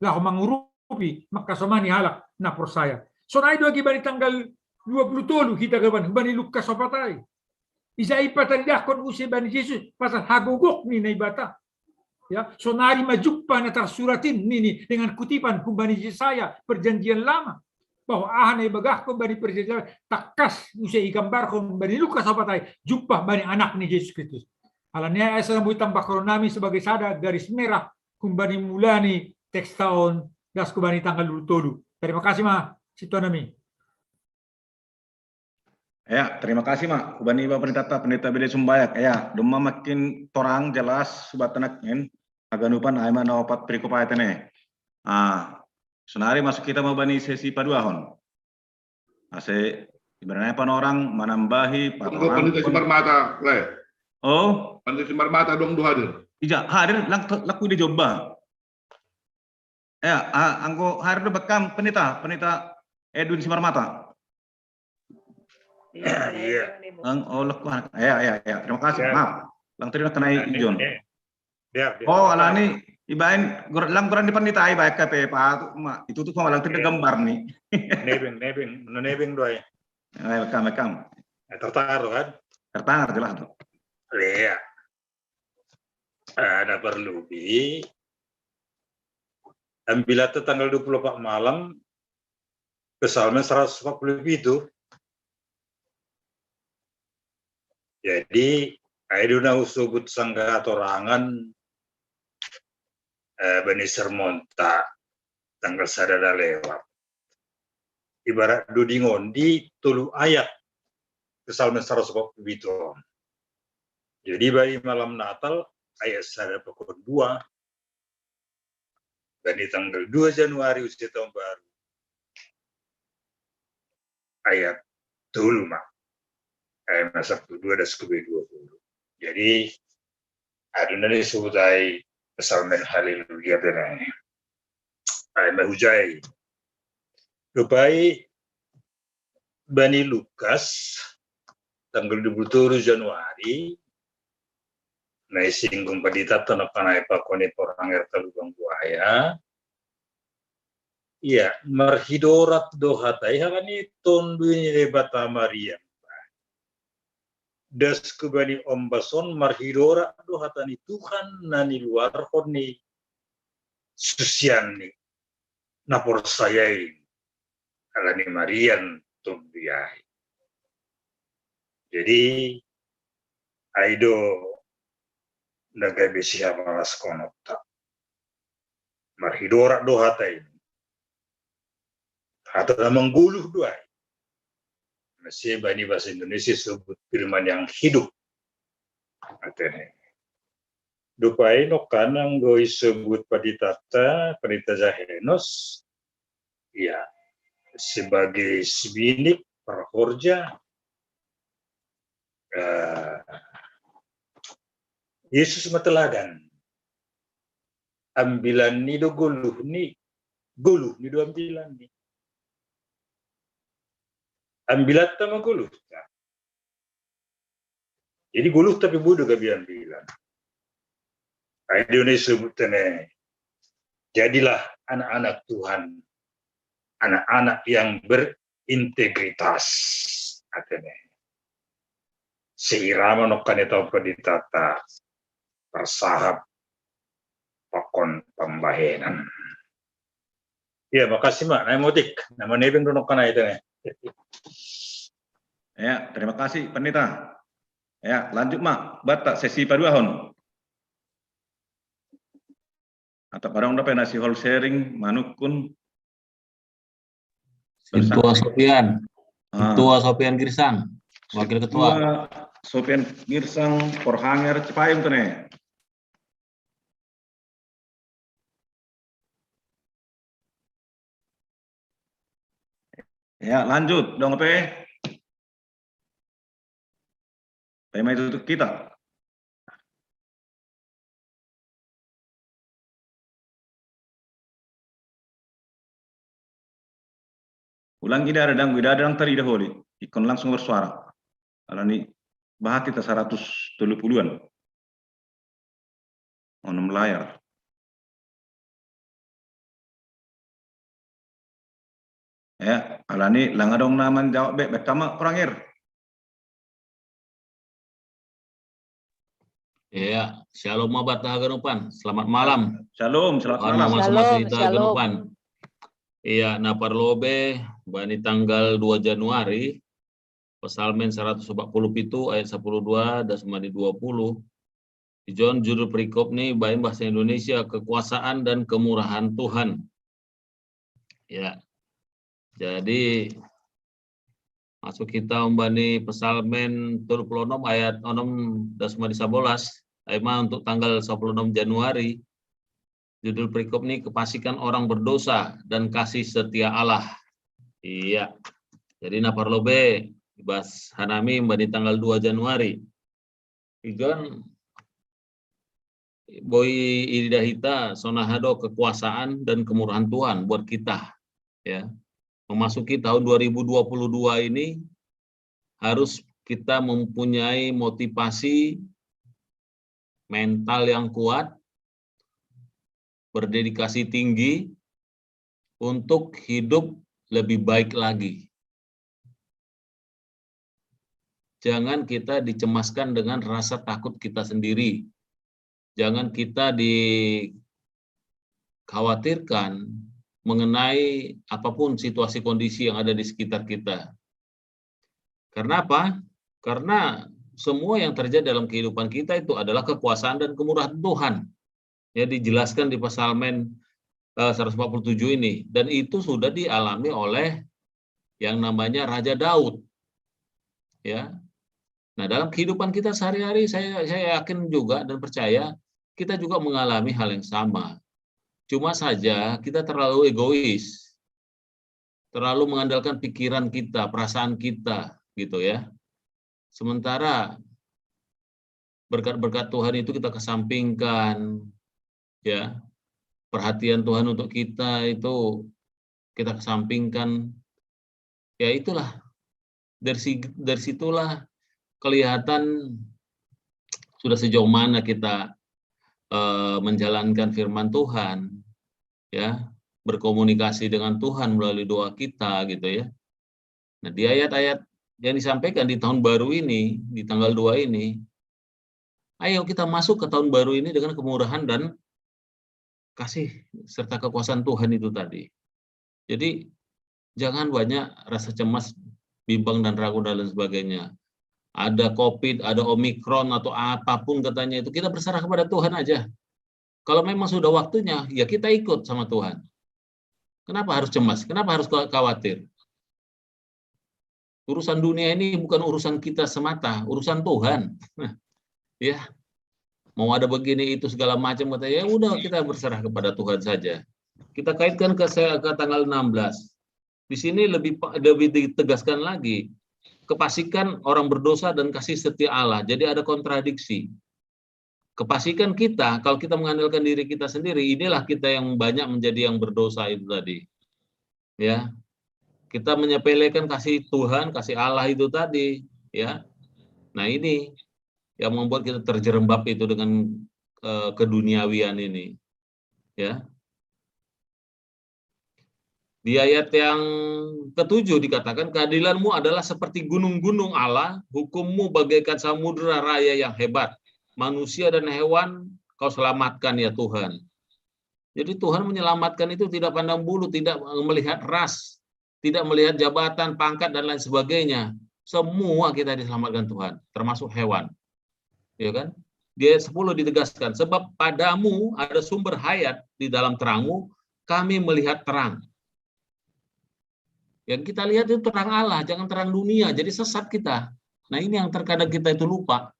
laho mangurupi, mangkasomani halak na porsaya. Sonai do age bani tanggal dua puluh tolu hita ganupan hubani Lukas opat ai. Ijai pataridahkon use bani Jesus pasal hagogok ni Naibata. Ya, sonari ma jumpa na tarsurat in nini dengan kutipan humbani Jesaya Perjanjian Lama. Bahwa aha na ibagahkon bani Perjanjian Lama tangkas use igambarkon bani Lukas opat ai jumpa bani Anak ni Jesus Kristus. Alani ai asa na boi tambahkon nami sebagai sada garis merah humbani mula ni teks ta on das hubani tanggal dua puluh tolu. Terima kasih ma, situan nami. Ya, terima kasih ma. Hubani Bapak Pendeta, Pendeta Bede Sumbayak. Ya, domma makin torang jelas subat anak in. Haganupan ai ma na opat perikop ai tene. Ah, Sonari masuk kita mau bani sesi paduahon. Ase ibaratnya panorang manambahi Tunggu panitia Simbar Mata, le. Oh, Panitia Simbar Mata dong dua hadir. Ija hadir lang laku di joba. Ya, anggo hadir do bekam penita, penita Edwin Simarmata. Iya. Ang oh laku. Ya, ya, ya. Terima kasih. Maaf. Lang terima kena ijon. Ya, Oh, alani ibaen lang kurang di penita ibaen K P Pak itu tuh malang tidak gambar nih. Nebeng, nebeng, nebeng doa. Welcome, welcome. Tertangar kan? Tertangar jelas tuh. Iya. Ada perlu bi. Ambil tanggal dua puluh empat malam Psalmen seratus empat puluh itu. Jadi, ayo dulu usubut sangga atorangan eh, bani sermonta tanggal sadada lewat. Ibarat dudingon di tolu ayat Psalmen seratus empat puluh itu. Jadi bani malam Natal ayat sada pokok dua, bani tanggal dua Januari usia tahun baru ayat tolu ma. Ayat masa dua das kube dua puluh. Jadi aduna ni subutai Psalmen haleluya benai. Ayat mahujai. Rupai bani Lukas tanggal dua puluh tujuh Januari na isinggung paditata na panai pakoni porang erta lubang buaya. Iya, marhidorat do hatai halani tondu ini Debata Maria. Das kubani ombason marhidorat do hatani Tuhan na niluarhon ni susian ni na porsayai halani Marian tondu ai. Jadi aido na gabe siha malas konotta. Marhidorat do hata ini. Hata na manggoluh do ai. Masih bani bahasa Indonesia sebut firman yang hidup. Atene. Dupai no kanang goi sebut paditata, padita Jahenos. Ya, sebagai sebinik perhorja. Uh, Yesus mateladan. Ambilan ni do goluh ni, goluh ni do ambilan ni. Ambilan tama goluh ta. Jadi goluh tapi bodo gabi ambilan. Ai dia ni sebut tene. Jadilah anak-anak Tuhan, anak-anak yang berintegritas. Atene. Seirama nokkani tau paditata parsahap pakon pambahenan. Iya, makasih mak. Nah, mutik. Nama nebeng do nokkana itu nih. Ya, terima kasih pendeta. Ya, lanjut mak. Batta sesi paduahon. Atau barang udah penasi hall sharing manukun. Ketua Sopian. Ketua Sopian Girsang. Wakil Ketua. Sopian Girsang, Porhanger, Cipayung tuh nih. Ya, lanjut dong, Pe. Tema itu kita. Ulang ida ada dang, ida ada dang tadi ida holi. Ikon langsung bersuara. Alani bahati ta seratus tolu puluhan. Onom layar. Ya, alani lang adong naman jawab be, be kama kurang ir. Ya, shalom mabat haganupan. Selamat malam. Shalom, selamat malam. Shalom, shalom. Iya, na parlobe bani tanggal dua Januari, Psalmen seratus empat puluh pitu ayat sepuluh dua das mani dua puluh. John judul perikop ni bain bahasa Indonesia kekuasaan dan kemurahan Tuhan. Ya. Jadi masuk kita umbani Psalmen tolu puluh enam ayat enam das mani sebelas. Aima untuk tanggal sepuluh enam Januari. Judul perikop ini, kepastikan orang berdosa dan kasih setia Allah. Iya. Jadi na parlo be, bas hanami mani tanggal dua Januari. Igan boi ida hita sonahado kekuasaan dan kemurahan Tuhan buat kita. Ya. Memasuki tahun dua ribu dua puluh dua ini harus kita mempunyai motivasi mental yang kuat, berdedikasi tinggi untuk hidup lebih baik lagi. Jangan kita dicemaskan dengan rasa takut kita sendiri. Jangan kita dikhawatirkan mengenai apapun situasi kondisi yang ada di sekitar kita. Karena apa? Karena semua yang terjadi dalam kehidupan kita itu adalah kekuasaan dan kemurahan Tuhan. Ya, dijelaskan di Psalmen eh, seratus empat puluh tujuh ini. Dan itu sudah dialami oleh yang namanya Raja Daud. Ya. Nah, dalam kehidupan kita sehari-hari, saya saya yakin juga dan percaya kita juga mengalami hal yang sama. Cuma saja kita terlalu egois, terlalu mengandalkan pikiran kita, perasaan kita, gitu ya. Sementara berkat-berkat Tuhan itu kita kesampingkan, ya. Perhatian Tuhan untuk kita itu kita kesampingkan. Ya, itulah, dari si-, dari situlah kelihatan sudah sejauh mana kita eh, menjalankan firman Tuhan, ya, berkomunikasi dengan Tuhan melalui doa kita, gitu ya. Nah, di ayat-ayat yang disampaikan di tahun baru ini, di tanggal dua ini, ayo kita masuk ke tahun baru ini dengan kemurahan dan kasih serta kekuasaan Tuhan itu tadi. Jadi, jangan banyak rasa cemas, bimbang dan ragu dan lain sebagainya. Ada COVID, ada Omikron atau apapun katanya itu, kita berserah kepada Tuhan aja. Kalau memang sudah waktunya, ya kita ikut sama Tuhan. Kenapa harus cemas? Kenapa harus khawatir? Urusan dunia ini bukan urusan kita semata, urusan Tuhan. Ya, mau ada begini itu segala macam kata, ya udah, kita berserah kepada Tuhan saja. Kita kaitkan ke, ke tanggal enam belas. Di sini lebih lebih ditegaskan lagi, kepastikan orang berdosa dan kasih setia Allah. Jadi ada kontradiksi. Kepastikan kita, kalau kita mengandalkan diri kita sendiri, inilah kita yang banyak menjadi yang berdosa itu tadi. Ya. Kita menyepelekan kasih Tuhan, kasih Allah itu tadi, ya. Nah, ini yang membuat kita terjerembab itu dengan eh, keduniawian ini. Ya. Di ayat yang ketujuh dikatakan, "Keadilanmu adalah seperti gunung-gunung Allah, hukummu bagaikan samudera raya yang hebat. Manusia dan hewan kau selamatkan, ya Tuhan." Jadi Tuhan menyelamatkan itu tidak pandang bulu, tidak melihat ras, tidak melihat jabatan, pangkat, dan lain sebagainya. Semua kita diselamatkan Tuhan, termasuk hewan. Ya kan? Di ayat sepuluh ditegaskan, "Sebab padamu ada sumber hayat, di dalam terangmu kami melihat terang." Yang kita lihat itu terang Allah, jangan terang dunia. Jadi sesat kita. Nah, ini yang terkadang kita itu lupa.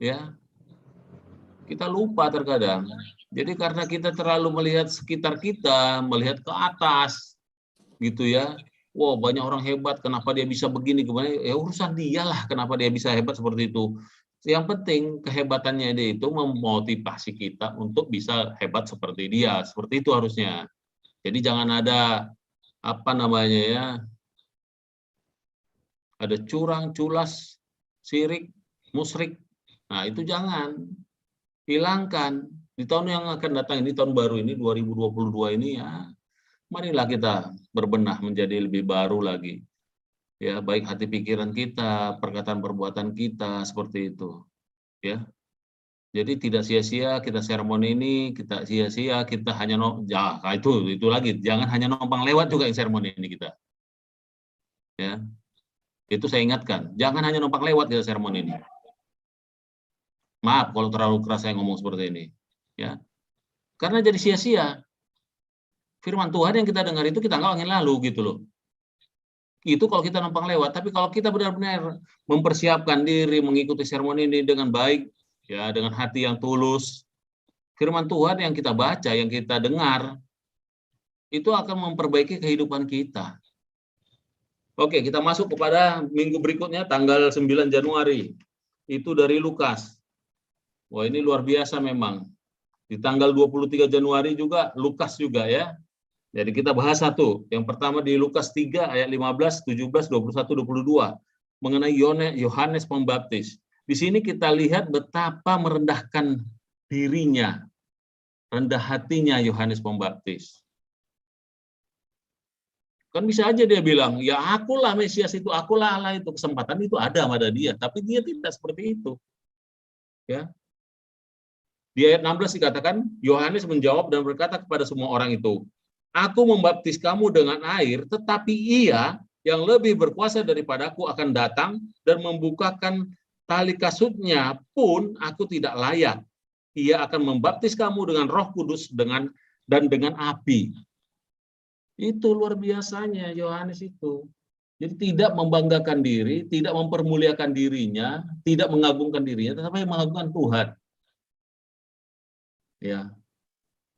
Ya. Kita lupa terkadang. Jadi karena kita terlalu melihat sekitar kita, melihat ke atas, gitu ya. Wow, banyak orang hebat, kenapa dia bisa begini, gimana? Ya urusan dialah kenapa dia bisa hebat seperti itu. Yang penting kehebatannya dia itu memotivasi kita untuk bisa hebat seperti dia. Seperti itu harusnya. Jadi jangan ada apa namanya ya, ada curang, culas, sirik, musrik. Nah, itu jangan. Hilangkan. Di tahun yang akan datang ini, tahun baru ini, dua ribu dua puluh dua ini ya, marilah kita berbenah menjadi lebih baru lagi. Ya, baik hati pikiran kita, perkataan perbuatan kita, seperti itu. Ya. Jadi tidak sia-sia kita sermon ini, kita sia-sia kita hanya no, ya, itu itu lagi, jangan hanya numpang lewat juga yang sermon ini kita. Ya. Itu saya ingatkan, jangan hanya numpang lewat kita sermon ini. Maaf kalau terlalu keras saya ngomong seperti ini. Ya. Karena jadi sia-sia. Firman Tuhan yang kita dengar itu kita nggak angin lalu gitu loh. Itu kalau kita numpang lewat, tapi kalau kita benar-benar mempersiapkan diri mengikuti sermon ini dengan baik, ya, dengan hati yang tulus, firman Tuhan yang kita baca, yang kita dengar, itu akan memperbaiki kehidupan kita. Oke, kita masuk kepada minggu berikutnya, tanggal sembilan Januari. Itu dari Lukas. Wah, ini luar biasa memang. Di tanggal dua puluh tiga Januari juga, Lukas juga ya. Jadi kita bahas satu. Yang pertama di Lukas tiga ayat lima belas, tujuh belas, dua puluh satu, dua puluh dua. Mengenai Yone-, Yohanes Pembaptis. Di sini kita lihat betapa merendahkan dirinya, rendah hatinya Yohanes Pembaptis. Kan bisa aja dia bilang, "Ya akulah Mesias itu, akulah Allah itu." Kesempatan itu ada pada dia, tapi dia tidak seperti itu. Ya. Di ayat enam belas dikatakan, Yohanes menjawab dan berkata kepada semua orang itu, "Aku membaptis kamu dengan air, tetapi ia yang lebih berkuasa daripadaku akan datang dan membukakan tali kasutnya pun aku tidak layak. Ia akan membaptis kamu dengan Roh Kudus dengan dan dengan api." Itu luar biasanya Yohanes itu. Jadi tidak membanggakan diri, tidak mempermuliakan dirinya, tidak mengagungkan dirinya, tetapi mengagungkan Tuhan. Ya.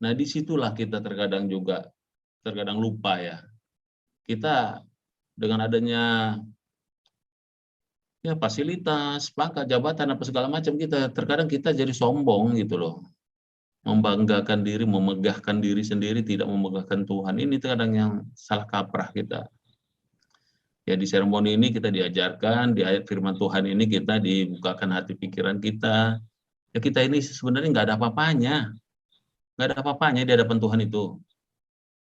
Nah, disitulah kita terkadang juga, terkadang lupa ya. Kita dengan adanya ya fasilitas, pangkat, jabatan, apa segala macam, kita terkadang kita jadi sombong gitu loh. Membanggakan diri, memegahkan diri sendiri, tidak memegahkan Tuhan. Ini terkadang yang salah kaprah kita. Ya, di sermon ini kita diajarkan, di ayat firman Tuhan ini kita dibukakan hati pikiran kita. Ya, kita ini sebenarnya nggak ada apa-apanya. Nggak ada apa-apanya di hadapan Tuhan itu.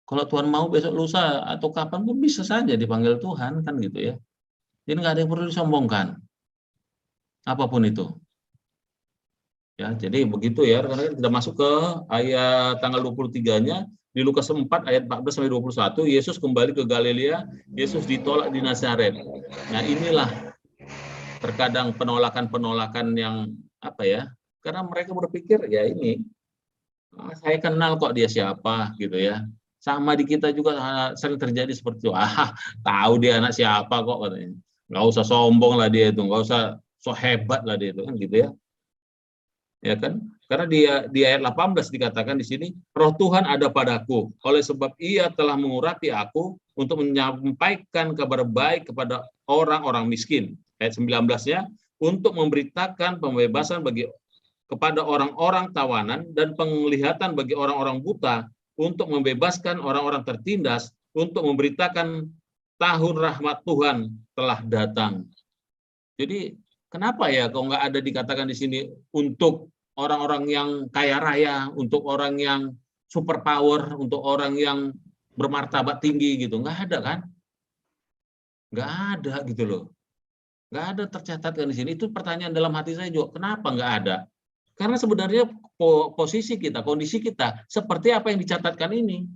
Kalau Tuhan mau besok lusa atau kapan pun bisa saja dipanggil Tuhan kan gitu ya. Jadi nggak ada yang perlu disombongkan. Apapun itu. Ya, jadi begitu ya, karena kita masuk ke ayat tanggal dua puluh tiga-nya di Lukas empat ayat empat belas sampai dua puluh satu, Yesus kembali ke Galilea, Yesus ditolak di Nazaret. Nah, inilah terkadang penolakan-penolakan yang apa ya? Karena mereka berpikir ya ini, "Ah, saya kenal kok dia siapa," gitu ya. Sama di kita juga, ah, sering terjadi seperti itu. "Ah, tahu dia anak siapa kok," katanya. "Nggak usah sombong lah dia itu, nggak usah so hebat lah dia itu," kan gitu ya. Ya kan? Karena dia di ayat delapan belas dikatakan di sini, "Roh Tuhan ada padaku, oleh sebab ia telah mengurapi aku untuk menyampaikan kabar baik kepada orang-orang miskin." Ayat sembilan belas-nya, "Untuk memberitakan pembebasan bagi kepada orang-orang tawanan dan penglihatan bagi orang-orang buta, untuk membebaskan orang-orang tertindas, untuk memberitakan tahun rahmat Tuhan telah datang." Jadi, kenapa ya kok nggak ada dikatakan di sini untuk orang-orang yang kaya raya, untuk orang yang super power, untuk orang yang bermartabat tinggi gitu? Nggak ada kan? Nggak ada gitu loh. Nggak ada tercatatkan di sini. Itu pertanyaan dalam hati saya juga, kenapa nggak ada? Karena sebenarnya po-, posisi kita, kondisi kita seperti apa yang dicatatkan ini.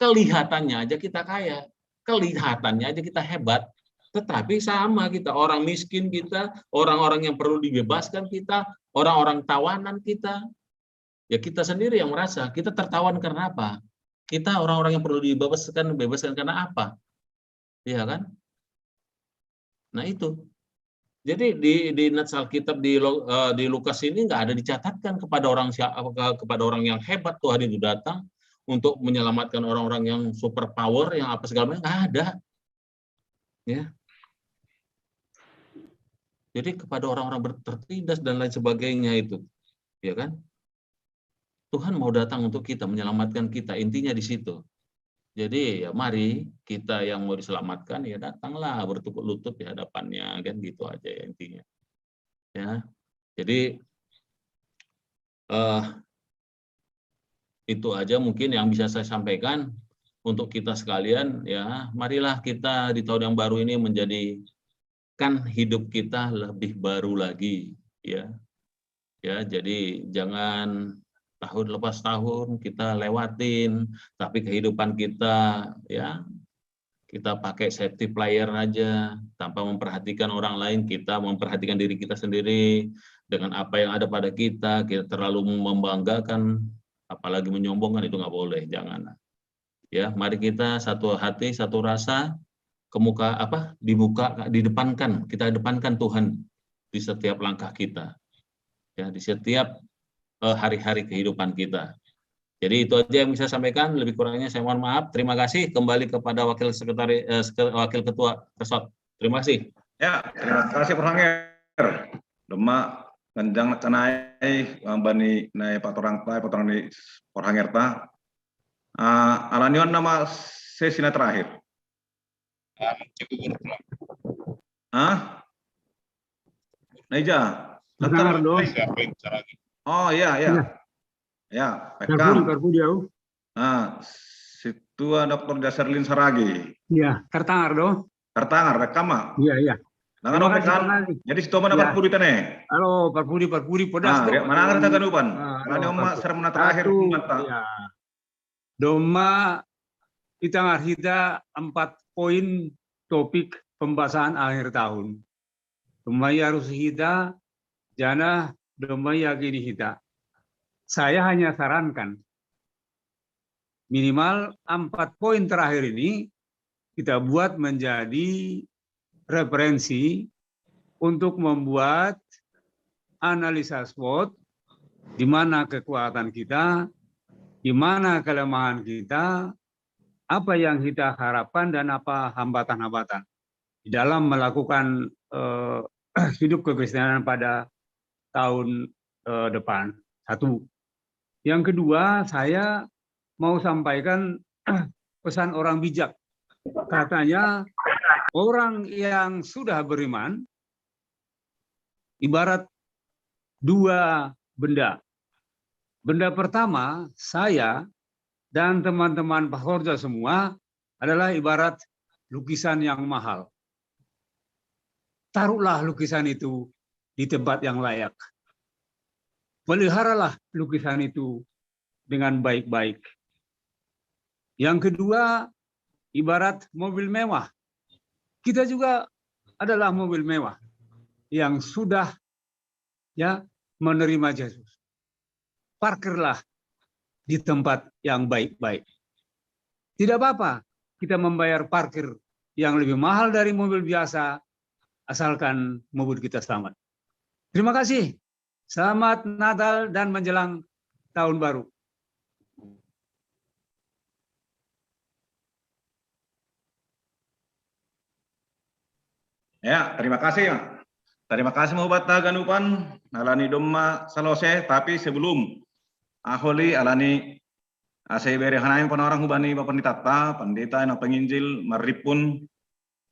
Kelihatannya aja kita kaya, kelihatannya aja kita hebat, tetapi sama kita, orang miskin kita, orang-orang yang perlu dibebaskan kita, orang-orang tawanan kita. Ya kita sendiri yang merasa, kita tertawan karena apa? Kita orang-orang yang perlu dibebaskan, bebaskan karena apa? Iya kan? Nah itu. Jadi di, di nats Alkitab di, Lo-, eh, di Lukas ini nggak ada dicatatkan kepada orang sia-, apa, ke-, kepada orang yang hebat Tuhan itu datang untuk menyelamatkan orang-orang yang super power, yang apa segala macam, nggak ada. Ya. Jadi kepada orang-orang ber-, tertindas dan lain sebagainya itu. Ya kan? Tuhan mau datang untuk kita, menyelamatkan kita. Intinya di situ. Jadi ya mari kita yang mau diselamatkan ya datanglah bertukuk lutut di hadapannya kan gitu aja ya intinya. Ya. Jadi eh itu aja mungkin yang bisa saya sampaikan untuk kita sekalian ya. Marilah kita di tahun yang baru ini menjadikan hidup kita lebih baru lagi ya. Ya, jadi jangan tahun lepas tahun kita lewatin, tapi kehidupan kita ya kita pakai safety player aja tanpa memperhatikan orang lain, kita memperhatikan diri kita sendiri dengan apa yang ada pada kita, kita terlalu membanggakan, apalagi menyombongkan itu nggak boleh, jangan. Ya, mari kita satu hati, satu rasa, kemuka apa dibuka didepankan, kita depankan Tuhan di setiap langkah kita. Ya, di setiap eh, hari-hari kehidupan kita. Jadi itu aja yang bisa saya sampaikan, lebih kurangnya saya mohon maaf. Terima kasih. Kembali kepada Wakil Sekretari, eh, Sek-, Wakil Ketua Resort. Terima kasih. Ya, terima kasih Pak Hanger. Dema kenjang kenai bani nai patorang tai patorang di Pak Hanger ta. Ah, alanion nama sesi na terakhir. Ah, Naija. Dengar dong. Oh iya iya. Ya, Karpudi, Karpudi au. Nah, situa Doktor Jaserlin Saragi. Iya, tertangar dong. Tertangar, rekam ah. Iya iya. Nah, kan, jadi situa mana Karpudi tene? Halo, Karpudi, Karpudi, pedas. Nah, mana ada ganupan? Karena oma sermona terakhir. Doma kita ngarhita empat poin topik pembahasan akhir tahun. Domai harus kita jana domai yakini kita. Saya hanya sarankan minimal empat poin terakhir ini kita buat menjadi referensi untuk membuat analisa SWOT di mana kekuatan kita, di mana kelemahan kita, apa yang kita harapkan dan apa hambatan-hambatan di dalam melakukan eh, hidup kekristenan pada tahun eh, depan. Satu. Yang kedua, saya mau sampaikan pesan orang bijak. Katanya orang yang sudah beriman ibarat dua benda. Benda pertama, saya dan teman-teman Pak Horja semua adalah ibarat lukisan yang mahal. Taruhlah lukisan itu di tempat yang layak. Peliharalah lukisan itu dengan baik-baik. Yang kedua, ibarat mobil mewah. Kita juga adalah mobil mewah yang sudah ya menerima Yesus. Parkirlah di tempat yang baik-baik. Tidak apa-apa kita membayar parkir yang lebih mahal dari mobil biasa asalkan mobil kita selamat. Terima kasih. Selamat Natal dan menjelang tahun baru. Ya, terima kasih, Mak. Terima kasih mau bata ganupan alani doma salose, tapi sebelum aholi alani asai bere hanami panorang hubani Bapak Pendeta, Pendeta yang penginjil maripun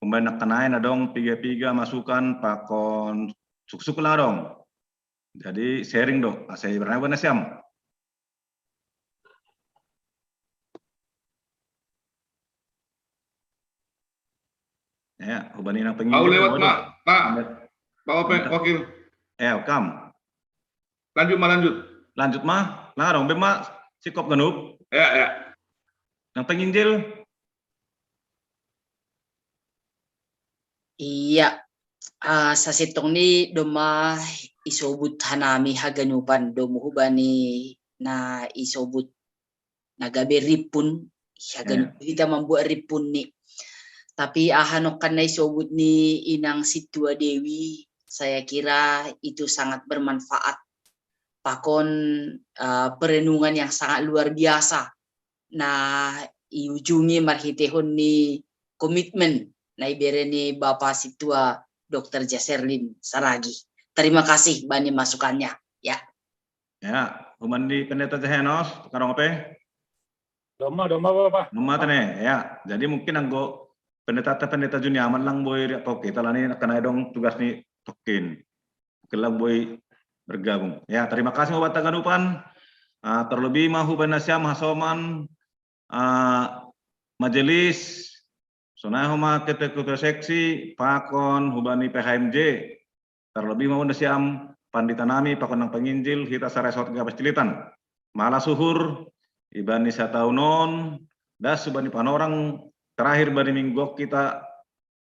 kembali nak kenai nadong piga-piga masukan pakon suksuk ladong. Jadi sharing dong, asai bere hanami siam. Ya, hubani nang penginjil. Au lewat, Pak. Pak. Pak Wakil. Ya, kam. Lanjut mah lanjut. Lanjut mah, langarong be mah sikop ganup. Ya ya. Nang penginjil. Iya, uh, sasitong ni doma isobut hanami haganupan domu hubani na isobut nagabe ripun, haganupan kita membuat ripun ni. Tapi aha nokan na isobut ni inang situa Dewi, saya kira itu sangat bermanfaat. Pakon uh, perenungan yang sangat luar biasa. Nah, iujungi marhitehon ni komitmen na ibere ni Bapa Situa Doktor Jaserlin Saragi. Terima kasih bani masukannya. Ya. Ya, human di pendeta Jahenos, karong apa? Doma, doma Bapak. Doma tene, ya. Jadi mungkin anggo pendeta pendeta juniaman lang boy ria toke talani kenai dong tugas ni tokin. Kelang boy bergabung. Ya, terima kasih mau bata ganupan. Uh, terlebih mau hubani nasiam hasoman uh, majelis sonai homa ketua seksi pakon hubani P H M J. Terlebih mau nasiam pandita nami pakon nang penginjil hita saresot gabas cilitan. Malah suhur ibani sataunon das subani panorang terakhir bani minggu kita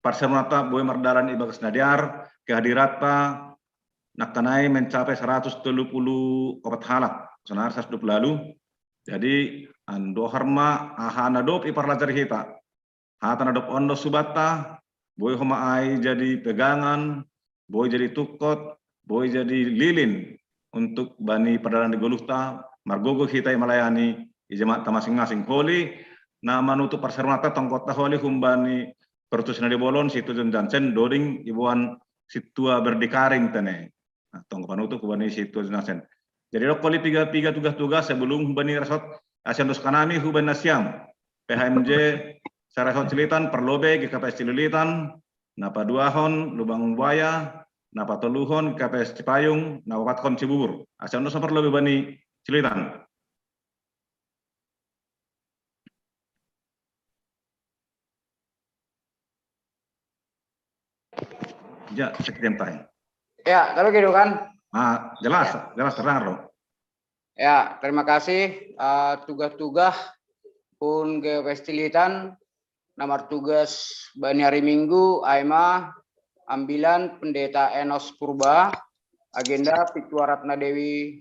parserunata boy mardalan ibagas nadiar kehadirat pa nakkanai mencapai seratus telu puluh opat halak, senar seratus dua puluh lalu. Jadi andohar ma aha na dop iparlajar hita. Hata na dop ondo subatta, boy homa ai jadi pegangan, boy jadi tukot, boy jadi lilin. untuk bani pardalanan di goluhta, margogo hita i malayani i jemaat ta masing-masing. Holi na manutup parsermonanta tongkotta holi humbani Pertus na di bolon si Tujon Jansen doding iboan si tua berdikaring tene. Nah, tongko panutup humbani si Tujon Jansen. Jadi dok holi piga-piga tugas-tugas sebelum humbani resort, asa ndos kanami humbani nasiam P H M J sa resort Silitan, parlobe G K P S Cililitan, na paduahon Lubang Buaya, na patoluhon G K P S Cipayung, na paopathon Cibubur. Asa ndos parlobe bani Silitan. Ja, sekian time. Ya, kalau gitu kan. Ah, jelas, jelas terang, Ro. Ya, terima kasih. Eh, tugas-tugas pun G P S Cilitan, nomor tugas bani hari Minggu, aima ambilan Pendeta Enos Purba, agenda Pitua Ratna Dewi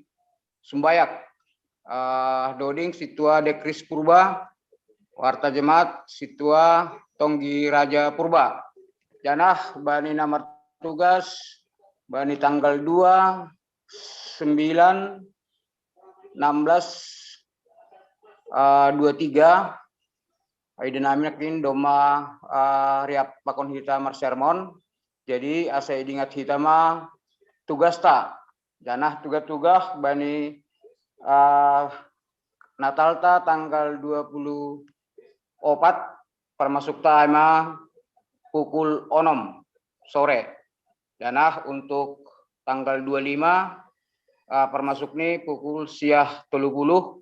Sumbayak, eh, doding Situa Dekris Purba, warta jemaat Situa Tonggi Raja Purba. Janah bani nomor tugas, bani tanggal dua, sembilan, enam belas, eh, dua tiga, ai dinaminak in doma, eh, riap pakon hita marsermon. Jadi asa idingat hita ma tugasta. Janah tugas-tugas bani, eh, Natalta tanggal dua puluh opat, parmasukta aima pukul onom sore. Janah untuk tanggal dua lima, eh, parmasuk ni pukul siah tolu puluh.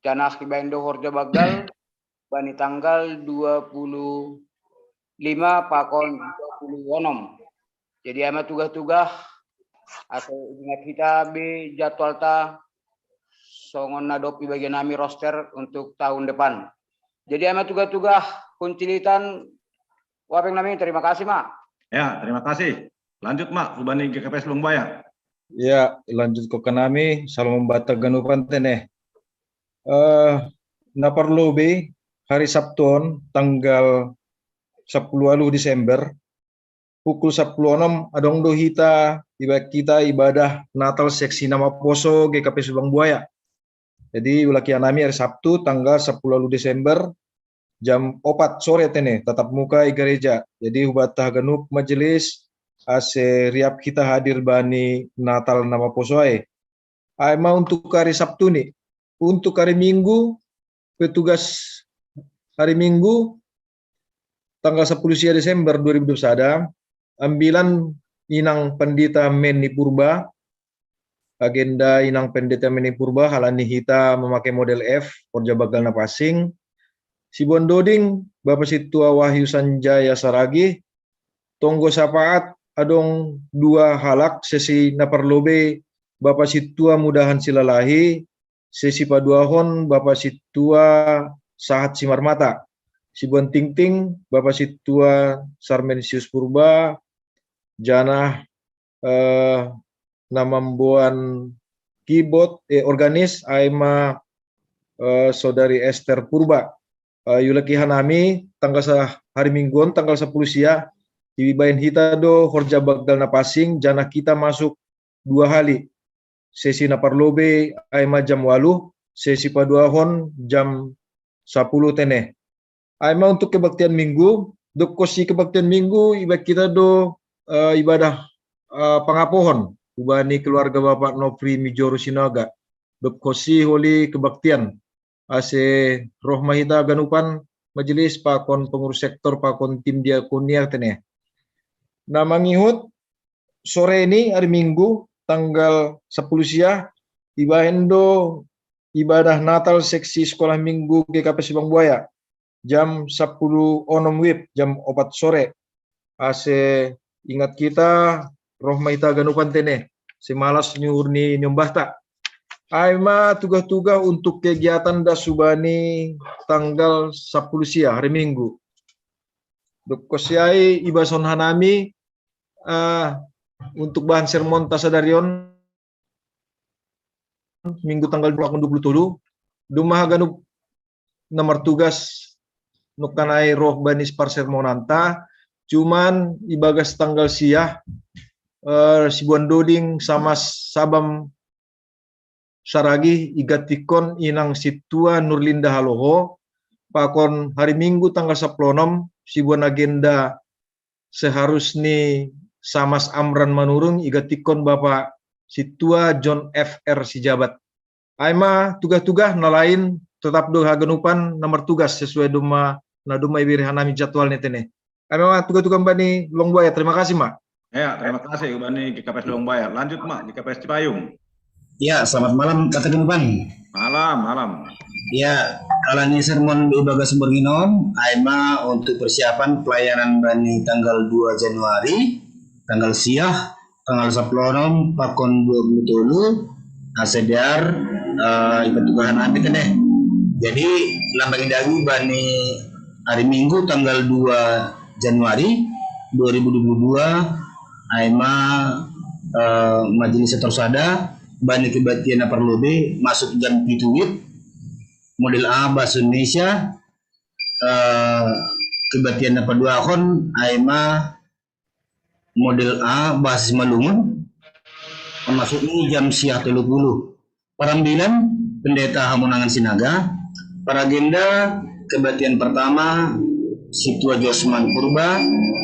Janah ibaen do horja banggal bani tanggal dua puluh lima pakon dua puluh onom. Jadi aima tugas-tugas asa idingat hita be jadwalta songon na dob ibagian nami roster untuk tahun depan. Jadi aima tugas-tugas huncilitan wapeng nami, terima kasih ma. Ya, terima kasih. Lanjut ma, humbani G K P S Lubang Buaya. Ya, lanjut ko kanami, salam mambata ganupan tene. Eh, na parlobe hari Sabtu on tanggal sepuluh alu Desember, pukul sepuluh onom adong do hita iba kita ibadah Natal seksi na maposo G K P S Lubang Buaya. Jadi ulakian nami hari Sabtu tanggal sepuluh alu Desember jam opat sore tene tatap muka i gereja. Jadi hubata haganup majelis ase riap hita hadir bani Natal na maposo ai. Aima untuk hari Sabtu ni. Untuk hari Minggu, petugas hari Minggu tanggal sepuluh sia Desember dua ribu dua puluh sada, ambilan inang pendeta Meni Purba, agenda inang pendeta Meni Purba halani hita memakai model F, horja banggal na pansing. Sibuan doding Bapa Situa Wahyu Sanjaya Saragih, tonggo sapaat adong dua halak, sesi na parlobe Bapa Situa Mudahan Silalahi, sesi paduahon Bapa Situa Sahat Simarmata. Sibuan tingting Bapa Situa Sarmensius Purba, janah eh, na mamboan keyboard, eh, organis aima eh, saudari Esther Purba. Eh, iulaki hanami tanggal sa hari Minggu on tanggal sepuluh sia ibaen hita do horja banggal na pansing, janah hita masuk dua hali. Sesi na parlobe aima jam walu, sesi paduahon jam sapuluh tene. Aima untuk kebaktian Minggu, dob konsi kebaktian Minggu ibaen hita do eh, ibadah eh, pangapohon hubani keluarga Bapak Nofri Mijoro Sinaga. Dob konsi holi kebaktian ase roh ma hita ganupan majelis pakon pengurus sektor pakon tim diakonia tene. Na mangihut sore ni hari Minggu tanggal sepuluh sia ibaen do ibadah Natal seksi sekolah Minggu G K P S Lubang Buaya jam sapuluh onom wib, jam opat sore. Ase ingat hita roh ma hita ganupan tene, simalas ni uhur ni niombahta. Aima tugas-tugas untuk kegiatan das hubani tanggal sapuluh sia hari Minggu. Dob konsi ai ibaen hanami eh, untuk bahan sermonta sadari on Minggu tanggal dua puluh tolu, doma haganup na martugas nungkan ai roh bani parsermonanta, cuman ibagas tanggal sia eh, sibuan doding sama sabam Saragi, iga tikkon inang Situa Nurlinda Haloho, pakon hari Minggu tanggal sepuluh enam, sibuan agenda seharus ni Samas Amran Manurung, iga tikkon Bapak Situa John F R Sijabat. Aima tugas-tugas na lain tetap do haganupan na martugas sesuai doma na doma ibere hanami jadwal ni tene. Aima tugas-tugas bani Long Buaya. Terima kasih, Mak. Ya, terima kasih bani G K P S Long Buaya. Lanjut, Mak, G K P S Cipayung. Ya, selamat malam, kata ganupan. Malam, malam. Ya, alani sermon di bagas sumber nginom, aima untuk persiapan pelayanan bani tanggal dua Januari, tanggal siah, tanggal sepuluh enam, pakon dua puluh tolu, asediar, uh, ipat tugahan anti kene. Jadi, lambang dagi bani hari Minggu tanggal dua Januari dua ribu dua puluh dua, aima uh, majelis tersada bani kebaktian na parlobe masuk jam pitu wit, model A bahasa Indonesia, uh, kebaktian na paduahon aima model A bahasa Simalungun, termasuk ni jam siah tolu puluh. Parambilan, Pendeta Hamonangan Sinaga. Paragenda, kebaktian pertama Situa Josman Purba,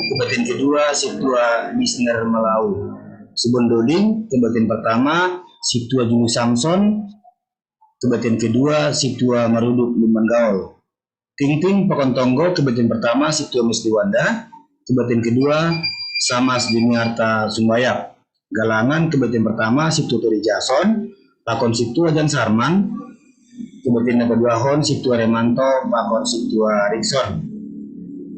kebaktian kedua Situa Misner Malau. Sibondoding, kebaktian pertama Situa Julu Samson, kebaktian kedua Situa Maruduk Lumban Gaol. Tingting, Pakontonggo, kebaktian pertama Situa Misdiwanda, kebaktian kedua Samas Juniarta Sumbayak. Galangan, kebaktian pertama Situa Tori Jason, pakon Situa Jan Sarman, kebaktian yang kedua hon Situa Remanto, pakon Situa Rikson.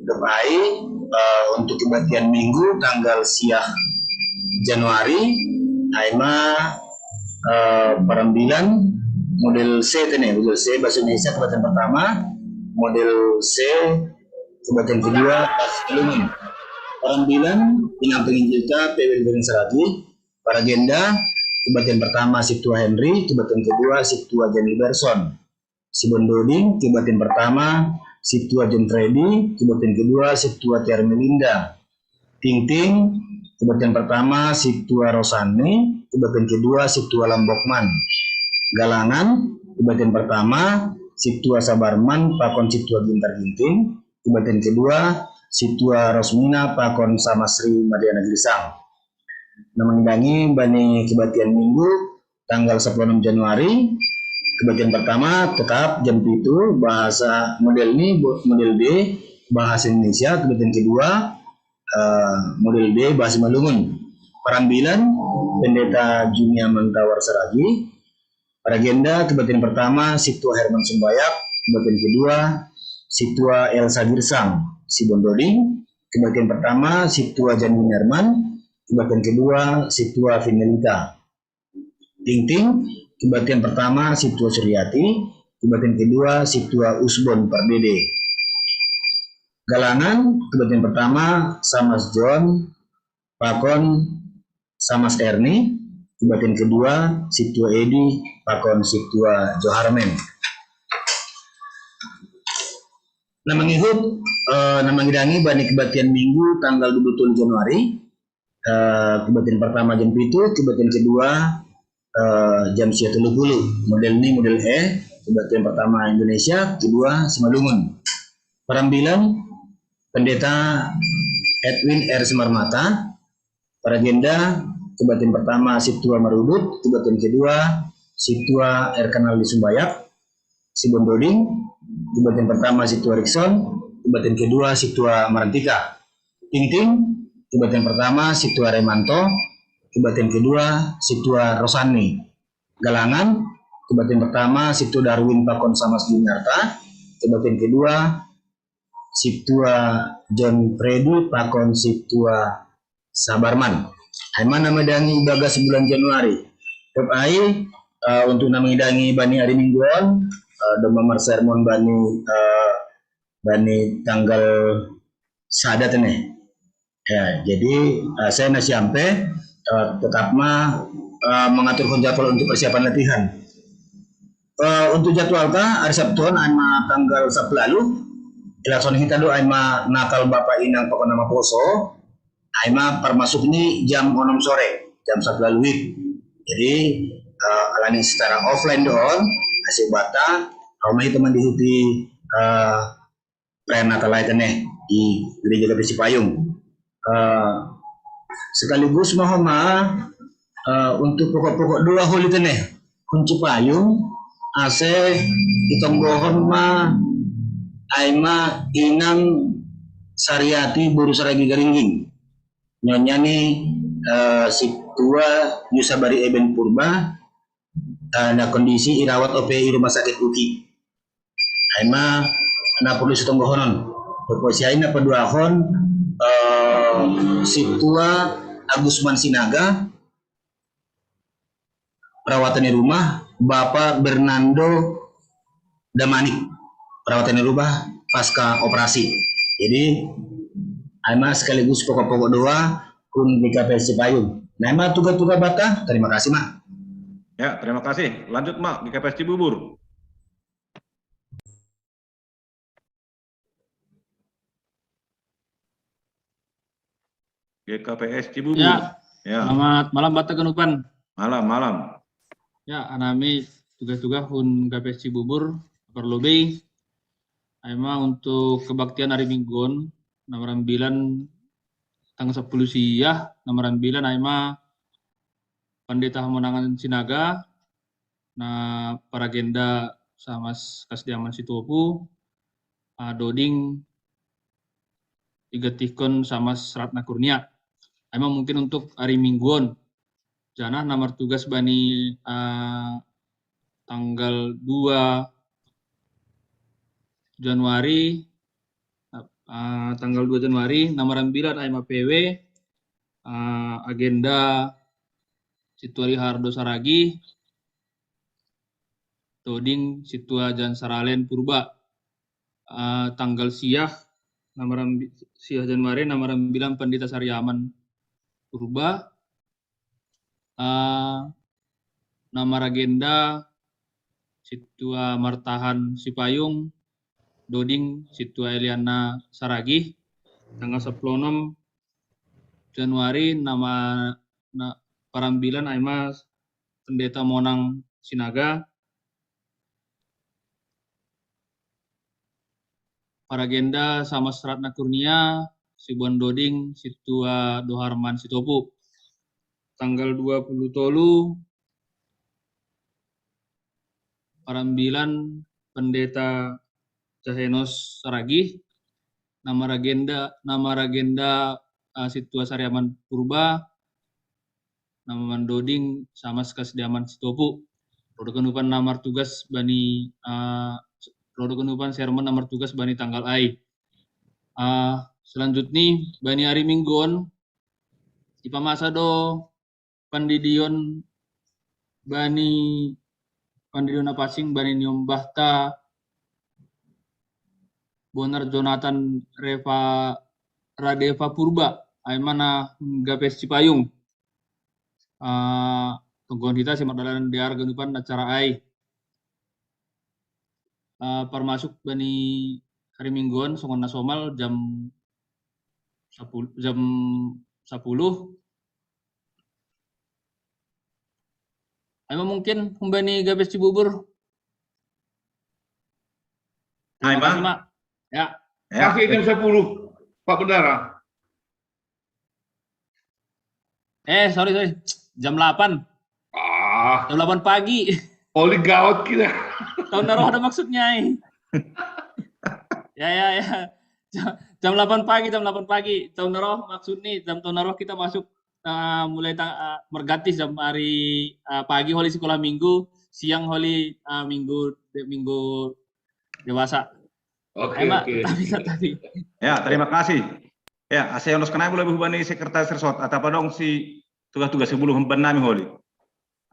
Dopai, uh, untuk kebaktian Minggu tanggal siah Januari, aima uh, parambilan model C tene, model C bahasa Indonesia kebaktian pertama, model C kebaktian kedua, Parambilan, inang penginjilta, P W Saragi. Paragenda, kebaktian pertama Situa Henry, kebaktian kedua Situa Jani Berson. Sibondoding, kebaktian pertama Situa John Freddy, kebaktian kedua Situa Tiar Melinda. Tingting, kebaktian pertama Situa Rosani, kebaktian kedua Situa Lambokman. Galangan, kebaktian pertama Situa Sabarman, pakon Situa Gintar Ginting, kebaktian kedua Situa Rosmina, pakon Samasri Madiana Gelisang. Namangidangi bani kebaktian Minggu tanggal sepuluh enam Januari, kebaktian pertama tetap jam pitu, bahasa model ni model B, bahasa Indonesia, kebaktian kedua uh, model B, bahasa Malungun. Parambilan, Pendeta Junia Mantawar Saragi. Paragenda, kebaktian pertama Situa Herman Sumbayak, kebaktian kedua Situa Elsa Girsang Sibondoding, kebaktian pertama Situa Janwin Herman, kebaktian kedua Situa Finelita. Tingting, kebaktian pertama Situa Suryati, kebaktian kedua Situa Usbon Pardede. Galangan, kebaktian pertama Samas John, pakon Samas Erni, kebaktian kedua Situa Edi, pakon Situa Joharmen. Nah, mengikut, eh, nah, mengidangi bani kebaktian Minggu tanggal dua puluh tujuh Januari, uh, kebaktian pertama jam pitu, kebaktian kedua uh, jam siah tolu puluh. Model ni model E, kebaktian pertama Indonesia, kedua Simalungun. Parambilan, Pendeta Edwin R Simarmata. Paragenda, kebaktian pertama Situa Marudut, kebaktian kedua Situa R Kanal di Sumbayak, Sibondoding, kebaktian pertama Situa Rikson, kebaktian kedua Situa Marantika. Tingting, kebaktian pertama Situa Remanto, kebaktian kedua Situa Rosani. Galangan, kebaktian pertama Situa Darwin pakon Samas Junarta, kebaktian kedua Situa John Freddy pakon Situa Sabarman. Aima na medangi bagas bulan Januari. Tep ai, uh, untuk na medangi bani hari Mingguan, uh, doma marsermon bani uh, bani tanggal sada tene. Ya, jadi uh, saya nasi ampe uh, tetap ma uh, mengaturkan jadwal untuk persiapan latihan. Uh, untuk jadwal ka hari Sabtu aima tanggal sepuluh lalu, ilason kita do aima Natal Bapa Inang pakon Ama Poso, aima parmasuk ni jam onom sore, jam satu lalu wit. Jadi eh, alangin secara offline dohon, asi bata, au ma hita mandihuti, eh, perayaan Natal i tene di Gereja G P S Cipayung. Eh, sekaligus ma homa, eh, untuk pokok-pokok doa holi tene hun Cipayung, ase itonggohon ma ai ma Inang Sariati boru Saragi Garingging. Nyonya ni, eh, Situa Yusabari Eben Purba, eh, na kondisi irawat O P I Rumah Sakit UKI. Ai ma na porlu sitonggohonon. Pokok sian i na paduahon, eh, Situa Agusman Sinaga, perawatan di rumah, Bapak Bernardo Damanik, perawatan di rumah pasca operasi. Jadi, ai ma sekaligus pokok-pokok doa hun G K P S Cipayung. Nah, ai ma tuga-tuga bata, terima kasih, Ma. Ya, terima kasih. Lanjut, Ma, G K P S Cibubur. G K P S Cibubur. Ya. Ya. Selamat malam, bata ganupan. Malam, malam. Ya, anami tuga-tuga hun G K P S Cibubur, parlobei. Ai ma untuk kebaktian ari Minggu on, na marambilan tanggal sepuluh sia, na marambilan ai ma Pandita Hamonangan Sinaga, na paragenda Samas Kasdiaman Sitopu, ah, doding igetihkon Samas Ratna Kurnia. Ai ma mungkin untuk ari Minggu on. Janah na martugas bani, ah, tanggal dua Januari, ah, tanggal dua Januari, na marambilan ai ma P W, ah, agenda Situa Richardo Saragi, toding Situa Jan Saralen Purba. Ah, tanggal sia, na marambi-, sia Januari, na marambilan Pandita Sariaman Purba, ah, na maragenda Situa Martahan Sipayung, doding Situa Eliana Saragih, tanggal sepuluh enam Januari, na ma-, na parambilan ai ma Pendeta Monang Sinaga, paragenda Samas Ratna Kurnia, sibuan doding Situa Doharman Sitopu. Tanggal dua puluh tolu, parambilan Pendeta Jahenos Saragih, na maragenda, na maragenda, ah, Situa Sariaman Purba, na mandoding Samas Kasdiaman Sitopu. Ro do ganupan na martugas bani, ah, ro do ganupan sermon na martugas bani tanggal ai. Ah, selanjutnya, bani ari Minggu on, ipamasa do pandidion bani, pandidion na pansing bani niombahta Bonar Jonathan Reva, Radeva Purba, ai ma na G K P S Cipayung. Ah, tonggohon hita ase mardalan dear ganupan acara ai. Ah, parmasuk bani ari Minggu on, songon na somal jam sepuluh, jam sepuluh. Ai ma mungkin hun bani G K P S Cibubur. Terima kasih, Ma. Ya. Ya. Kasih jam sepuluh, Pak Bendara. Eh, sorry, sorry. Jam delapan. Ah. Jam delapan pagi. Oli gawat kita. Tahu na roh do maksudnya, eh. Ya, ya, ya. Jam, jam delapan pagi, jam delapan pagi. Tahu na roh maksudnya, jam tahu na roh kita masuk, eh, mulai tang-, eh, mergatis jam ari, eh, pagi holi sekolah minggu, siang holi, eh, minggu, de-, minggu dewasa. Oke, ai ma, oke. Tapi, tapi. Ya, terima kasih. Ya, ase onos kenai mulai bubani sekretaris resort, atau apa dong si tugas-tugas sebelum bannami holi.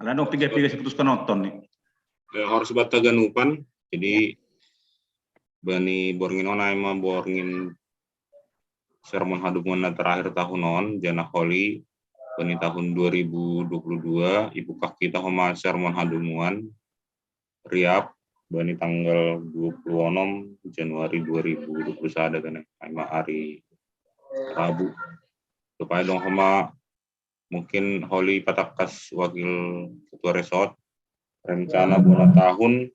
Ala dong tiga-tiga siputus penonton nih. Ya, harus bata ganupan. Jadi, bani borngin on ai ma borngin sermon hadumuan na terakhir tahun on, janah holi bani tahun dua ribu dua puluh dua, ibuka kita homa sermon hadumuan, riap, bani tanggal dua puluh enam Januari dua ribu dua puluh satu, kan, ai ma ari Rabu. Supaya dong homa Mungkin holi patakkas Wakil Ketua Resort, rencana bona tahun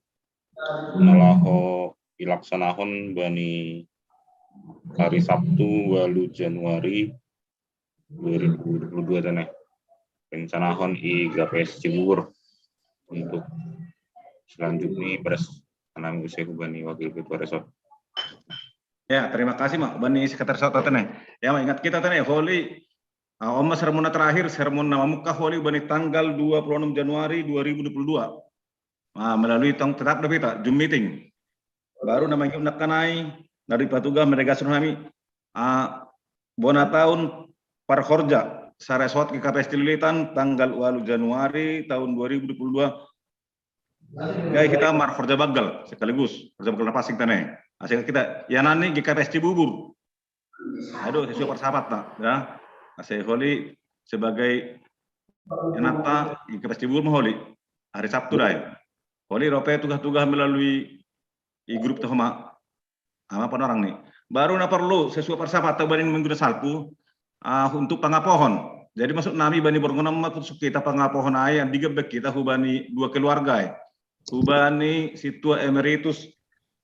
na laho ilaksanahon bani hari Sabtu, walu Januari dua ribu dua puluh dua tene. Rencanahon i G K P S Cibubur untuk selanjutnya beras anam use hubani Wakil Ketua Resort. Ya, terima kasih, Mak. Bani Sekretaris Resort tene. Ya, Mak, ingat kita tene, holi, ah, oma sermon terakhir, sermon na mamungka holi bani tanggal dua puluh enam Januari dua ribu dua puluh dua. Ah, melalui tong tetap da hita, Zoom meeting. Baru na mangihut nangkin ai, na dipatugah mendagashon hami, ah, bona tahun parhorja, saresort G K P S Cililitan, tanggal walu Januari tahun dua ribu dua puluh dua. Gai hita marhorja banggal sekaligus, horja banggal na pansing tene. Asa kita, ia nani G K P S Cibubur. Aduh, sesuai parsahabat, Pak, ya. Asa holi sebagai enakta, G K P S Cibubur ma holi. Hari Sabtu dai. Holi rope tugah-tugah melalui i grup ta homa. Ama panorang ni. Baru na parlu sesuai parsahabat ta bani minggu na salpu, ah, untuk pangapohon. Jadi maksud nami bani borngin on ma putus kita pangapohon ai, yang digebek kita hubani dua keluarga ai. Hubani Situa Emeritus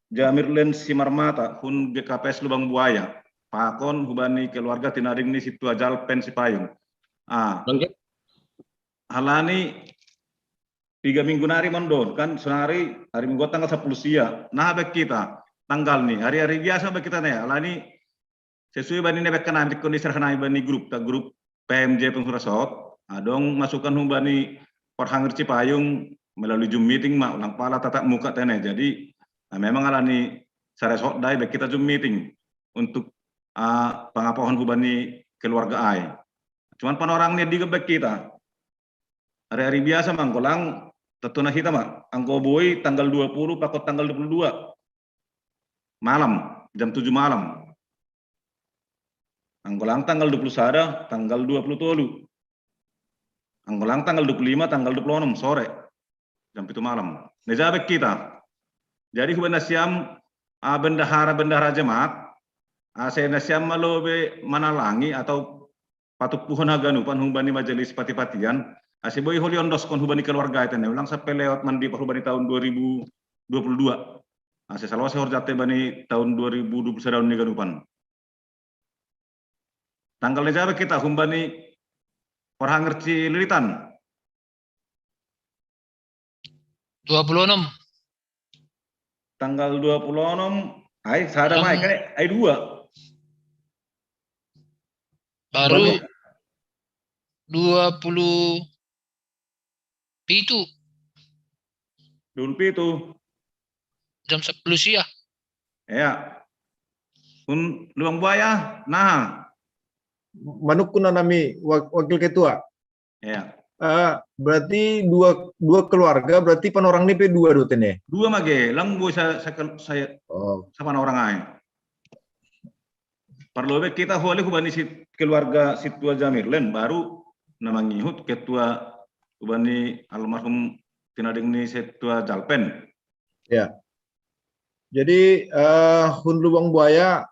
Jamirlen Simarmata, hun G K P S Lubang Buaya. Pakon hubani keluarga tinading ni Situa Jalpen Sipayung. Ah, Bangkit. Halani tiga minggu nari mandon, kan, sonari hari Minggu tanggal sepuluh sia. Nah, bek kita tanggal ni, hari-hari biasa bek kita ne. Halani sesuai bani ne bek kanami, tikon isar hanami bani grup, ta grup P M J Pengurus Resort. Adong masukan hubani Parhangir Cipayung melalui Zoom meeting ma, ulang pala tatap muka tene. Jadi, nah, memang halani saresort dai bek kita Zoom meeting untuk, ah, pangapohon hubani keluarga ai. Cuman panorang ni digebek kita. Hari-hari biasa ma, anggo lang, tatuna hita ma. Anggo boi tanggal dua puluh pakon tanggal dua puluh dua. Malam, jam tujuh malam. Anggo lang tanggal dua puluh sada, tanggal dua puluh tolu. Anggo lang tanggal dua puluh lima, tanggal dua puluh enam sore. Jam pitu malam. Na ija bek kita. Jadi hubani nasiam, ah, bendahara-bendahara jemaat, ah, asa nasiam ma lobe manalangi atau patumpuhon haganupan hubani majelis pati-patian, asa boi holi ondoskon hubani keluarga ai tene, ulang sampe lewat mandipar hubani tahun dua ribu dua puluh dua. Asa salose horjanta bani tahun dua ribu dua puluh sada on ni ganupan. Tanggal na ija bek kita hubani Parhangir Cililitan. Dua puluh enam. Tanggal dua puluh enam, ai sada ma ai, kan ai dua. Baru dua puluh pitu. Dua puluh pitu. Jam sepuluh sia. Ya. Hun Lubang Buaya, nah. Manungkun nami, Wakil Ketua. Ya. Uh, berarti dua dua keluarga, berarti panorang ni pe dua do tene. Dua ma ge, lang boi sa, sa, saya oh. Sapanorang ai. Parlu be kita holi hubani si keluarga Situa Jamirlen, baru na mangihut ketua hubani almarhum tinading ni Situa Jalpen. Ya. Jadi uh, hun Lubang Buaya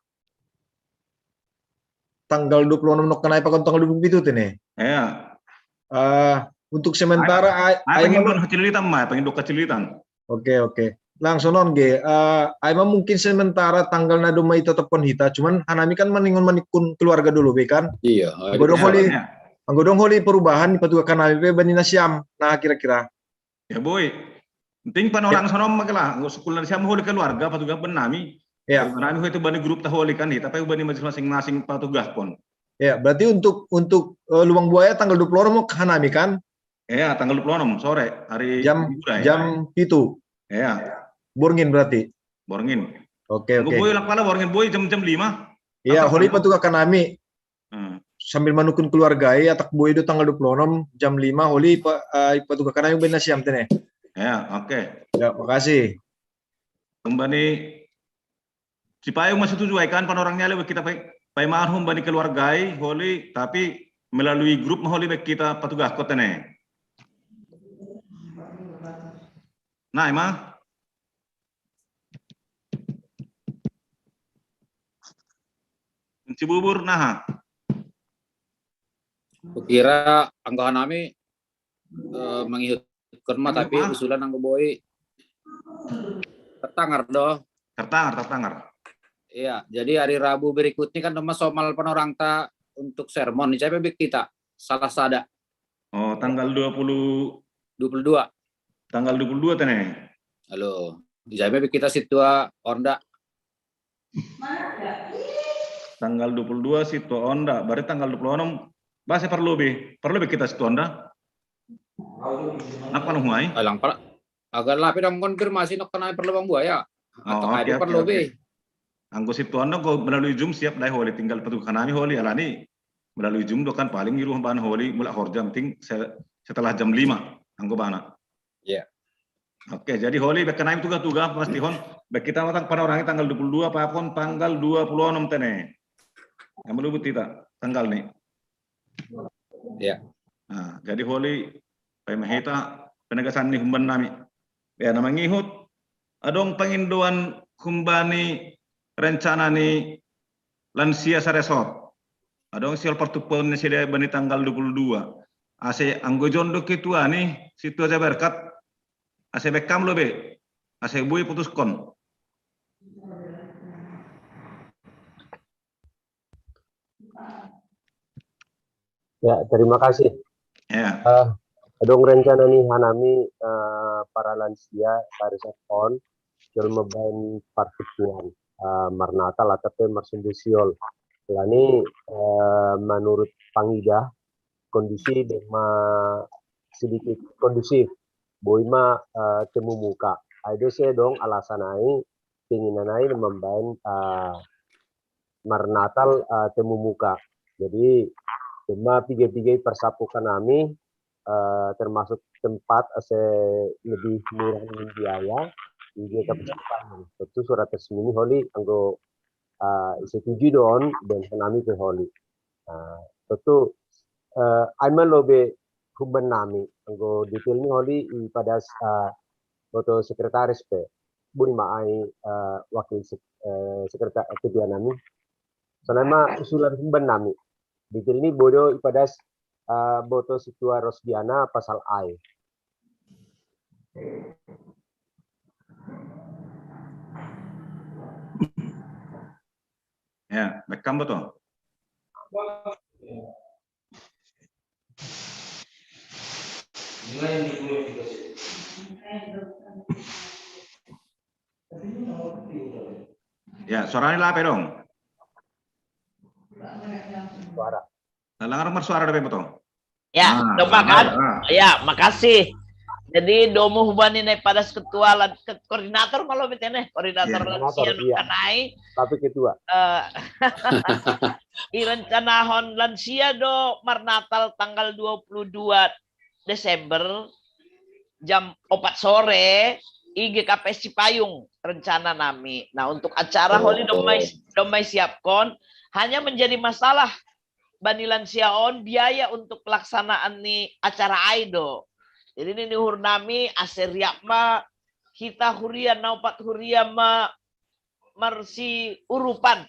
tanggal dua puluh enam nokkanai pakon tanggal dua puluh pitu tene. Ya. Uh, untuk sementara ai, ai, ai pangindok kacilitan ma, pangindok kacilitan. Oke, oke. Langsung on ge. Uh, ai ma mungkin sementara tanggal na doma ita topon hita, cuman hanami kan maningon manungkun keluarga dulu be kan. Iya. Anggo dong holi, anggo dong holi perubahan ipatugah hanami pe bani nasiam. Nah, kira-kira. Ya boi. Penting panorang sonon ma kela, anggo sungkun nasiam holi keluarga patugah bani nami. Ya. Nami holi tu bani grup ta holi kan, tapi bani majelis masing-masing patugahkon. Ya, berarti untuk untuk uh, Lubang Buaya tanggal dua puluh enam hanami kan? Ya, tanggal dua puluh enam sore hari jam jam pitu. Ya. Borngin berarti. Borngin. Oke, oke. Boi lang pala borngin boi jam jam lima. Iya, holi patugah hanami. Hmm. Sambil manungkun keluarga ai, atak boi do tanggal dua puluh enam jam lima holi pa, uh, patugah hanami bani nasiam tene. Ya, oke. Ya, makasih. Kembali Cipayung masih tujuh ai kan panorang ni ale kita pai pai marhum bani keluarga ai holi, tapi melalui grup ma holi be kita patugahkon tene. Nah, ima. Cibubur naha. Oke, Ira anggo hanami, eh, mangihut kurma, tapi usulan anggo boi tertangar do. Tertangar, tertangar. Iya, jadi hari Rabu berikutnya kan nama somal panorangta untuk sermon. Ini saya kita salah sada. Oh, tanggal dua puluh. Dua puluh dua. Tanggal dua puluh dua tene. Halo. Jadi kita situa onda. Tanggal dua puluh dua situa onda. Berarti tanggal dua puluh enam. Bahasa perlu be. Perlu be kita situa onda. Nak panu huai? Alang pala. Agar lape dong konfirmasi nok kenai perlu bang buaya. Oh, oke, oke, perlu be. Anggo situa onda ko melalui Zoom siap dai holi, tinggal petugas hanami holi alani melalui Zoom do kan paling iruh bana holi mulak horja penting setelah jam lima anggo bana. Iya. Oke, jadi holi bekkenai tuga-tuga pasti hon. Bek kita matang panorangi tanggal dua puluh dua pakon tanggal dua puluh enam tene. Yang belum kita tanggal nih. Iya. Nah, jadi holi pemahita penegasan nih humban nami. Ya, nama ngihut adong pangindoan humbani rencana ni lansia saresot. Adong siol pertupaun ni sida bani tanggal dua puluh dua. Ase anggo jondo ketua ni situa ja berkat. Ase bekam lo be. Ase bui putuskon. Ya, terima kasih. Ya. Uh, adong rencana ni hanami uh, para lansia, para sekon, jol mabain partutuan uh, marnatal atau pe marsumbusiol. Lani uh, menurut pangidah kondisi ma sedikit kondusif. Boi ma uh, temu muka. Ai do se dong alasan ai keinginan ai membain uh, marnatal uh, temu muka. Jadi cuma tiga-tiga persapukan nami uh, termasuk tempat ase lebih murah biaya. Tiga kapasitas itu surat resmi holi anggo uh, setuju don dan nami ke holi. Uh, tentu uh, ai ma lo be humban nami anggo detail ni holi i padas uh, boto sekretaris pe buni ma ai uh, wakil sek, uh, sekretaris ketua nami. Sana ma usulan humban nami. Detail ni bodo i padas uh, boto situa Rosdiana pasal ai. Ya, bekam betul. Ya, suaranya lape dong. Suara. Langar marsuara dope betul. Ya, ah, dopa kan? Ah. Ya, makasih. Jadi domu hubani nai padas ketua lan ke, koordinator malu mitene, koordinator ya, lansia iya. Kanai. Tapi ketua. Uh, i rencanahon lansia do marnatal tanggal dua puluh dua Desember jam opat sore I G K P S Cipayung rencana nami. Nah, untuk acara oh. Holi domai domai siapkon hanya menjadi masalah bani lansia on biaya untuk pelaksanaan ni acara ai do. Jadi ni uhur nami ase riap ma hita huria naupat huria ma marsi urupan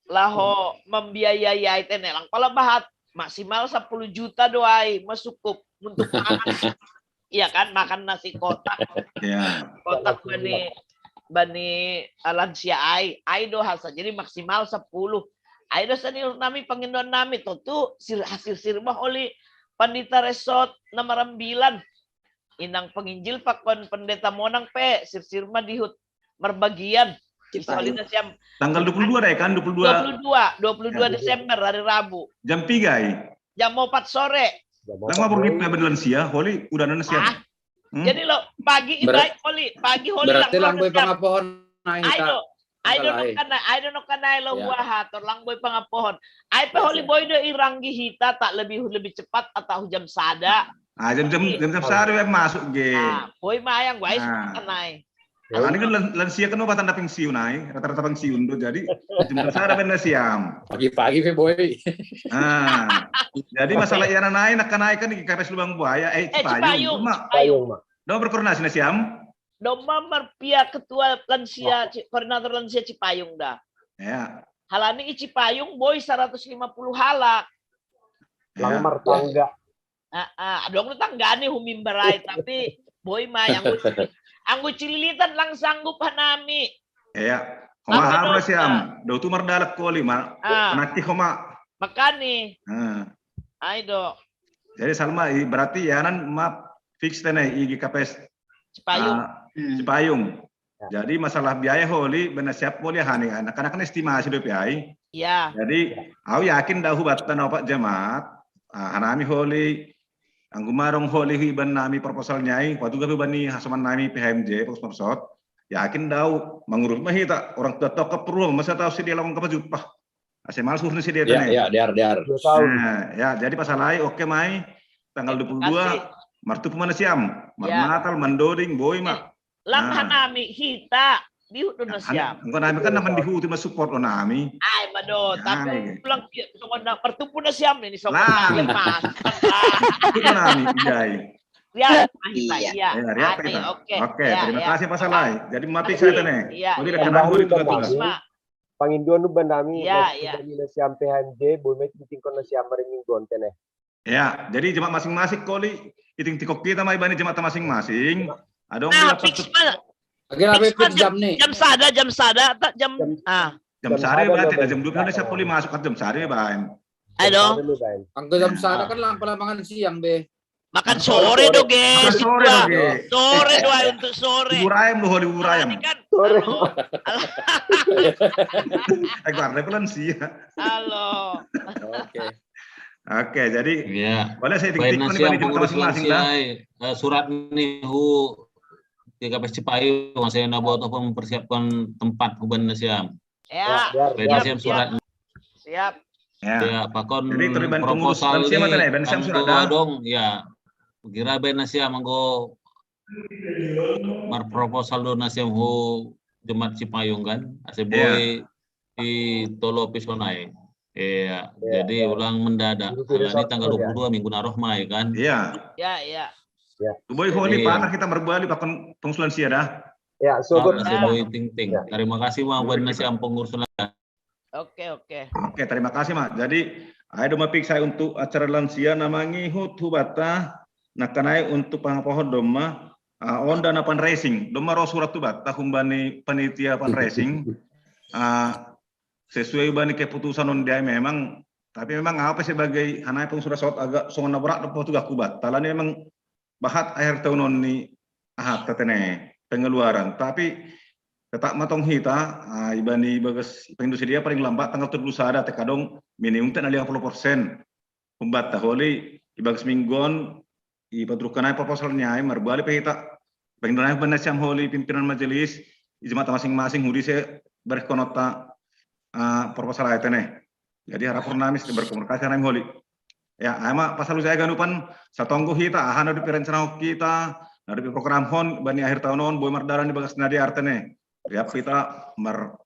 laho membiayai ai tene lang pala bahat maksimal sepuluh juta do ai masukup untuk makan. Iya kan, makan nasi kotak. Ya. Kotak bani bani lansia ai, ai do hasa jadi maksimal sepuluh. Ai do seni nami pangindoan nami tentu hasil sirma holi pandita resort nomor sembilan. Inang penginjil pakon pendeta monang pe sirsirma dihut marbagian. Kita siam. Tanggal dua puluh dua deh kan, dua puluh dua. Dua puluh dua, dua puluh dua Desember hari Rabu. Jam tiga ai. Jam empat sore. Lama pergi pe beneran sia, holi udah nana siap. Hmm? Jadi lo pagi ibarat holi, pagi holi berarti lang boy pangapohon. Ayo. Ayo no kana, ayo no kana lo buah ator lang boy pangapohon. Ai pe holi boy do iranggi hita tak lebih lebih cepat atau jam sada. Ah, jam jam jam jam sada masuk ge. Ah, boy mayang boy kanai. Nah, ini kan lansia kan rata-rata pensiun ai, rata-rata pensiun do jadi jam jam sada ben siam. Pagi-pagi pe boy. Ah, jadi masalah iya nai nak kanai kan di K P S Lubang Buaya, eh Cipayung. Cipayung. Mak. Do berkoordinasi na siam. Domma marpia ketua lansia, koordinator lansia Cipayung dah. Ya. Halani i Cipayung boy seratus lima puluh halak. Langmar tangga. Ah, ah, adong tanggani humimbarai tapi boy mai anggo anggo cililitan lang sanggup hanami. Iya. Homa harus siam. Do tu mardalak koli ma. Anakki homa. Makani. Ai do. Jadi Salma berarti yanan ma fix tene igi kapes Cipayung. Cipayung. Jadi masalah biaya holi benar siap holi hani anak-anak estimasi do piai. Iya. Jadi aku yakin dah hubat tanau Pak Jemaat, hanami holi anggumarong holi hiban nami proposal nyai, waktu gapi bani hasoman nami P H M J sponsor. Yakin dau mangurus mah hita orang tua tok perlu masa tahu si dia lawan kapajupah. Ase malas urus si dia ya, ya, diar, diar. Nah, ya, jadi pasalai oke mai tanggal dua puluh dua martupu mana siam, marnatal mandoding boy mak. Lang hanami hita dihut do na siam. Engko nami kan naman dihut ma support lo nami. Ai mado, tapi ulang songon na pertupu na siam ini songon na. Itu nami ijai. Ya, iya. Oke, terima kasih Pak Salai. Jadi mati saya tene. Jadi rekan aku itu Panginduan nu banami. Ya, ya. Siam P H M J, boy mai tingkon na siam maring mingguan tene. Ya, jadi jemaat masing-masing koli iting tikok kita mai bani jemaat masing-masing. Adong nah, fix mal. Lagi rapi jam nih. Jam sada, jam sada, tak jam ah. Jam sada berarti jam dua belas sepuluh masuk jam sada bain. Aduh. Anggo jam sada kan lang palamangan siang deh. Makan sore do ge. Sore do ge. Sore do untuk sore. Bubur ayam lo holi bubur ayam. Kan. Sore. Ekor deh pelan sih. Halo. Oke. Oke, jadi ya. Boleh saya tinggal nasi yang pengurus lansia, eh, surat nih hu tiga belas Cipayung saya nak buat apa mempersiapkan tempat huban nasiam. Ya. Huban nasiam surat. Siap. Ya, pakon jadi terlibat pengurus lansia mata nih, dan siam surat dong, ya. Kira ben nasiam anggo mar proposal do nasiam hu jemaat Cipayung kan. Ase boy di tolo pisonai. Iya, jadi ulang mendadak. Ini tanggal dua puluh dua minggu naroh mai kan. Iya. Ya, ya. Ya. Boy holi panah kita merbali pakon pengusulan sia dah. Ya, so ting ting. Terima kasih Mak buat nasi ampung urusan. Oke, oke. Oke, terima kasih Mak. Jadi, ayo dong mapik saya untuk acara lansia namangi hut hubata nakanai untuk pangapohon doma uh, onda na fundraising. Doma ro surat tu bata humbani panitia fundraising. Uh, sesuai bani keputusan on dia memang, tapi memang apa sebagai hanai pun sudah saut agak songon na berat dapat juga kubat. Talani memang bahat akhir tahun on ni ahat katene pengeluaran. Tapi tetap matong hita uh, ibani bagas pengindusi dia paling lambat tanggal tujuh belas ada tekadong minimum tak lima puluh persen. Pembat holi ibagas minggon i patrukanai proposalnya ai marbali pe hita. Pengdonai benda siam holi pimpinan majelis i jemaat masing-masing hudi se berkonota uh, proposal ai tene. Jadi harap nami berkomunikasi nami holi. Ya, ama pasal saya ganupan satonggo hita ahana di perencanaan kita, dari program hon bani akhir tahun on boy mardalan di bagas nadi artene. Riap kita mar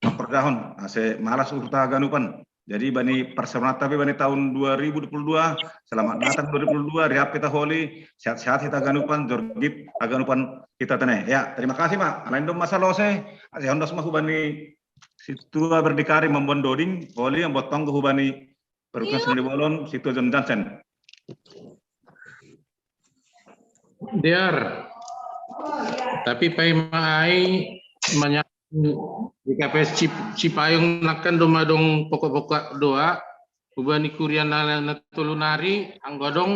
perdahon ase malas urta ganupan. Jadi bani persemat tapi bani tahun dua ribu dua puluh dua selamat datang dua ribu dua puluh dua riap kita holi sehat-sehat kita ganupan jorgit aganupan kita tene ya terima kasih mak lain dong masa lose ase hondos mah bani situa berdikari membon doding holi yang botong ke hubani perukna sendiri bolon situa John Johnson. Diar. Tapi pai maai manya di K P S Cipayung nakan doma dong pokok-pokok doa ubani kuria na tolu nari anggo dong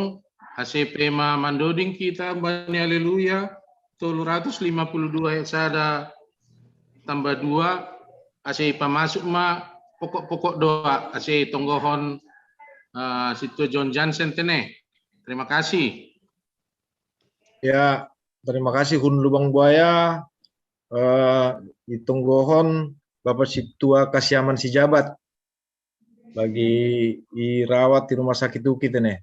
ase pe ma mandoding kita ubani haleluya tolu ratus lima puluh dua ayat sada tambah dua ase pamasuk ma pokok-pokok doa ase tonggohon uh, situ John Johnson tene. Terima kasih. Ya, terima kasih Hun Lubang Buaya. Uh, itunggohon Bapak Situa Kasiaman Sijabat bagi irawat di rumah sakit UKI tene.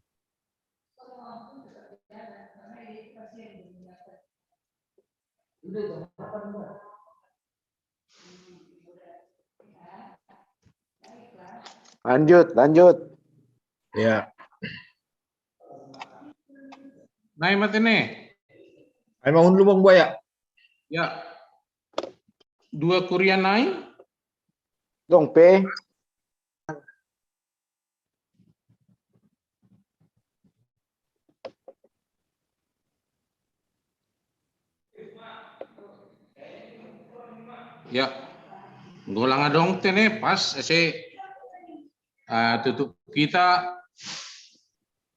Lanjut, lanjut. Ya. Nai matene. Ai mahun lumong buaya. Ya. Dua kuria nai. Dong pe. Ya, golang adong tene pas ese, ah, tutup kita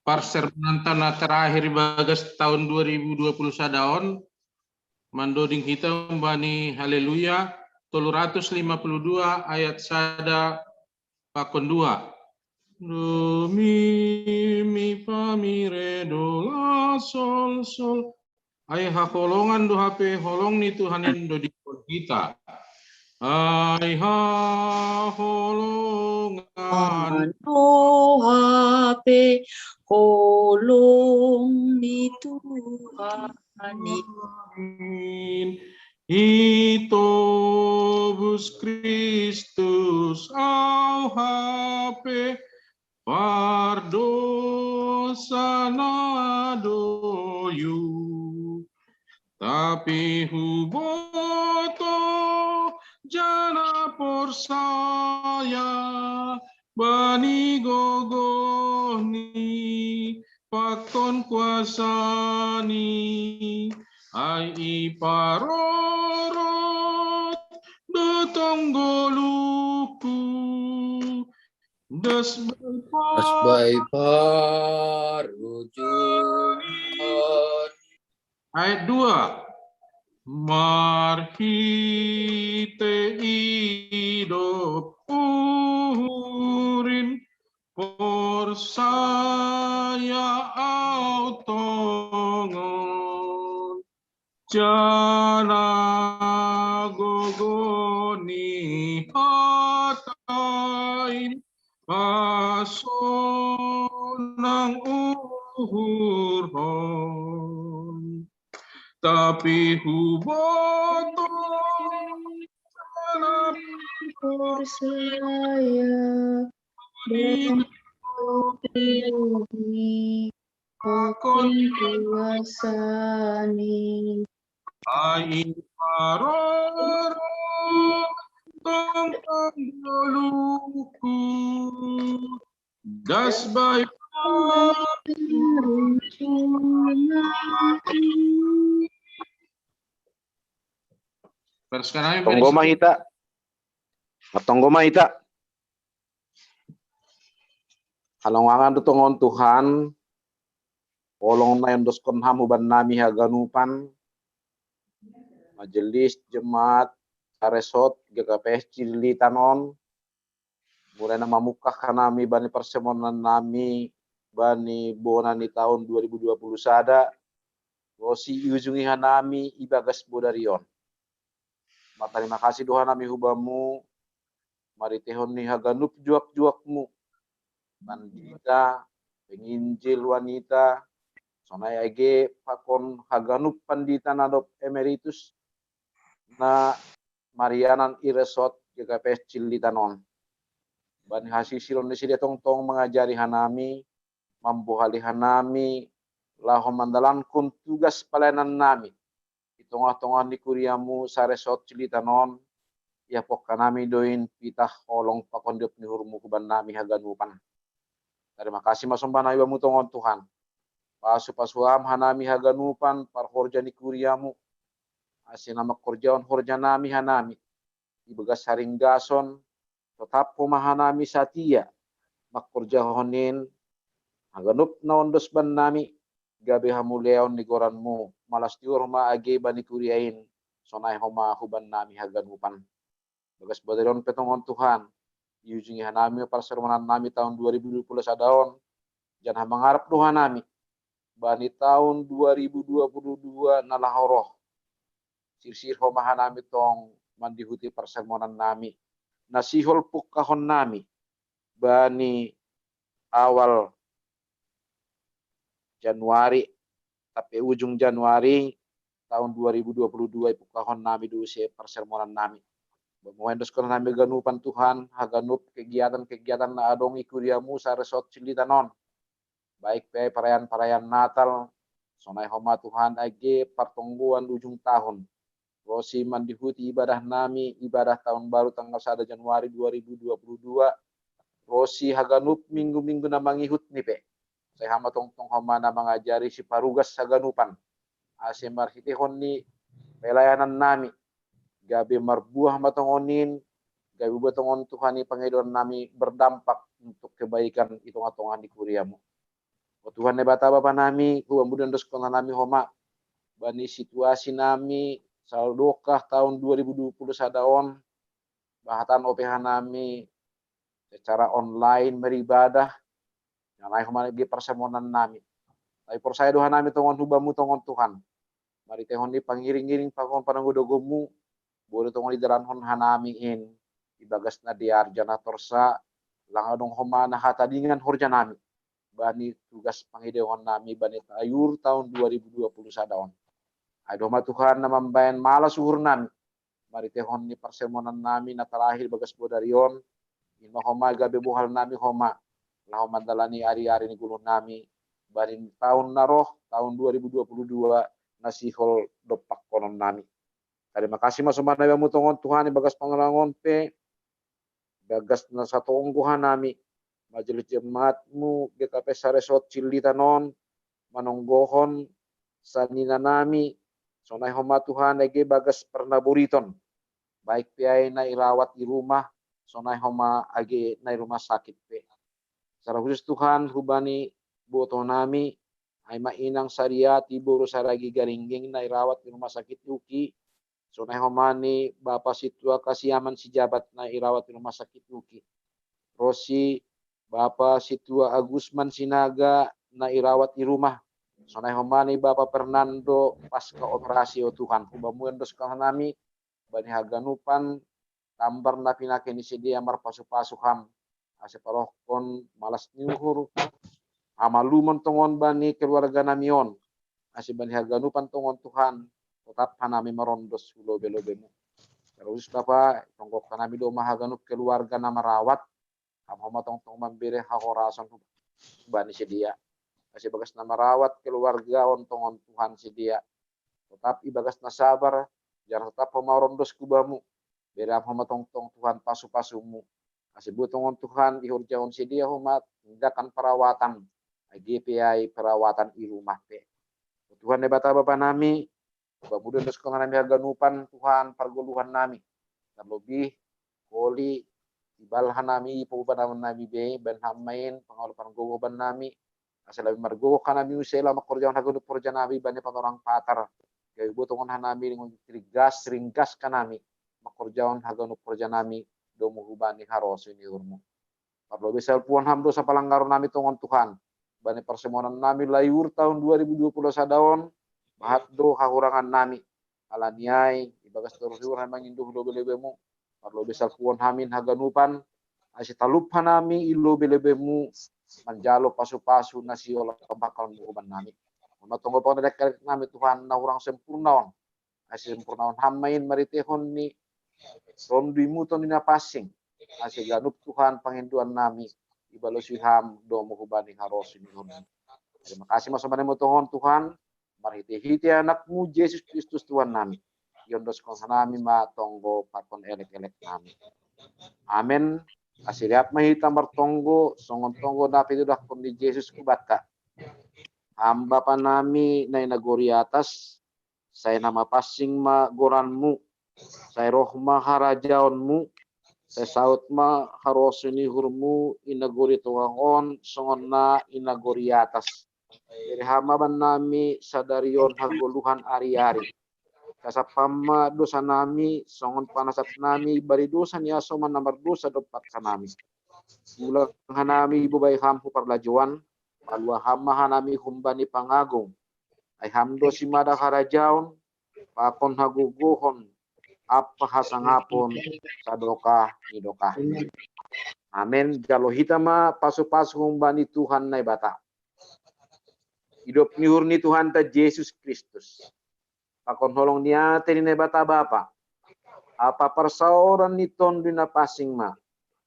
parsermonan tana terakhir bagas tahun dua ribu dua puluh sadaon, mandoding kita umbani Haleluya tolu ratus lima puluh dua ayat sada pakon dua. Do mi mi fa mi re do la sol sol. Ai haholongan do hape holong ni Tuhan in do dikon kita. Ai haholongan. Anu hape holong ni Tuhan i. Amin. Itobus Kristus au hape pardosa na doyu. Tapi huboto jana porsaya bani gogoh ni pakon kuasa ni ai iparorot do tong goluhku das bai Pas bai parujung. Ayat dua. Marhite idop uhurin porsaya au tongon jana gogoh ni hatain pasonang uhurhon. Tapi huboto Porsaya dan pakon kuasa ni. Ai parorot tong goluhku das bai. Vers kanami Tonggo ma hita. Tonggo ma hita. Halongangan do tongon Tuhan, holong na iondoskon Ham huban nami haganupan, majelis jemaat saresot G K P S Cililitan on, mulai na mamungkah hanami bani parsermonan nami bani bona ni taon dua ribu dua puluh sada, ro si iujungi hanami ibagas bodari on. Martarima kasih do hanami hubamu, marhiteihon ni haganup juak-juakmu, pandita, penginjil wanita, sonai age pakon haganup pandita na dob emeritus na marianan i resot G K P S Cililitan on. Bani hasisiron ni sidea tongtong mangajari hanami, mambohali hanami, laho mandalankon tugas palayanan nami i tongah-tongah ni kuriamu saresot Cililitan on, iapok hanami do in pitah holong pakon idop ni uhurmu huban nami haganupan. Tarima kasih ma somba nami bamu tongon Tuhan. Pasu-pasu Ham hanami haganupan parhorja ni kuriamu, ase na mangkorjahon horja nami hanami ibagas haringgason, totap homa hanami satia mangkorjahon in haganup na ondos bannami, gabe hamuliaon ni goranmu, malas ni uhur homa age bani kuria in, sonai homa huban nami haganupan. Bagas bodari on pe tongon Tuhan, iujungi hanami parsermonan nami taon dua ribu dua puluh sada on, janah mangarap do hanami bani taon dua ribu dua puluh dua na laho roh. Sirsir homa hanami tong mandihuti parsermonan nami na sihol pungkahon nami bani awal Januari sampe ujung Januari taon dua ribu dua puluh dua, ipungkahon nami do use parsermonan nami. Bamu endoskon hanami haganupan Tuhan, haganup kegiatan-kegiatan na adong i kuriamu saresot Cililitan on, baik pe parayaan-parayaan Natal, sonai homa Tuhan age partonggoan ujung tahun, ro si mandihuti ibadah nami, ibadah taon baru tanggal sada Januari dua ribu dua puluh dua, ro si haganup minggu-minggu na mangihut ni pe. Sai Ham ma tongtong homa na mangajari siparugas haganupan, ase marhiteihon ni pelayanan nami gabe marbuah ma tongon in, gabe buat tongon Tuhan i pangidoan nami berdampak untuk kebaikan i tonga-tonga ni kuriamu. O Tuhan Naibata Bapa nami, hubamu do endoskon nami homa, bani situasi nami, saldokah tahun dua ribu dua puluh sada on, bahatan opeha nami secara online beribadah, yang lain homa di persemonan nami. Tapi porsaya doha nami tongon hubamu tongon Tuhan. Maritehon ni pangiring-iring pakon pananggo dogomu, bodo tongon i dalankon hanami in, ibagas na diarja na torsa, lang adong homa na hatadingan horja nami. Bani tugas pangideongan nami, bani tayur tahun dua ribu dua puluh sada on. Ai doha ma Tuhan na mambaen malas uhur nami, maritehon ni persemonan nami na tarakhir bagas bodari on, ima homa gabe bohal nami homa, laho mandalani ari-ari ni goluh nami, bani tahun na roh, tahun dua ribu dua puluh dua, na sihol dompak konon nami. Tarima kasih ma sombah nami bamu tongon Tuhan ibagas pangarangon pe, bagas na satonggo hanami, majelis jemaatmu G K P Saresot Cililitan on, manonggohon sanina nami, sonai homa Tuhan ege bagas parnaboriton, baik pe ai na irawat i rumah, sonai homa age na i rumah sakit pe. Secara khusus Tuhan hubani boto nami, ai ma inang Sariati boru Saragi Garingging na irawat i rumah sakit uki, sonai homa ni Bapa Situa Kasiaman Sijabat na irawat i rumah sakit uki. Rosi Bapa Situa Agusman Sinaga na irawat i rumah, sonai homa ni Bapa Fernando pasca operasi o Tuhan. Hubamu endoskon nami, bani haganupan, tambar na pinake ni sidea marpasu-pasu ham, ase parohkon malas ni uhur, hamalumon tongon bani keluarga nami on, ase bani haganupan tongon Tuhan, totap hanami marondos hu lobe-lobemu. Terus Bapa, tonggohon hanami do ma haganup keluarga na marawat, ham homa tongtong mambere hahorason bani sidea. Ase bagas na marawat keluarga on tongon Tuhan sidea. Totap ibagas na sabar, jala totap homa rondos hubamu. Bere ham homa tongtong Tuhan pasu-pasumu. Ase buat tongon Tuhan ihorjahon sidea homa tindakan perawatan, age pe ai perawatan i rumah pe. Tuhan Naibata Bapa nami, hubamu do endoskon nami haganupan Tuhan pargoluhan nami. Terlebih, holi, ibal hanami, ipoban nami be, baen ham ma in, pangalopan gogo baen nami, ase labi margogo hanami use laho mangkorjahon haganup horja nami bani panorang patar. Gabe buat tongon hanami ringgas, ringgas hanami, mangkorjahon haganup horja nami, domu hubani harosuy ni uhurmu. Parlobei salpuhon ham dosa palanggaron nami tongon Tuhan, bani parsemonan nami layur tahun dua ribu dua puluh sada on, bahat do hahurangan nami. Alani ai, ibagas torus ni uhur nami mangindo hu lobe-lobemu, parlobei salpuhon ham in haganupan, ase talup hanami i lobe-lobemu, manjalo pasu-pasu na sihol pakalmu hubani nami. Homa tonggo pangadek nami Tuhan na hurang sempurna on, ase sempurnahon ham ma in maritehon ni Tonduimu Tonduy Napansing, ase ganup Tuhan pangindoan nami, ibalosi ham domu hubani harosuy ni uhurmu. Terima kasih ma sombah nami tongon Tuhan, marhite-hite Anakmu Jesus Kristus Tuhan nami. Iondoskon hanami ma tonggo pakon elek-elek nami. Amen. Ase rap ma hita martonggo, songon tonggo na pinidahkon ni Jesus hubanta. Ham Bapa nami na i nagori atas, sai na mapansing ma goranmu, sai roh ma harajaonmu, sai saut ma harosuy ni uhurmu i nagori tongah on songon na i nagori atas. Bere ham ma bannami sadari on hagoluhan ari-ari. Sasap ham ma dosa nami, songon panasap nami bani dosa ni hasoman na mardosa dompak hanami. Ulang hanami ibobai ham hu parlajouan, palua ham ma hanami humbani pangago. Ai ham do simada harajaon, pakon hagogohon, ampa hasangapon, sadokah ni dokah. Amen. Jalo hita ma pasu-pasu humbani Tuhan Naibata. Idop ni uhur ni Tuhanta Jesus Kristus, pakon holong ni ate ni Naibata Bapa, ampa parsaoran ni Tonduy Napansing ma,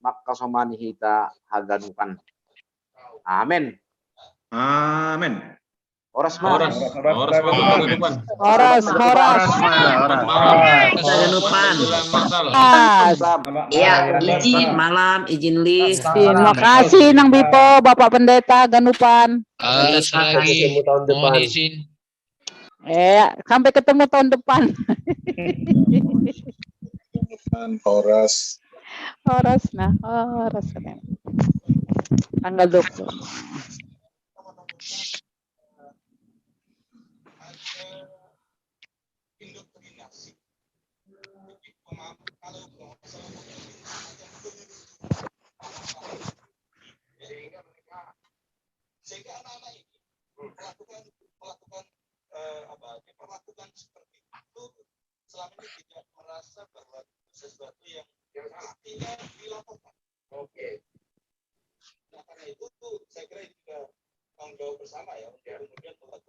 mangkasomani hita haganupan. Amen. Amen. Horas ma. Horas ma. Horas, horas. Horas, horas. Haganupan. Horas. Ya, izin malam, izin list. Terima kasih Nang Bipo, Bapak Pendeta, Ganupan. Horas lagi. Mohon izin. Eh, sampai ketemu tahun depan. Horas. Horas, nah, horas katanya. Tanggal dua puluh. Sehingga mereka, sehingga anak-anak ini melakukan melakukan eh, apa, diperlakukan seperti itu, selama ini tidak merasa bahwa itu sesuatu yang mestinya dilakukan. Oke. Nah, karena itu tuh saya kira ini juga tanggung jawab bersama ya untuk kemudian melakukan